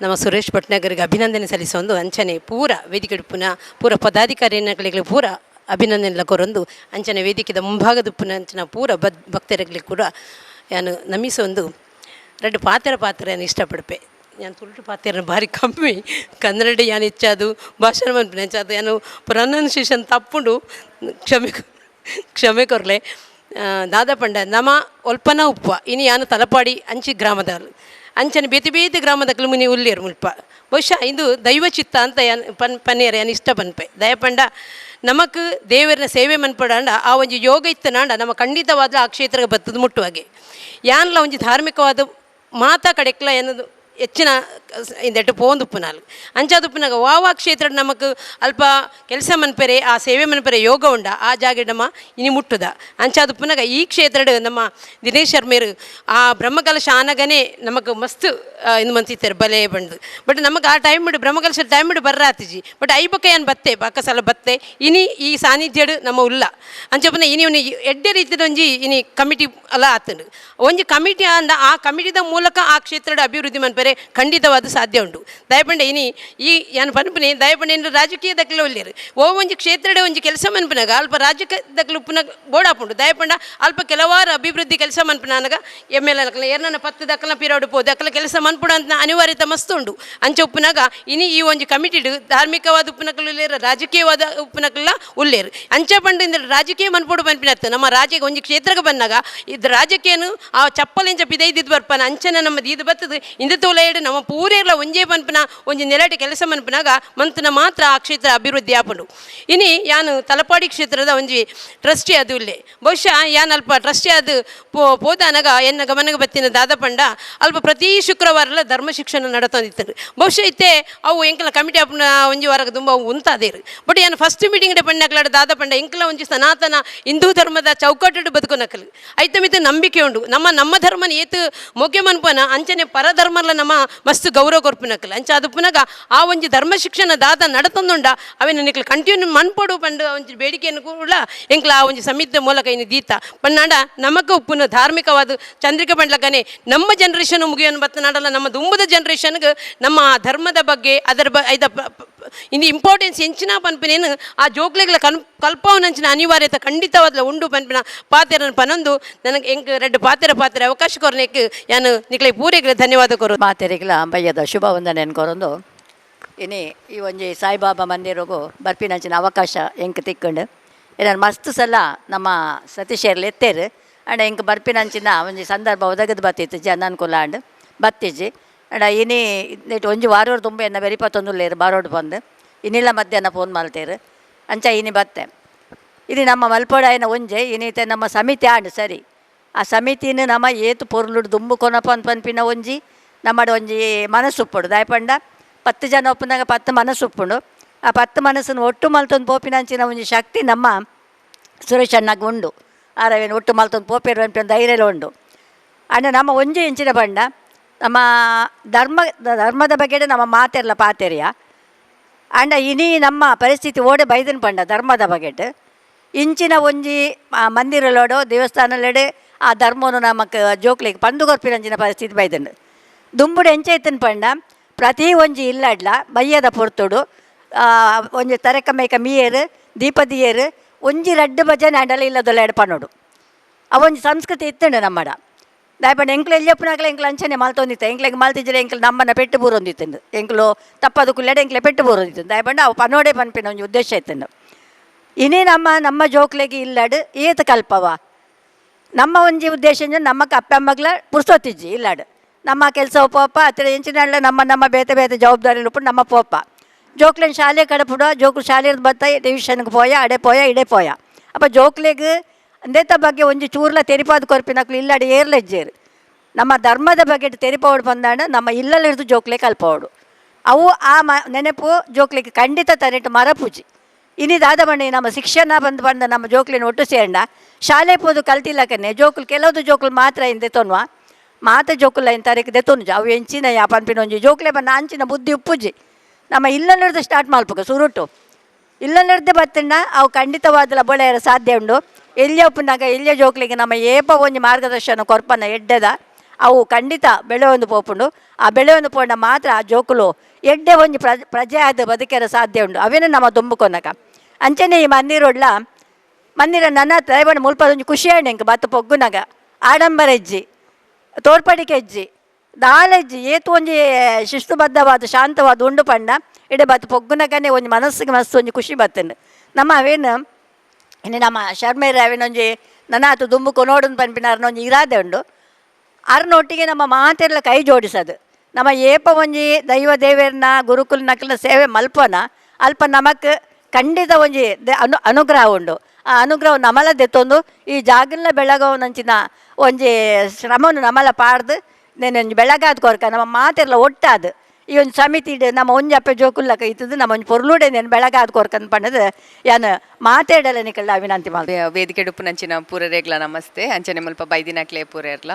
ನಮ್ಮ ಸುರೇಶ್ ಭಟ್ನಗರಿಗೆ ಅಭಿನಂದನೆ ಸಲ್ಲಿಸೊಂದು ಅಂಚನೆ ಪೂರ ವೇದಿಕೆ ಪುನಃ ಪೂರ ಪದಾಧಿಕಾರಿಗಳಿಗೆ ಪೂರ ಅಭಿನಂದನೆ ಕೊರೊಂದು ಅಂಚನೆ ವೇದಿಕೆದ ಮುಂಭಾಗದ ಪುನಃ ಅಂಚಿನ ಪೂರ ಭಕ್ತರಿಗೆ ಕೂಡ ಯಾನು ನಮಿಸೊಂದು ರಡ್ಡು ಪಾತ್ರ ಪಾತ್ರ ಇಷ್ಟಪಡ್ಪೆ. ಯಾನ್ ತುಳುಟು ಪಾತೆರ್ನ ಭಾರಿ ಕಮ್ಮಿ, ಕನ್ನಡ ಯಾನ್ ಹೆಚ್ಚಾದು ಭಾಷಣ ಮನ್ಪುನೆ ಅಂಚಾದ್ ಯಾನು ಪ್ರೊನೌನ್ಸಿಯೇಷನ್ ತಪ್ಪುಂಡು, ಕ್ಷಮೆ ಕ್ಷಮೆ ಕೊರ್ಲೆ. ದಾದ ಪಂಡ ನಮ ಒಲ್ಪನ ಉಪ್ಪ ಇನಿ ಯಾನು ತಲಪಾಡಿ ಅಂಚಿ ಗ್ರಾಮದಲ್ ಅಂಚನೆ ಬೇತೆ ಬೇತೆ ಗ್ರಾಮದಕ್ಲು ಮುನಿ ಉಲ್ಲೇರು ಮುಲ್ಪ. ಬಹುಶಃ ಇಂದು ದೈವ ಚಿತ್ತ ಅಂತ ಯಾನ್ ಪನ್ನೇರ್ ಯಾನ್ ಇಷ್ಟ ಪನ್ಪೆ. ದಯಪಂಡ ನಮಕ್ ದೇವರನ ಸೇವೆ ಮನ್ಪಡಾಂಡ ಆ ಒಂಜಿ ಯೋಗ ಇತ್ತನಾಂಡ ನಮ್ಮ ಖಂಡಿತವಾದ ಆ ಕ್ಷೇತ್ರಕ್ಕೆ ಬತ್ತದ ಮುಟ್ಟುವಾಗೆ. ಯಾನ್ಲ ಒಂಜಿ ಧಾರ್ಮಿಕವಾದ ಮಾತಾ ಕಡೆಕ್ಲ ಏನದು ಹೆಚ್ಚಿನ ಇಂದೆಟ್ಟು ಪೋಂದುಪ್ಪುನಾಲ್ ಅಂಚಾದುಪ್ಪುನಾಗ ವಾವಾ ಕ್ಷೇತ್ರ ನಮಕ್ ಅಲ್ಪ ಕೆಲಸ ಮನ್ಪೆರೆ ಆ ಸೇವೆ ಮನ್ಪೆರೆ ಯೋಗ ಉಂಡ ಆ ಜಾಗೆ ನಮ್ಮ ಇನಿ ಮುಟ್ಟುದ. ಅಂಚಾದುಪ್ಪುನಾಗ ಈ ಕ್ಷೇತ್ರಡ್ ನಮ್ಮ ದಿನೇಶ್ ಶರ್ಮೇರು ಆ ಬ್ರಹ್ಮಕಲಶ ಆನಗನೇ ನಮಕ್ ಮಸ್ತ್ ಇಂದು ಮಂತಿತ್ತಾರೆ ಬಲೆ ಬಂದು. ಬಟ್ ನಮಗೆ ಆ ಟೈಮ್ ಬ್ರಹ್ಮಕಲಶ ಟೈಮ್ ಬರ್ರಾತಿಜಿ. ಬಟ್ I ಬೊಕ್ಕ ಏನ್ ಬತ್ತೆ ಬಾಕ ಸಲ ಬತ್ತೆ ಇನಿ ಈ ಸಾನ್ನಿಧ್ಯಡ್ ನಮ್ಮ ಉಲ್ಲ. ಅಂಚಪುನ ಇನಿ ಒಂಜಿ ಎಡ್ಡೆ ರೀತಿದ ಒಂಜಿ ಇನಿ ಕಮಿಟಿ ಅಲ್ಲ ಆತುಂಡು. ಒಂಜಿ ಕಮಿಟಿ ಅಂದ ಆ ಕಮಿಟಿದ ಮೂಲಕ ಆ ಕ್ಷೇತ್ರದ ಅಭಿವೃದ್ಧಿ ಮನ್ಪೆರೆ ಖಂಡಿತವಾದ ಸಾಧ್ಯ ಉಂಟು. ದಯಪಂಡ ಇನಿ ಈ ಯಾನ್ ಪನ್ಪುನಿ ದಯಪಂಡ ಇನ್ನು ರಾಜಕೀಯದಕ್ಲೆ ಉಲ್ಲೆರ್ ಓ ಒಂಜಿ ಕ್ಷೇತ್ರಡ್ ಒಂಜಿ ಕೆಲಸ ಮನ್ಪುನಾಗ ಅಲ್ಪ ರಾಜಕೀಯದಕ್ಲು ಉಪ್ಪುನ ಬೋಡಾಪುಂಡು. ದಯಪಂಡ ಅಲ್ಪ ಕೆಲವಾರು ಅಭಿವೃದ್ಧಿ ಕೆಲಸ ಮನ್ಪುನಾಗ ಎಮ್ ಎಲ್ ಎ ಏರ್ನ ಪತ್ತು ದಕ್ಕಲ ಪಿರೋಡು ಪೋದು ಅಕಲ ಕೆಲಸ ಮನ್ಪುಡು ಅಂತ ಅನಿವಾರ್ಯತೆ ಮಸ್ತ್ ಉಂಡು. ಅಂಚ ಉಪ್ಪುನಾಗ ಇನಿ ಈ ಒಂಜಿ ಕಮಿಟಿಡ್ ಧಾರ್ಮಿಕವಾದ ಉಪ್ಪುನಕಲು ಉಲ್ಲೇರು, ರಾಜಕೀಯವಾದ ಉಪ್ಪುನಕಲ್ಲ ಉಲ್ಲೇರು. ಅಂಚ ಪಂಡ ಇಂದ್ರೆ ರಾಜಕೀಯ ಮನ್ಪುಡು ಪನ್ಪಿನತ್ತು ನಮ್ಮ ರಾಜ್ಯ ಒಂಜಿ ಕ್ಷೇತ್ರಕ್ಕೆ ಬಂದಾಗ ಇದು ರಾಜಕೀಯನು ಆ ಚಪ್ಪಲಿಂಚ ಪಿದೈದಿದ್ದು ಬರ್ಪನ ಅಂಚನೆ ನಮ್ಮ ದೀದು ಬತ್ತದು ಇಂದ ತೋಲೈಡು ನಮ್ಮ ಪೂರೇರ್ಲ ಒಂಜೇ ಪನ್ಪುನ ಒಂಜಿ ನೆಲಟೆ ಕೆಲಸ ಮನ್ಪುನಾಗ ಮಂತನ ಮಾತ್ರ ಆ ಕ್ಷೇತ್ರ ಅಭಿವೃದ್ಧಿ ಆಪುಂಡು. ಇನಿ ಯಾನು ತಲಪಾಡಿ ಕ್ಷೇತ್ರದ ಒಂಜಿ ಟ್ರಸ್ಟಿ ಅದು ಇಲ್ಲೇ. ಬಹುಶಃ ಯಾನ್ ಅಲ್ಪ ಟ್ರಸ್ಟಿ ಅದು ಪೋದಾನಗ ಎನ್ನ ಗಮನಕ್ಕೆ ಬತ್ತಿನ ದಾದ ಪಂಡ ಅಲ್ಪ ಪ್ರತಿ ಶುಕ್ರವಾರಲ ಧರ್ಮ ಶಿಕ್ಷಣ ನಡತೊಂದಿತ್ತು. ಬಹುಶಃ ಇತ್ತೆ ಅವು ಎಂಕಲ ಕಮಿಟಿ ಆಪುನ ಒಂಜಿ ವಾರಕ್ಕೆ ತುಂಬ ಅವು ಉಂತಾದೇರು. ಬಟ್ ಯಾನು ಫಸ್ಟ್ ಮೀಟಿಂಗ್ ಪಂಡಕ್ಲಾಡ ದಾದ ಪಂಡ ಎಂಕಲ ಒಂಜಿ ಸನಾತನ ಹಿಂದೂ ಧರ್ಮದ ಚೌಕಟ್ಟು ಬದುಕುನಕಲು ಐತ ಮಿತ್ತ ನಂಬಿಕೆ ಉಂಡು. ನಮ್ಮ ನಮ್ಮ ಧರ್ಮನ ಏತು ಮೊಗ್ಗೆ ಮನ್ಪನ ಅಂಚನೆ ಪರಧರ್ಮಲ ನಮ್ಮ ಮಸ್ತ್ ಗೌರವ ಕೊರ್ಪಿನಕಲ್. ಅಂಚ ಅದು ಪುನಗ ಆ ಒಂಜಿ ಧರ್ಮ ಶಿಕ್ಷಣ ದಾದ ನಡತೊಂದುಂಡ ಅವೆನ ನಿಕ್ಲು ಕಂಟಿನ್ಯೂ ಮನ್ಪೊಡು ಪಂಡು ಒಂಜಿ ಬೇಡಿಕೆಯನ್ನು ಕೂಡ ಎಂಕ್ಲ ಆ ಒಂಜಿ ಸಮಿತಿದ ಮೂಲಕ ಇನ್ನು ದೀತ ಪನ್ನಾಂಡ ನಮಕ್ ಉಪ್ಪುನ ಧಾರ್ಮಿಕವಾದ ಚಂದ್ರಿಕೆ ಪಂಡ್ಲಕನೆ ನಮ್ಮ ಜನರೇಷನ್ ಮುಗಿಯೋನು ಬತ್ತನಾಡಲ್ಲ ನಮ್ಮ ದುಂಬದ ಜನರೇಷನ್ಗೆ ನಮ್ಮ ಧರ್ಮದ ಬಗ್ಗೆ ಅದರ ಐದ ಇನ್ನು ಇಂಪಾರ್ಟೆನ್ಸ್ ಎಂಚಿನ ಪನ್ಪಿನೇನು ಆ ಜೋಕ್ಲೆಗ್ಲ ಕಲ್ಪವನಂಚಿನ ಅನಿವಾರ್ಯತೆ ಖಂಡಿತವಾದ್ಲ ಉಂಡು ಪನ್ಪಿನ ಪಾತೆರನ್ ಪನೊಂದು ನನಗೆ ಎಂಕ್ ರಡ್ಡು ಪಾತೆರ ಪಾತೆರ ಅವಕಾಶ ಕೊರ್ನೆಕ್ ಯಾನು ನಿಕ್ಲೆ ಪೂರೆಗ್ಲ ಧನ್ಯವಾದ ಕೊರು. ಮಾತೆರಿಗ್ಲ ಬಯ್ಯದ ಶುಭ ವಂದನೆ ಕೊರೊಂದು ಇನಿ ಈ ಒಂಜಿ ಸಾಯಿಬಾಬಾ ಮಂದಿರಗು ಬರ್ಪಿನಂಚಿನ ಅವಕಾಶ ಎಂಕ್ ತಿಕ್ಕಂಡು ಏನಾರು ಮಸ್ತ್ ಸಲ ನಮ್ಮ ಸತೀಶೆರ್ಲು ಎತ್ತೇರು ಅಂಡ ಎಂಕ್ ಬರ್ಪಿನಂಚಿನ ಒಂಜಿ ಸಂದರ್ಭ ಒದಗದು ಬತ್ತಿತ್ತು ಜನ ಅನುಕೂಲ ಅಂಡ್ ಬತ್ತಿಜ್ಜಿ. ಅಂಡ ಇನಿ ನೆಟ್ ಒಂಜಿ ವಾರೋಡು ತುಂಬ ಎನ್ನ ಬೆರಿಪತ್ತೊಂದುಲ್ಲೇರು ಬಾರೋಡು ಬಂದು ಇನಿಲ ಮಧ್ಯಾಹ್ನ ಫೋನ್ ಮಲ್ತೇರು ಅಂಚ ಇನಿ ಬತ್ತೆ. ಇನಿ ನಮ್ಮ ಮಲ್ಪೊಡಾಯಿನ ಒಂಜೆ ಇನಿತೆ ನಮ್ಮ ಸಮಿತಿ ಆಂಡ್ ಸರಿ ಆ ಸಮಿತಿನ ನಮ್ಮ ಏತು ಪೊರ್ಲುಡು ದುಂಬು ಕೊನಪ ಪನ್ಪಿನ ಒಂಜಿ ನಮ್ಮಡ ಒಂಜಿ ಮನಸ್ಸು ಉಪ್ಪುಡು. ದಾಯಪಂಡ 10 ಜನ ಒಪ್ಪುನಾಗ 10 ಮನಸ್ಸು ಉಪ್ಪುಂಡು. ಆ 10 ಮನಸ್ಸನ್ನು ಒಟ್ಟು ಮಲ್ತೊಂದು ಪೋಪಿನಂಚಿನ ಒಂಜಿ ಶಕ್ತಿ ನಮ್ಮ ಸುರೇಶ್ ಅಣ್ಣಗ್ ಉಂಡು. ಆರವೇನು ಒಟ್ಟು ಮಲ್ತೊಂದು ಪೋಪೇರು ಪನ್ಪಿನ ಧೈರ್ಯ ಉಂಡು. ಅಂಡ ನಮ್ಮ ಒಂಜಿ ಇಂಚಿನ ಪಂಡ ನಮ್ಮ ಧರ್ಮದ ಬಗ್ಗೆ ನಮ್ಮ ಮಾತೆರ್ಲ ಪಾತೆರಿಯ ಆಂಡ ಇನಿ ನಮ್ಮ ಪರಿಸ್ಥಿತಿ ಓಡೆ ಬೈದನ್ ಪಂಡ ಧರ್ಮದ ಬಗೆಟ್ ಇಂಚಿನ ಒಂಜಿ ಮಂದಿರಲೋಡು ದೇವಸ್ಥಾನಲೆಡೆ ಆ ಧರ್ಮನು ನಮಕ್ ಜೋಕ್ಲೆಗ್ ಪಂದು ಕೊರ್ಪಿನಂಚಿನ ಪರಿಸ್ಥಿತಿ ಬೈದಂಡು. ದುಂಬುಡು ಎಂಚ ಇತ್ತನ್ ಪಂಡ ಪ್ರತಿ ಒಂಜಿ ಇಲ್ಲಡ್ಲ ಬಯ್ಯದ ಪೊರ್ತುಡು ಒಂಜಿ ತರಕ ಮೇಕ ಮೀಯರು ದೀಪದಿಯರು ಒಂಜಿ ರಡ್ಡು ಭಜನೆ ಆಂಡಲ ಇಲ್ಲದೊಲ್ಲ ಎಡಪನೋಡು ಅವೊಂಜಿ ಸಂಸ್ಕೃತಿ ಇತ್ತಂಡು ನಮ್ಮಡ. ದಾಯಪಂಡ ಎಂಕ್ಲು ಎಲ್ಲಿಯಪ್ಪನಾಗಲ ಎಂಕ್ಲು ಅಂಚನೆ ಮಲ್ತೊಂದಿತ್ತು, ಎಂಕ್ಲೆಗ್ ಮಲ್ತಿಜ್ರೆ ಎಂಕ್ಲು ನಮ್ಮನ್ನ ಪೆಟ್ಟು ಬೂರೊಂದಿತ್ತಂಡು, ಎಂಕ್ಲು ತಪ್ಪದು ಕುಲ್ಲೆಡೆ ಎಂಕ್ಲೆ ಪೆಟ್ಟು ಬೂರೊಂದಿತ್ತು. ದಾಯಪಂಡ ಅವು ಪನೋಡೆ ಪನ್ಪಿನ ಒಂಜಿ ಉದ್ದೇಶ ಇತ್ತಂಡು. ಇನಿ ನಮ್ಮ ನಮ್ಮ ಜೋಕ್ಲೆಗ್ ಇಲ್ಲಡ್ ಏತ್ ಕಲ್ಪವ ನಮ್ಮ ಒಂಜಿ ಉದ್ದೇಶ ನಮ್ಮ ಅಪ್ಪಮ್ಮಗ್ಲ ಪುರ್ಸೊತ್ತಿಜ್ಜಿ ಇಲ್ಲಾಡು ನಮ್ಮ ಕೆಲಸ ಪೋಪ ಅತ್ರ ಎಂಚಿನಲ್ಲ ನಮ್ಮ ನಮ್ಮ ಬೇತೆ ಬೇತೆ ಜವಾಬ್ದಾರಿ ಉಪ್ಪು ನಮ್ಮ ಪೋಪ ಜೋಕ್ಲೆನ್ ಶಾಲೆ ಕಡಪುಡ ಜೋಕ್ಲು ಶಾಲೆರ್ದ್ ಬತ್ತ ಟ್ಯೂಷನ್ಗೆ ಪೋಯ ಅಡೆ ಪೋಯ ಇಡೆ ಪೋಯ. ಅಪ್ಪ ಜೋಕ್ಲೆಗ್ ಅಂದೇತ ಬಗ್ಗೆ ಒಂಜಿ ಚೂರ್ಲ ತೆರಿಪಾದ ಕೊರ್ಪಿನಕ್ಲು ಇಲ್ಲಾಡು ಏರ್ಲೆಜ್ಜೇರು ನಮ್ಮ ಧರ್ಮದ ಬಗ್ಗೆ ತೆರಿಪೋಡು ಬಂದಾಂಡ ನಮ್ಮ ಇಲ್ಲಲ್ಲಿರ್ದು ಜೋಕ್ಲೆ ಕಲ್ಪೋಡು ಅವು ಆ ನೆನಪು ಜೋಕ್ಲೆಗ್ ಖಂಡಿತ ತರೆಟ್ ಮರಪೂಜಿ. ಇನಿ ದಾದ ಬಣ್ಣಿ ನಮ್ಮ ಶಿಕ್ಷಣ ಬಂದು ಬಂದ ನಮ್ಮ ಜೋಕ್ಲಿನ ಒಟ್ಟು ಸೇಂಡ ಶಾಲೆ ಪೋದು ಕಲ್ತಿಲ್ಲಕನೆ ಜೋಕುಲು ಕೆಲವೊಂದು ಜೋಕುಲು ಮಾತ್ರ ಇಂದೆ ತೊನ್ವ ಮಾತ ಜೋಕುಲ ಇನ್ ತಾರೀಕು ದೆತ್ತೊಂಜು ಅವು ಎಂಚಿನ ಯಾ ಪನ್ಪಿನ ಒಂಜಿ ಜೋಕ್ಲೆ ಬನ್ನ ಅಂಚಿನ ಬುದ್ಧಿ ಉಪ್ಪುಜಿ. ನಮ್ಮ ಇಲ್ಲಲ್ಲಿರ್ದು ಸ್ಟಾರ್ಟ್ ಮಲ್ಪಕ ಸುರುಟು ಇಲ್ಲಲ್ಲಿರ್ದೆ ಬತ್ತಣ್ಣ ಅವು ಖಂಡಿತವಾದಲ ಬೊಳೆಯರ ಸಾಧ್ಯ ಉಂಡು. ಎಲ್ಲಿಯ ಉಪ್ಪುನಾಗ ಎಲ್ಲಿಯ ಜೋಕ್ಲಿಗೆ ನಮ್ಮ ಏಪ ಒಂಜಿ ಮಾರ್ಗದರ್ಶನ ಕೊರ್ಪನ ಎಡ್ಡೆದ ಅವು ಖಂಡಿತ ಬೆಳೆಯೊಂದು ಪೋಪುಂಡು. ಆ ಬೆಳೆಯೊಂದು ಪೋಂಡ ಮಾತ್ರ ಆ ಜೋಕುಲು ಎಡ್ಡೆ ಒಂಜಿ ಪ್ರಜೆ ಆದ ಬದುಕೆರ ಸಾಧ್ಯ ಉಂಡು. ಅವೇನು ನಮ್ಮ ದುಂಬುಕೊನಕ ಅಂಚನೆ ಈ ಮಂದಿರೊಡ್ಲ ಮಂದಿರ ನನ್ನ ದಯಮಾಡಿ ಮುಲ್ಪ ಒಂಜಿ ಖುಷಿ ಆಂಡ್ ಎಂಕ್ ಬತ್ತ ಪೊಗ್ಗುನಾಗ ಆಡಂಬರ ಇಜ್ಜಿ ತೋರ್ಪಡಿಕೆ ಇಜ್ಜಿ ದಾಲ ಇಜ್ಜಿ ಏತು ಒಂಜಿ ಶಿಸ್ತುಬದ್ಧವಾದ ಶಾಂತವಾದ ಉಂಡು ಪಂಡ ಇಡೆ ಬತ್ತು ಪೊಗ್ಗುನಗನೆ ಒಂಜಿ ಮನಸ್ಸಿಗೆ ಮಸ್ತ್ ಒಂಜಿ ಖುಷಿ ಬತ್ತಂಡು. ನಮ್ಮ ಅವೇನು ಇನ್ನು ನಮ್ಮ ಶರ್ಮೇರ ಅವೇನೊಂಜಿ ನನಾತು ದುಂಬು ಕೊನೋಡನ್ ಪನ್ಪಿನಾರ್ನ ಒಂಜಿ ಇರಾದೆ ಉಂಡು. ಅರ್ನೊಟ್ಟಿಗೆ ನಮ್ಮ ಮಾತೆಲ್ಲ ಕೈ ಜೋಡಿಸೋದು ನಮ್ಮ ಏಪ ಒಂಜಿ ದೈವ ದೇವೇರ್ನ ಗುರುಕುಲ ನಕಲ್ನ ಸೇವೆ ಮಲ್ಪನ ಅಲ್ಪ ನಮಕ್ ಖಂಡಿತ ಒಂಜಿ ಅನುಗ್ರಹ ಉಂಡು. ಆ ಅನುಗ್ರಹ ನಮಲ ದೆತ್ತೊಂದು ಈ ಜಾಗಲ್ನ ಬೆಳಗವನಂಚಿನ ಒಂಜಿ ಶ್ರಮವನ್ನು ನಮಲ ಪಾಡ್ದು ಒಂಜಿ ಬೆಳಗಾದ ಕೊರ್ಕ ನಮ್ಮ ಮಾತೆಲ್ಲ ಒಟ್ಟಾದು ಈ ಒಂದು ಸಮಿತಿ ನಮ್ಮ ಒಂಜಿ ಅಪ್ಪೆ ಜೋಕುಲ್ಲಕ ಇತ್ತದು ನಮ್ಮ ಒಂಜಿ ಪೊರ್ಲುಡೆ ನೇನು ಬೆಳಗಾದ ಕೊರ್ಕಂದ್ ಪಂಡದು ಯಾನ್ ಮಾತೇಡಲ ನಿಕಲ್ಡ ವಿನಂತಿ ಮಲ್ತ. ವೇದಿಕೆ ಡುಪ್ಪುನಂಚಿನ ಪೂರರೇಗ್ಲ ನಮಸ್ತೆ. ಅಂಚನೆ ಮುಲ್ಪ ಬೈದಿನಕ್ಲೆ ಪೂರೆರ್ಲ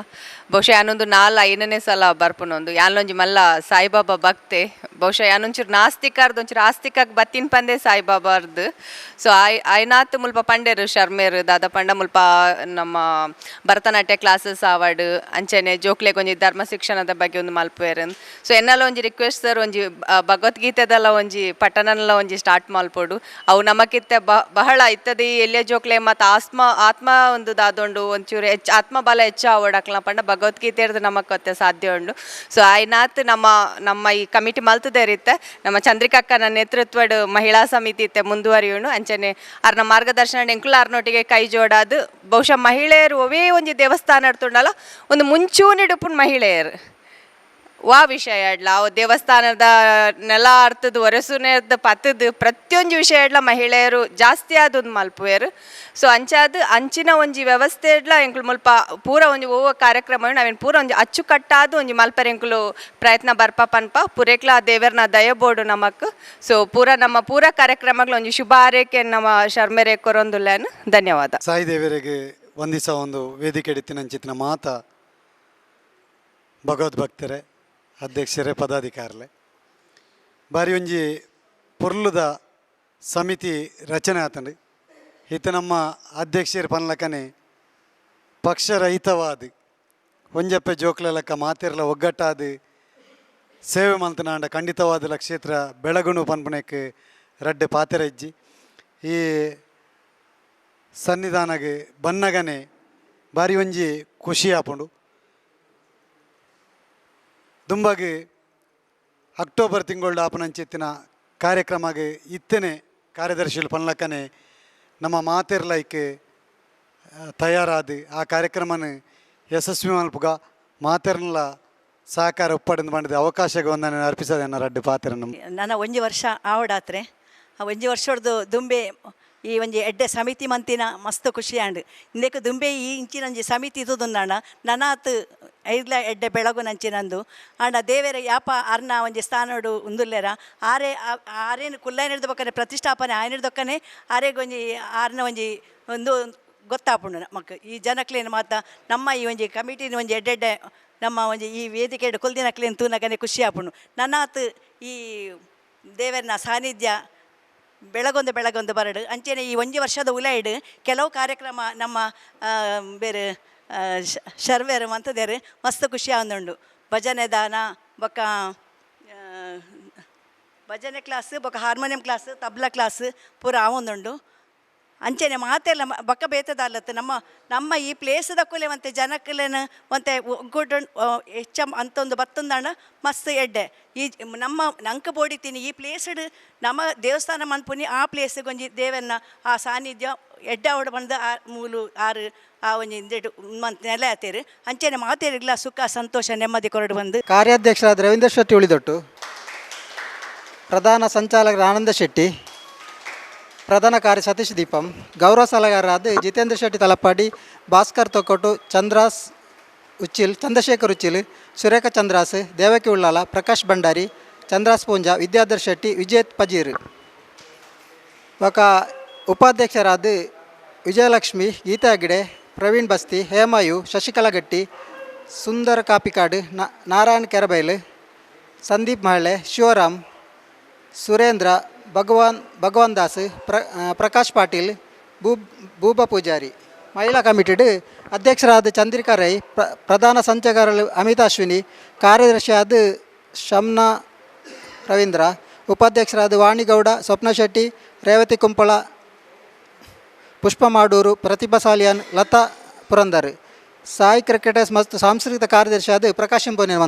ಬಹುಶಃ ಯಾನೊಂದು 4-5ನೇ ಸಲ ಬರ್ಪುನೊಂದು ಯಾನೊಂಜಿ ಮಲ್ಲ ಸಾಯಿಬಾಬಾ ಭಕ್ತೆ. ಬಹುಶಃ ಯಾನೊಂಚೂರು ನಾಸ್ತಿಕಾರ್ದು ಒಂಚೂರು ಆಸ್ತಿಕಾಗ್ ಬತ್ತಿನ ಪಂದೆ ಸಾಯಿಬಾಬಾರ್ದು. ಸೊ ಆಯ್ನಾತ್ ಮುಲ್ಪ ಪಂಡೇರು ಶರ್ಮೇರು ದಾದ ಪಂಡ ಮುಲ್ಪ ನಮ್ಮ ಭರತನಾಟ್ಯ ಕ್ಲಾಸಸ್ ಆವಡ್ ಅಂಚನೆ ಜೋಕ್ಲೆಗ್ ಒಂಜಿ ಧರ್ಮ ಶಿಕ್ಷಣದ ಬಗ್ಗೆ ಒಂದು ಮಲ್ಪುವೆರ್. ಸೊ ಎನ್ನಲ ಒಂಜಿ ರಿಕ್ವೆಸ್ಟ್ ಸರ್ ಒಂಜಿ ಭಗವದ್ಗೀತೆದಲ್ಲ ಒಂಜಿ ಪಠಣನೆಲ್ಲ ಒಂಜಿ ಸ್ಟಾರ್ಟ್ ಮಲ್ಪೊಡು. ಅವು ನಮಕಿತ್ತೆ ಬಹಳ ಇತ್ತದಿ ಎಲ್ಲಿಯ ಜೋಕ್ಲೆ ಮತ್ತು ಆತ್ಮ ಒಂದು ದಾದೊಂಡು ಒಂಚೂರು ಹೆಚ್ಚು ಆತ್ಮಬಲ ಹೆಚ್ಚು ಆವಡಕ್ಲ ಪಂಡ ಭಗವದ್ಗೀತೆರ್ದು ನಮಕ್ ಸಾಧ್ಯ ಉಂಡು. ಸೊ ಆಯ್ನಾತ್ ನಮ್ಮ ನಮ್ಮ ಈ ಕಮಿಟಿ ಮಲ್ತದೇರಿತ್ತೆ ನಮ್ಮ ಚಂದ್ರಿಕಕ್ಕನ ನೇತೃತ್ವಡ್ ಮಹಿಳಾ ಸಮಿತಿ ಇತ್ತೆ ಮುಂದುವರಿಯುಂಡು. ಅಂಚನೆ ಅರ್ನ ಮಾರ್ಗದರ್ಶನ ಎಂಕುಲ ಅರ್ನೊಟ್ಟಿಗೆ ಕೈ ಜೋಡಾದು ಬಹುಶಃ ಮಹಿಳೆಯರು ಒವೇ ಒಂಜಿ ದೇವಸ್ಥಾನ ಇರ್ತುಂಡಲ್ಲ ಒಂದು ಮುಂಚೂಣಿಡುಪುನ್ ಮಹಿಳೆಯರು ವಾ ವಿಷಯ ಎಡ್ಲ ಅವು ದೇವಸ್ಥಾನದ ನೆಲ ಅರ್ಥದ ಒರೆಸುನೇರ್ದ ಪತ್ತದ ಪ್ರತಿಯೊಂಜಿ ವಿಷಯ ಎಡ್ಲ ಮಹಿಳೆಯರು ಜಾಸ್ತಿ ಆದೊಂದು ಮಲ್ಪುವೆರ್. ಸೊ ಅಂಚಾದ್ ಅಂಚಿನ ಒಂಜಿ ವ್ಯವಸ್ಥೆ ಎಡ್ಲ ಎಂಕುಲು ಮುಲ್ಪ ಪೂರ ಒಂಜಿ ಒವ್ವ ಕಾರ್ಯಕ್ರಮ ನಾವೇನು ಪೂರ ಒಂಜಿ ಅಚ್ಚುಕಟ್ಟಾದ ಒಂಜಿ ಮಲ್ಪೆರೆ ಎಂಕುಲು ಪ್ರಯತ್ನ ಬರ್ಪ ಪನ್ಪ ಪೂರೇಕ್ಲ ದೇವರ್ನ ದಯಬೋಡು ನಮಕ್. ಸೊ ಪೂರ ನಮ್ಮ ಪೂರ ಕಾರ್ಯಕ್ರಮಗಳು ಒಂಜಿ ಶುಭ ಆರೈಕೆ ನಮ್ಮ ಶರ್ಮೆರೆ ಕೊರೊಂದುಲ್ಲೇನು ಧನ್ಯವಾದ. ಸಾಯಿ ದೇವರಿಗೆ ವಂದಿಸ ಒಂದು ವೇದಿಕೆ ಎಡಿತಿನಂಚಿತ್ತಿನ ಮಾತ ಭಗವದ್ಭಕ್ತರೇ ಅಧ್ಯಕ್ಷರೇ ಪದಾಧಿಕಾರಿಲೆ ಬಾರಿ ಒಂಜಿ ಪೊರ್ಲುದ ಸಮಿತಿ ರಚನೆ ಆತಂಡು. ಇತ್ತ ನಮ್ಮ ಅಧ್ಯಕ್ಷರು ಪನ್ಲಕನೆ ಪಕ್ಷರಹಿತವಾದ ಒಂಜಪ್ಪೆ ಜೋಕ್ಲೆಲಕ್ಕ ಮಾತೆರ್ಲ ಒಗ್ಗಟ್ಟಾದ ಸೇವೆ ಮಲ್ತನಾಂಡ ಖಂಡಿತವಾದ ಕ್ಷೇತ್ರ ಬೆಳಗುಣು ಪನ್ಪುನೆಕ್ ರಡ್ಡೆ ಪಾತೆರ ಇಜ್ಜಿ. ಈ ಸನ್ನಿಧಾನಗೆ ಬನ್ನಗನೆ ಬಾರಿ ಒಂಜಿ ಖುಷಿ ಆಪುಂಡು. ದುಂಬಾಗಿ ಅಕ್ಟೋಬರ್ ತಿಂಗಳು ಆಪನಂಚಿತ್ತಿನ ಕಾರ್ಯಕ್ರಮಗೆ ಇತ್ತನೆ ಕಾರ್ಯದರ್ಶಿಲು ಪನ್ಲಕ್ಕನೆ ನಮ್ಮ ಮಾತೆರ್ಲೈಕ್ ತಯಾರಾದ ಆ ಕಾರ್ಯಕ್ರಮನ ಯಶಸ್ವಿ ಮಲ್ಪುಗ ಮಾತೆರ್ನಲ ಸಹಕಾರ ಒಪ್ಪಡಿಂದ ಮಾಡಿದ ಅವಕಾಶಕ್ಕೆ ಒಂದನ್ನು ಅರ್ಪಿಸೋದನ್ನು ರಡ್ಡು ಪಾತ್ರ ನನ್ನ ಒಂಜಿ ವರ್ಷ ಆವಡಾತ್ರೆ ಆ ಒಂಜಿ ವರ್ಷದ ದುಂಬೆ ಈ ಒಂಜಿ ಎಡ್ಡೆ ಸಮಿತಿ ಮಂತಿನ ಮಸ್ತ್ ಖುಷಿ ಆಂಡ್. ಇಂದೆಕ್ ದುಂಬೆ ಈ ಇಂಚಿನಂಜಿ ಸಮಿತಿ ಇತ್ತುದುಂದಾಂಡ ನನಾತ್ ಐದ್ಲ ಎಡ್ಡೆ ಬೆಳಗು ನಂಚಿನಂದು ಆಂಡ ದೇವೆರ ಯಾಪ ಅರ್ನ ಒಂಜಿ ಸ್ಥಾನಡು ಉಂದುಲ್ಲೆರ ಆರೆ ಆರೇನು ಕುಲ್ಲೈನಿಡ್ದು ಬೊಕ್ಕನೆ ಪ್ರತಿಷ್ಠಾಪನೆ ಆಯ್ನಿಡ್ದೊಕ್ಕನೆ ಆರೆಗೊಂಜಿ ಆರ್ನ ಒಂಜಿ ಒಂದು ಗೊತ್ತಾಪುಂಡು ನಮಕ್. ಈ ಜನಕ್ಲೇನು ಮಾತ ನಮ್ಮ ಈ ಒಂಜಿ ಕಮಿಟಿನ ಒಂಜಿ ಎಡ್ಡೆಡ್ಡೆ ನಮ್ಮ ಒಂಜಿ ಈ ವೇದಿಕೆ ಕುಲ್ದಿನಕ್ಲೇನು ತೂನಗನೆ ಖುಷಿ ಆಪುಂಡು. ನನಾತ್ ಈ ದೇವರನ ಸಾನ್ನಿಧ್ಯ ಬೆಳಗೊಂದು ಬೆಳಗೊಂದು ಬರಡು. ಅಂಚೆನೆ ಈ ಒಂಜಿ ವರ್ಷದ ಉಲೈಡ್ ಕೆಲವು ಕಾರ್ಯಕ್ರಮ ನಮ್ಮ ಬೇರೆ ಶರ್ವೇರು ಮಂತದೇರು ಮಸ್ತ್ ಖುಷಿ ಆವೊಂದುಂಡು. ಭಜನೆ ದಾನ ಬೊಕ್ಕ ಭಜನೆ ಕ್ಲಾಸ್ ಬೊಕ್ಕ ಹಾರ್ಮೋನಿಯಂ ಕ್ಲಾಸ್ ತಬ್ಲಾ ಕ್ಲಾಸ್ ಪೂರ ಆವೊಂದುಂಡು. ಅಂಚೆನೆ ಮಾತೆಲ್ಲ ಬೊಕ್ಕ ಬೇತದಾಲತ್ತು ನಮ್ಮ ನಮ್ಮ ಈ ಪ್ಲೇಸ್ ದಕ್ಕುಲೆ ಒಂತೆ ಜನಕ್ಕುಲೆನ ಒಂತೆ ಒಗ್ಗೂಡು ಹೆಚ್ಚ ಅಂತೊಂದು ಬತ್ತೊಂದಾಣ ಮಸ್ತ್ ಎಡ್ಡೆ. ಈ ನಮ್ಮ ನಂಕ ಬೋಡಿತೀನಿ ಈ ಪ್ಲೇಸ್ಡ್ ನಮ್ಮ ದೇವಸ್ಥಾನ ಮನ್ಪುನಿ ಆ ಪ್ಲೇಸ್ಗೆ ಒಂಜಿ ದೇವನ್ನ ಆ ಸಾನ್ನಿಧ್ಯ ಎಡ್ಡೆ ಅವಡು ಬಂದು ಆ ಮೂಲು ಆರು ಆ ಒಂಜಿ ಇಂದೆಡ್ ಮಂತ್ ನೆಲೆ ಆತೇರು. ಅಂಚೆನೆ ಮಾತೇರಿಗ್ಲ ಸುಖ ಸಂತೋಷ ನೆಮ್ಮದಿ ಕೊರಡು ಬಂದು. ಕಾರ್ಯಾಧ್ಯಕ್ಷರಾದ ರವೀಂದ್ರ ಶೆಟ್ಟಿ ಉಳಿದೊಟ್ಟು, ಪ್ರಧಾನ ಸಂಚಾಲಕರ ಆನಂದ ಶೆಟ್ಟಿ, ಪ್ರಧಾನ ಕಾರ್ಯ ಸತೀಶ್ ದೀಪಂ, ಗೌರವ ಸಲಹೆಗಾರರಾದ ಜಿತೇಂದ್ರ ಶೆಟ್ಟಿ ತಲಪಾಡಿ, ಭಾಸ್ಕರ್ ತೊಕ್ಕೊಟ್ಟು, ಚಂದ್ರಾಸ್ ಉಚ್ಚಿಲ್, ಚಂದ್ರಶೇಖರ್ ಉಚ್ಚಿಲ್, ಸುರೇಖ ಚಂದ್ರಾಸ್, ದೇವಕಿ ಉಳ್ಳಾಲ, ಪ್ರಕಾಶ್ ಭಂಡಾರಿ, ಚಂದ್ರಾಸ್ ಪೂಂಜಾ, ವಿದ್ಯಾಧರ್ ಶೆಟ್ಟಿ, ವಿಜೇತ್ ಪಜೀರ್. ಬೊಕ ಉಪಾಧ್ಯಕ್ಷರಾದ ವಿಜಯಲಕ್ಷ್ಮಿ, ಗೀತಾ ಹೆಗ್ಡೆ, ಪ್ರವೀಣ್ ಬಸ್ತಿ, ಹೇಮಾಯು, ಶಶಿಕಲಾ ಗಟ್ಟಿ, ಸುಂದರ ಕಾಪಿಕಾಡ್, ನಾರಾಯಣ್ ಕೆರಬೈಲ್, ಸಂದೀಪ್ ಮಹಳೆ, ಶಿವರಾಮ್, ಸುರೇಂದ್ರ, ಭಗವಾನ್ ಭಗವಾನ್ ದಾಸ್, ಪ್ರಕಾಶ್ ಪಾಟೀಲ್, ಬೂಬಾ ಪೂಜಾರಿ. ಮಹಿಳಾ ಕಮಿಟಿಡ್ ಅಧ್ಯಕ್ಷರಾದ ಚಂದ್ರಿಕಾ ರೈ, ಪ್ರಧಾನ ಸಂಚಾಲಕರು ಅಮಿತಾ ಅಶ್ವಿನಿ, ಕಾರ್ಯದರ್ಶಿಯಾದ ಶಮ್ನಾ ರವೀಂದ್ರ, ಉಪಾಧ್ಯಕ್ಷರಾದ ವಾಣಿಗೌಡ, ಸ್ವಪ್ನ ಶೆಟ್ಟಿ, ರೇವತಿ ಕುಂಪಳ, ಪುಷ್ಪ ಮಾಡೂರು, ಪ್ರತಿಭಾ ಸಾಲಿಯಾನ್, ಲತಾ ಪುರಂದರ್. ಸಾಯಿ ಕ್ರಿಕೆಟರ್ಸ್ ಮತ್ತು ಸಾಂಸ್ಕೃತಿಕ ಕಾರ್ಯದರ್ಶಿಯಾದ ಪ್ರಕಾಶ್ ಇಂಪೋನಿನ್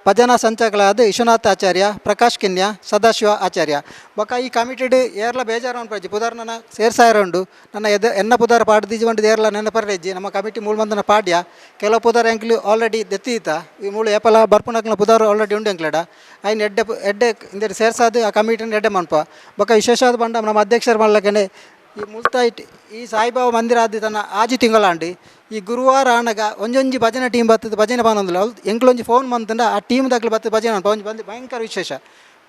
ಭಜನಾ ಸಂಚಾಲಕರಾದ ವಿಶ್ವನಾಥ್ ಆಚಾರ್ಯ, ಪ್ರಕಾಶ್ ಕಿನ್ಯ, ಸದಾಶಿವ ಆಚಾರ್ಯ. ಬೊಕ ಈ ಕಮಿಟಿಡ್ ಏರ್ಲ ಬೇಜಾರು ಅನ್ಪಜ್ಜಿ ಪುದರ್ ನನ್ನ ಸೇರ್ಸಾಯರ ಉಂಡು ನನ್ನ ಎದ ಎನ್ನ ಪುದರ್ ಪಾಡ್ದಿಜಿ ಬಂದು ಏರ್ಲ ನೆನ ಪರ್ರೆಜ್ಜಿ. ನಮ್ಮ ಕಮಿಟಿ ಮೂಲು ಮಂದನ ಪಾಡ್ಯ ಕೆಲವು ಪುದರ್ ಎಂಕ್ಲು ಆಲ್ರೆಡಿ ದೆತ್ತೀತ ಈ ಮೂಲು ಏಪಲ ಬರ್ಪುನಕ್ಲ ಪುದರ್ ಆಲ್ರೆಡಿ ಉಂಡು ಎಂಕ್ಲೆಡ ಐನ್ ಎಡ್ಡೆ ಎಡ್ಡೆ ಇಂದೆಡ್ ಸೇರ್ಸಾದು ಆ ಕಮಿಟಿನ ಎಡ್ಡೆ ಮನ್ಪ. ಬೊಕ ವಿಶೇಷವಾದ ಬಂಡ ನಮ್ಮ ಅಧ್ಯಕ್ಷರು ಮಲ್ಲಕನೆ ಈ ಮುಲ್ತಾಯಿಟ್ ಈ ಸಾಯಿಬಾಬಾ ಮಂದಿರ ಆದಿ ತನ್ನ ಆಜಿ ತಿಂಗಳಾಂಡಿ ಈ ಗುರುವಾರ ಆನಗ ಒಂಜೊಂಜಿ ಭಜನೆ ಟೀಮ್ ಬತ್ತದ ಭಜನೆ ಪನೊಂದುಲ್ಲ ಎಂಕ್ಲೊಂಜಿ ಫೋನ್ ಮಂತಂಡ ಆ ಟೀಮ್ ದಕ್ಲು ಬತ್ತದ ಭಜನೆ ಮನ್ಪ ಒಂಜಿ ಬಂದು ಭಯಂಕರ ವಿಶೇಷ.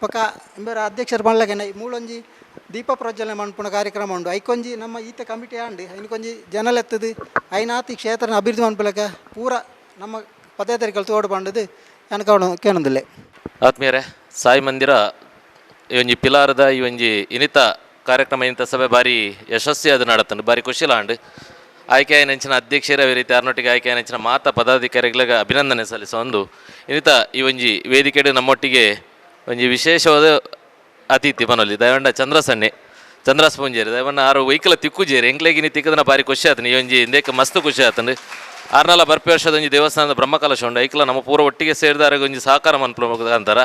ಬೊಕ ಇಂಬೆರ ಅಧ್ಯಕ್ಷರು ಮಲ್ಲಕನೆ ಈ ಮೂಲೊಂಜಿ ದೀಪ ಪ್ರಜ್ವಲನೆ ಮನ್ಪುನ ಕಾರ್ಯಕ್ರಮ ಉಂಡು. ಐಕೊಂಜಿ ನಮ್ಮ ಈತ ಕಮಿಟಿ ಆಂಡ್ ಐನಕೊಂಜಿ ಜನಲೆತ್ತದು ಐನಾತಿ ಕ್ಷೇತ್ರನ ಅಭಿವೃದ್ಧಿ ಮನ್ಪುಲಕ ಪೂರ ನಮ್ಮ ಪದಾಧಿಕಾರಿಗಳು ತೋಡು ಪಂಡದು ಅನ್ಕವಣ ಕೇನೊಂದುಲ್ಲೆ. ಆತ್ಮೀಯರೇ, ಸಾಯಿ ಮಂದಿರ ಈ ಒಂಜಿ ಪಿಲಾರದ ಈ ಒಂಜಿ ಇನಿತ ಕಾರ್ಯಕ್ರಮ ಇಂಥ ಸಭೆ ಭಾರಿ ಯಶಸ್ವಿ ಅದು ನಡತಂಡು ಭಾರಿ ಖುಷಿಲಾಂಡ್. ಆಯ್ಕೆ ನೆಂಚಿನ ಅಧ್ಯಕ್ಷರ ಅದೇ ರೀತಿ ಅರ್ನೊಟ್ಟಿಗೆ ಆಯ್ಕೆ ನೆಂಚಿನ ಮಾತಾ ಪದಾಧಿಕಾರಿಗಳಿಗೆ ಅಭಿನಂದನೆ ಸಲ್ಲಿಸೋ ಒಂದು ಇನ್ನಿತ ಈ ಒಂಜಿ ವೇದಿಕೆಡು ನಮ್ಮೊಟ್ಟಿಗೆ ಒಂಜಿ ವಿಶೇಷವಾದ ಅತಿಥಿ ಪನೊಲಿ ದಯವಂಡ ಚಂದ್ರಸಣ್ಣೆ ಚಂದ್ರಾಸ್ ಪೂಂಜೇರಿ ದಯವಣ್ಣ ಆರು ವೈಕಲ ತಿಕ್ಕುಜೇರಿ ಎಂಕ್ಲೆಗಿನಿ ತಿಕ್ಕದನ ಭಾರಿ ಖುಷಿ ಆತನು ಈ ಒಂಜಿ ಇಂದೇಕ ಮಸ್ತ್ ಖುಷಿ ಆತಂಡು. ಆರ್ನಲ ಬರ್ಪೆ ವರ್ಷದ ಒಂಜಿ ದೇವಸ್ಥಾನದ ಬ್ರಹ್ಮಕಲಶ ಉಂಡು ಐಕ್ಲ ನಮ್ಮ ಪೂರ ಒಟ್ಟಿಗೆ ಸೇರಿದಾರೆ ಒಂಜಿ ಸಹಕಾರ ಮನ್ಪುನ ಅಂತಾರ.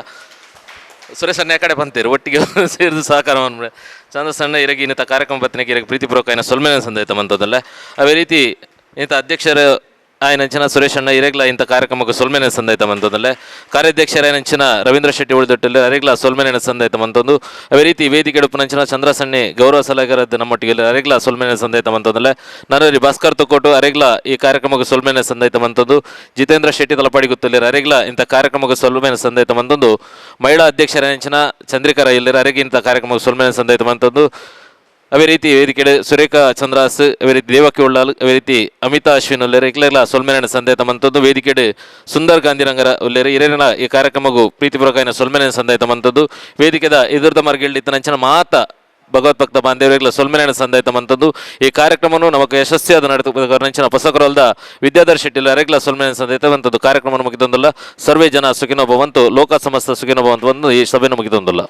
ಸುರೇಶ್ ಅಣ್ಣ ಕಡೆ ಬಂತೀರು ಒಟ್ಟಿಗೆ ಸೇರಿದು ಸಹಕಾರ ಮನ್ಪುನ ಚಂದ್ರ ಸಣ್ಣ ಇರಗಿ ಇನ್ನಿತ ಕಾರ್ಯಕ್ರಮ ಪತ್ನಿಗೆ ಇರಗಿ ಪ್ರೀತಿಪೂರ್ವಕ ಆಯ್ನ ಸೊಲ್ಮೆನ ಸಂದೈತ ಮಂತದಲ್ಲ. ಅದೇ ರೀತಿ ಇಂಥ ಅಧ್ಯಕ್ಷರು ಆಯನಂಚಿನ ಸುರೇಶ್ ಅಣ್ಣ ಇರೆಗ್ಲ ಇಂಥ ಕಾರ್ಯಕ್ರಮಕ್ಕೆ ಸೊಲ್ಮೆನ ಸಂದೈತ ಮಂತದಲ್ಲ. ಕಾರ್ಯಾಧ್ಯಕ್ಷರಾಯನಂಚಿನ ರವೀಂದ್ರ ಶೆಟ್ಟಿ ಉಳಿದೊಟ್ಟಲ್ಲಿ ಅರೆಗ್ಲ ಸೊಲ್ಮೆನ ಸಂದೈತ ಮಂತೊಂದು. ಅದೇ ರೀತಿ ವೇದಿಕೆ ಉಪನಂಚಿನ ಚಂದ್ರಸಣ್ಣೆ ಗೌರವ ಸಲಹೆಗಾರದ್ದು ನಮ್ಮೊಟ್ಟಿಗೆ ಅರೆಗ್ಲ ಸೊಲ್ಮೆನ ಸಂದೈತ ಮಂತದಲ್ಲ. ನರರಿ ಭಾಸ್ಕರ್ ತೊಕ್ಕೋಟು ಅರೆಗ್ಲ ಈ ಕಾರ್ಯಕ್ರಮಕ್ಕೆ ಸೊಲ್ಮೆನ ಸಂದೈತ ಮಂತೊಂದು. ಜಿತೇಂದ್ರ ಶೆಟ್ಟಿ ತಲಪಾಡಿ ಗುತ್ತಲ್ಲಿ ಅರೆಗ್ಲ ಇಂಥ ಕಾರ್ಯಕ್ರಮಕ್ಕೆ ಸೊಲ್ಮೆನ ಸಂದೈತ ಮಂತೊಂದು. ಮಹಿಳಾ ಅಧ್ಯಕ್ಷರಾಯನಂಚಿನ ಚಂದ್ರಿಕಾ ಇಲ್ಲರ ಅರೆಗೆ ಇಂಥ ಕಾರ್ಯಕ್ರಮಕ್ಕೆ ಸೊಲ್ಮೆನ ಸಂದೈತ ಮಂತೊಂದು. ಅದೇ ರೀತಿ ವೇದಿಕೆ ಸುರೇಖಾ ಚಂದ್ರಾಸ್, ಅದೇ ರೀತಿ ದೇವಕಿ ಉಳ್ಳಾಲ್, ಅದೇ ರೀತಿ ಅಮಿತಾ ಅಶ್ವಿನ್ ಉಲ್ಲೇರು ಇಕ್ಲೆಲ್ಲ ಸೊಲ್ಮೆನ ಸಂದೇತ ಮಂತದ್ದು. ವೇದಿಕೆಡ್ ಸುಂದರ್ ಗಾಂಧಿರಂಗರ ಉಲ್ಲೇರು ಹಿರಿಯರ ಈ ಕಾರ್ಯಕ್ರಮಗೂ ಪ್ರೀತಿಪೂರ್ವಕ ಸೊಲ್ಮೆನ ಸಂದೇತ ಮಂತದ್ದು. ವೇದಿಕೆದ ಎದುರ್ದ ಮರ್ಗಿಲ್ಡಿತ್ತ ಮಾತ ಭಗವತ್ ಭಕ್ತ ಬಾಂಧವ್ಯಗಳ ಸೊಲ್ಮೆನ ಸಂದಾಯ್ತ ಮಂತದ್ದು. ಈ ಕಾರ್ಯಕ್ರಮವನ್ನು ನಮಗೆ ಯಶಸ್ವಿಯಾದ ನಡೆದ ಪಸಕರಲ್ದ ವಿದ್ಯಾಧರ್ ಶೆಟ್ಟಿ ಅರೆಗ್ಲ ಸೊಲ್ಮೆನ ಸಂದಾಯ್ತ ಮಂತದ್ದು. ಕಾರ್ಯಕ್ರಮ ಮುಗಿದೊಂದಲ್ಲ. ಸರ್ವೇ ಜನ ಸುಖಿನೋ ಭವಂತು, ಲೋಕ ಸಮಸ್ತ ಸುಖಿನೋ ಭವಂತು ಒಂದು ಈ ಸಭೆಯನ್ನು ಮುಗಿದೊಂದಲ್ಲ.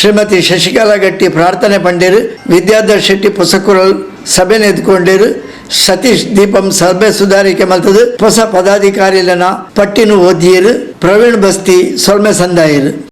ಶ್ರೀಮತಿ ಶಶಿಕಲಾ ಗಟ್ಟಿ ಪ್ರಾರ್ಥನೆ ಪಂಡೇರು. ವಿದ್ಯಾಧರ್ ಶೆಟ್ಟಿ ಪೊಸಕುರಲ್ ಸಭೆ ಎದ್ಕೊಂಡೇರು. ಸತೀಶ್ ದೀಪಂ ಸಭೆ ಸುಧಾರಿಕೆ ಮಲ್ತದು. ಹೊಸ ಪದಾಧಿಕಾರಿಲನ ಪಟ್ಟಿನು ಓದಿಯರು. ಪ್ರವೀಣ್ ಬಸ್ತಿ ಸೊಲ್ಮೆ ಸಂದಾಯರು.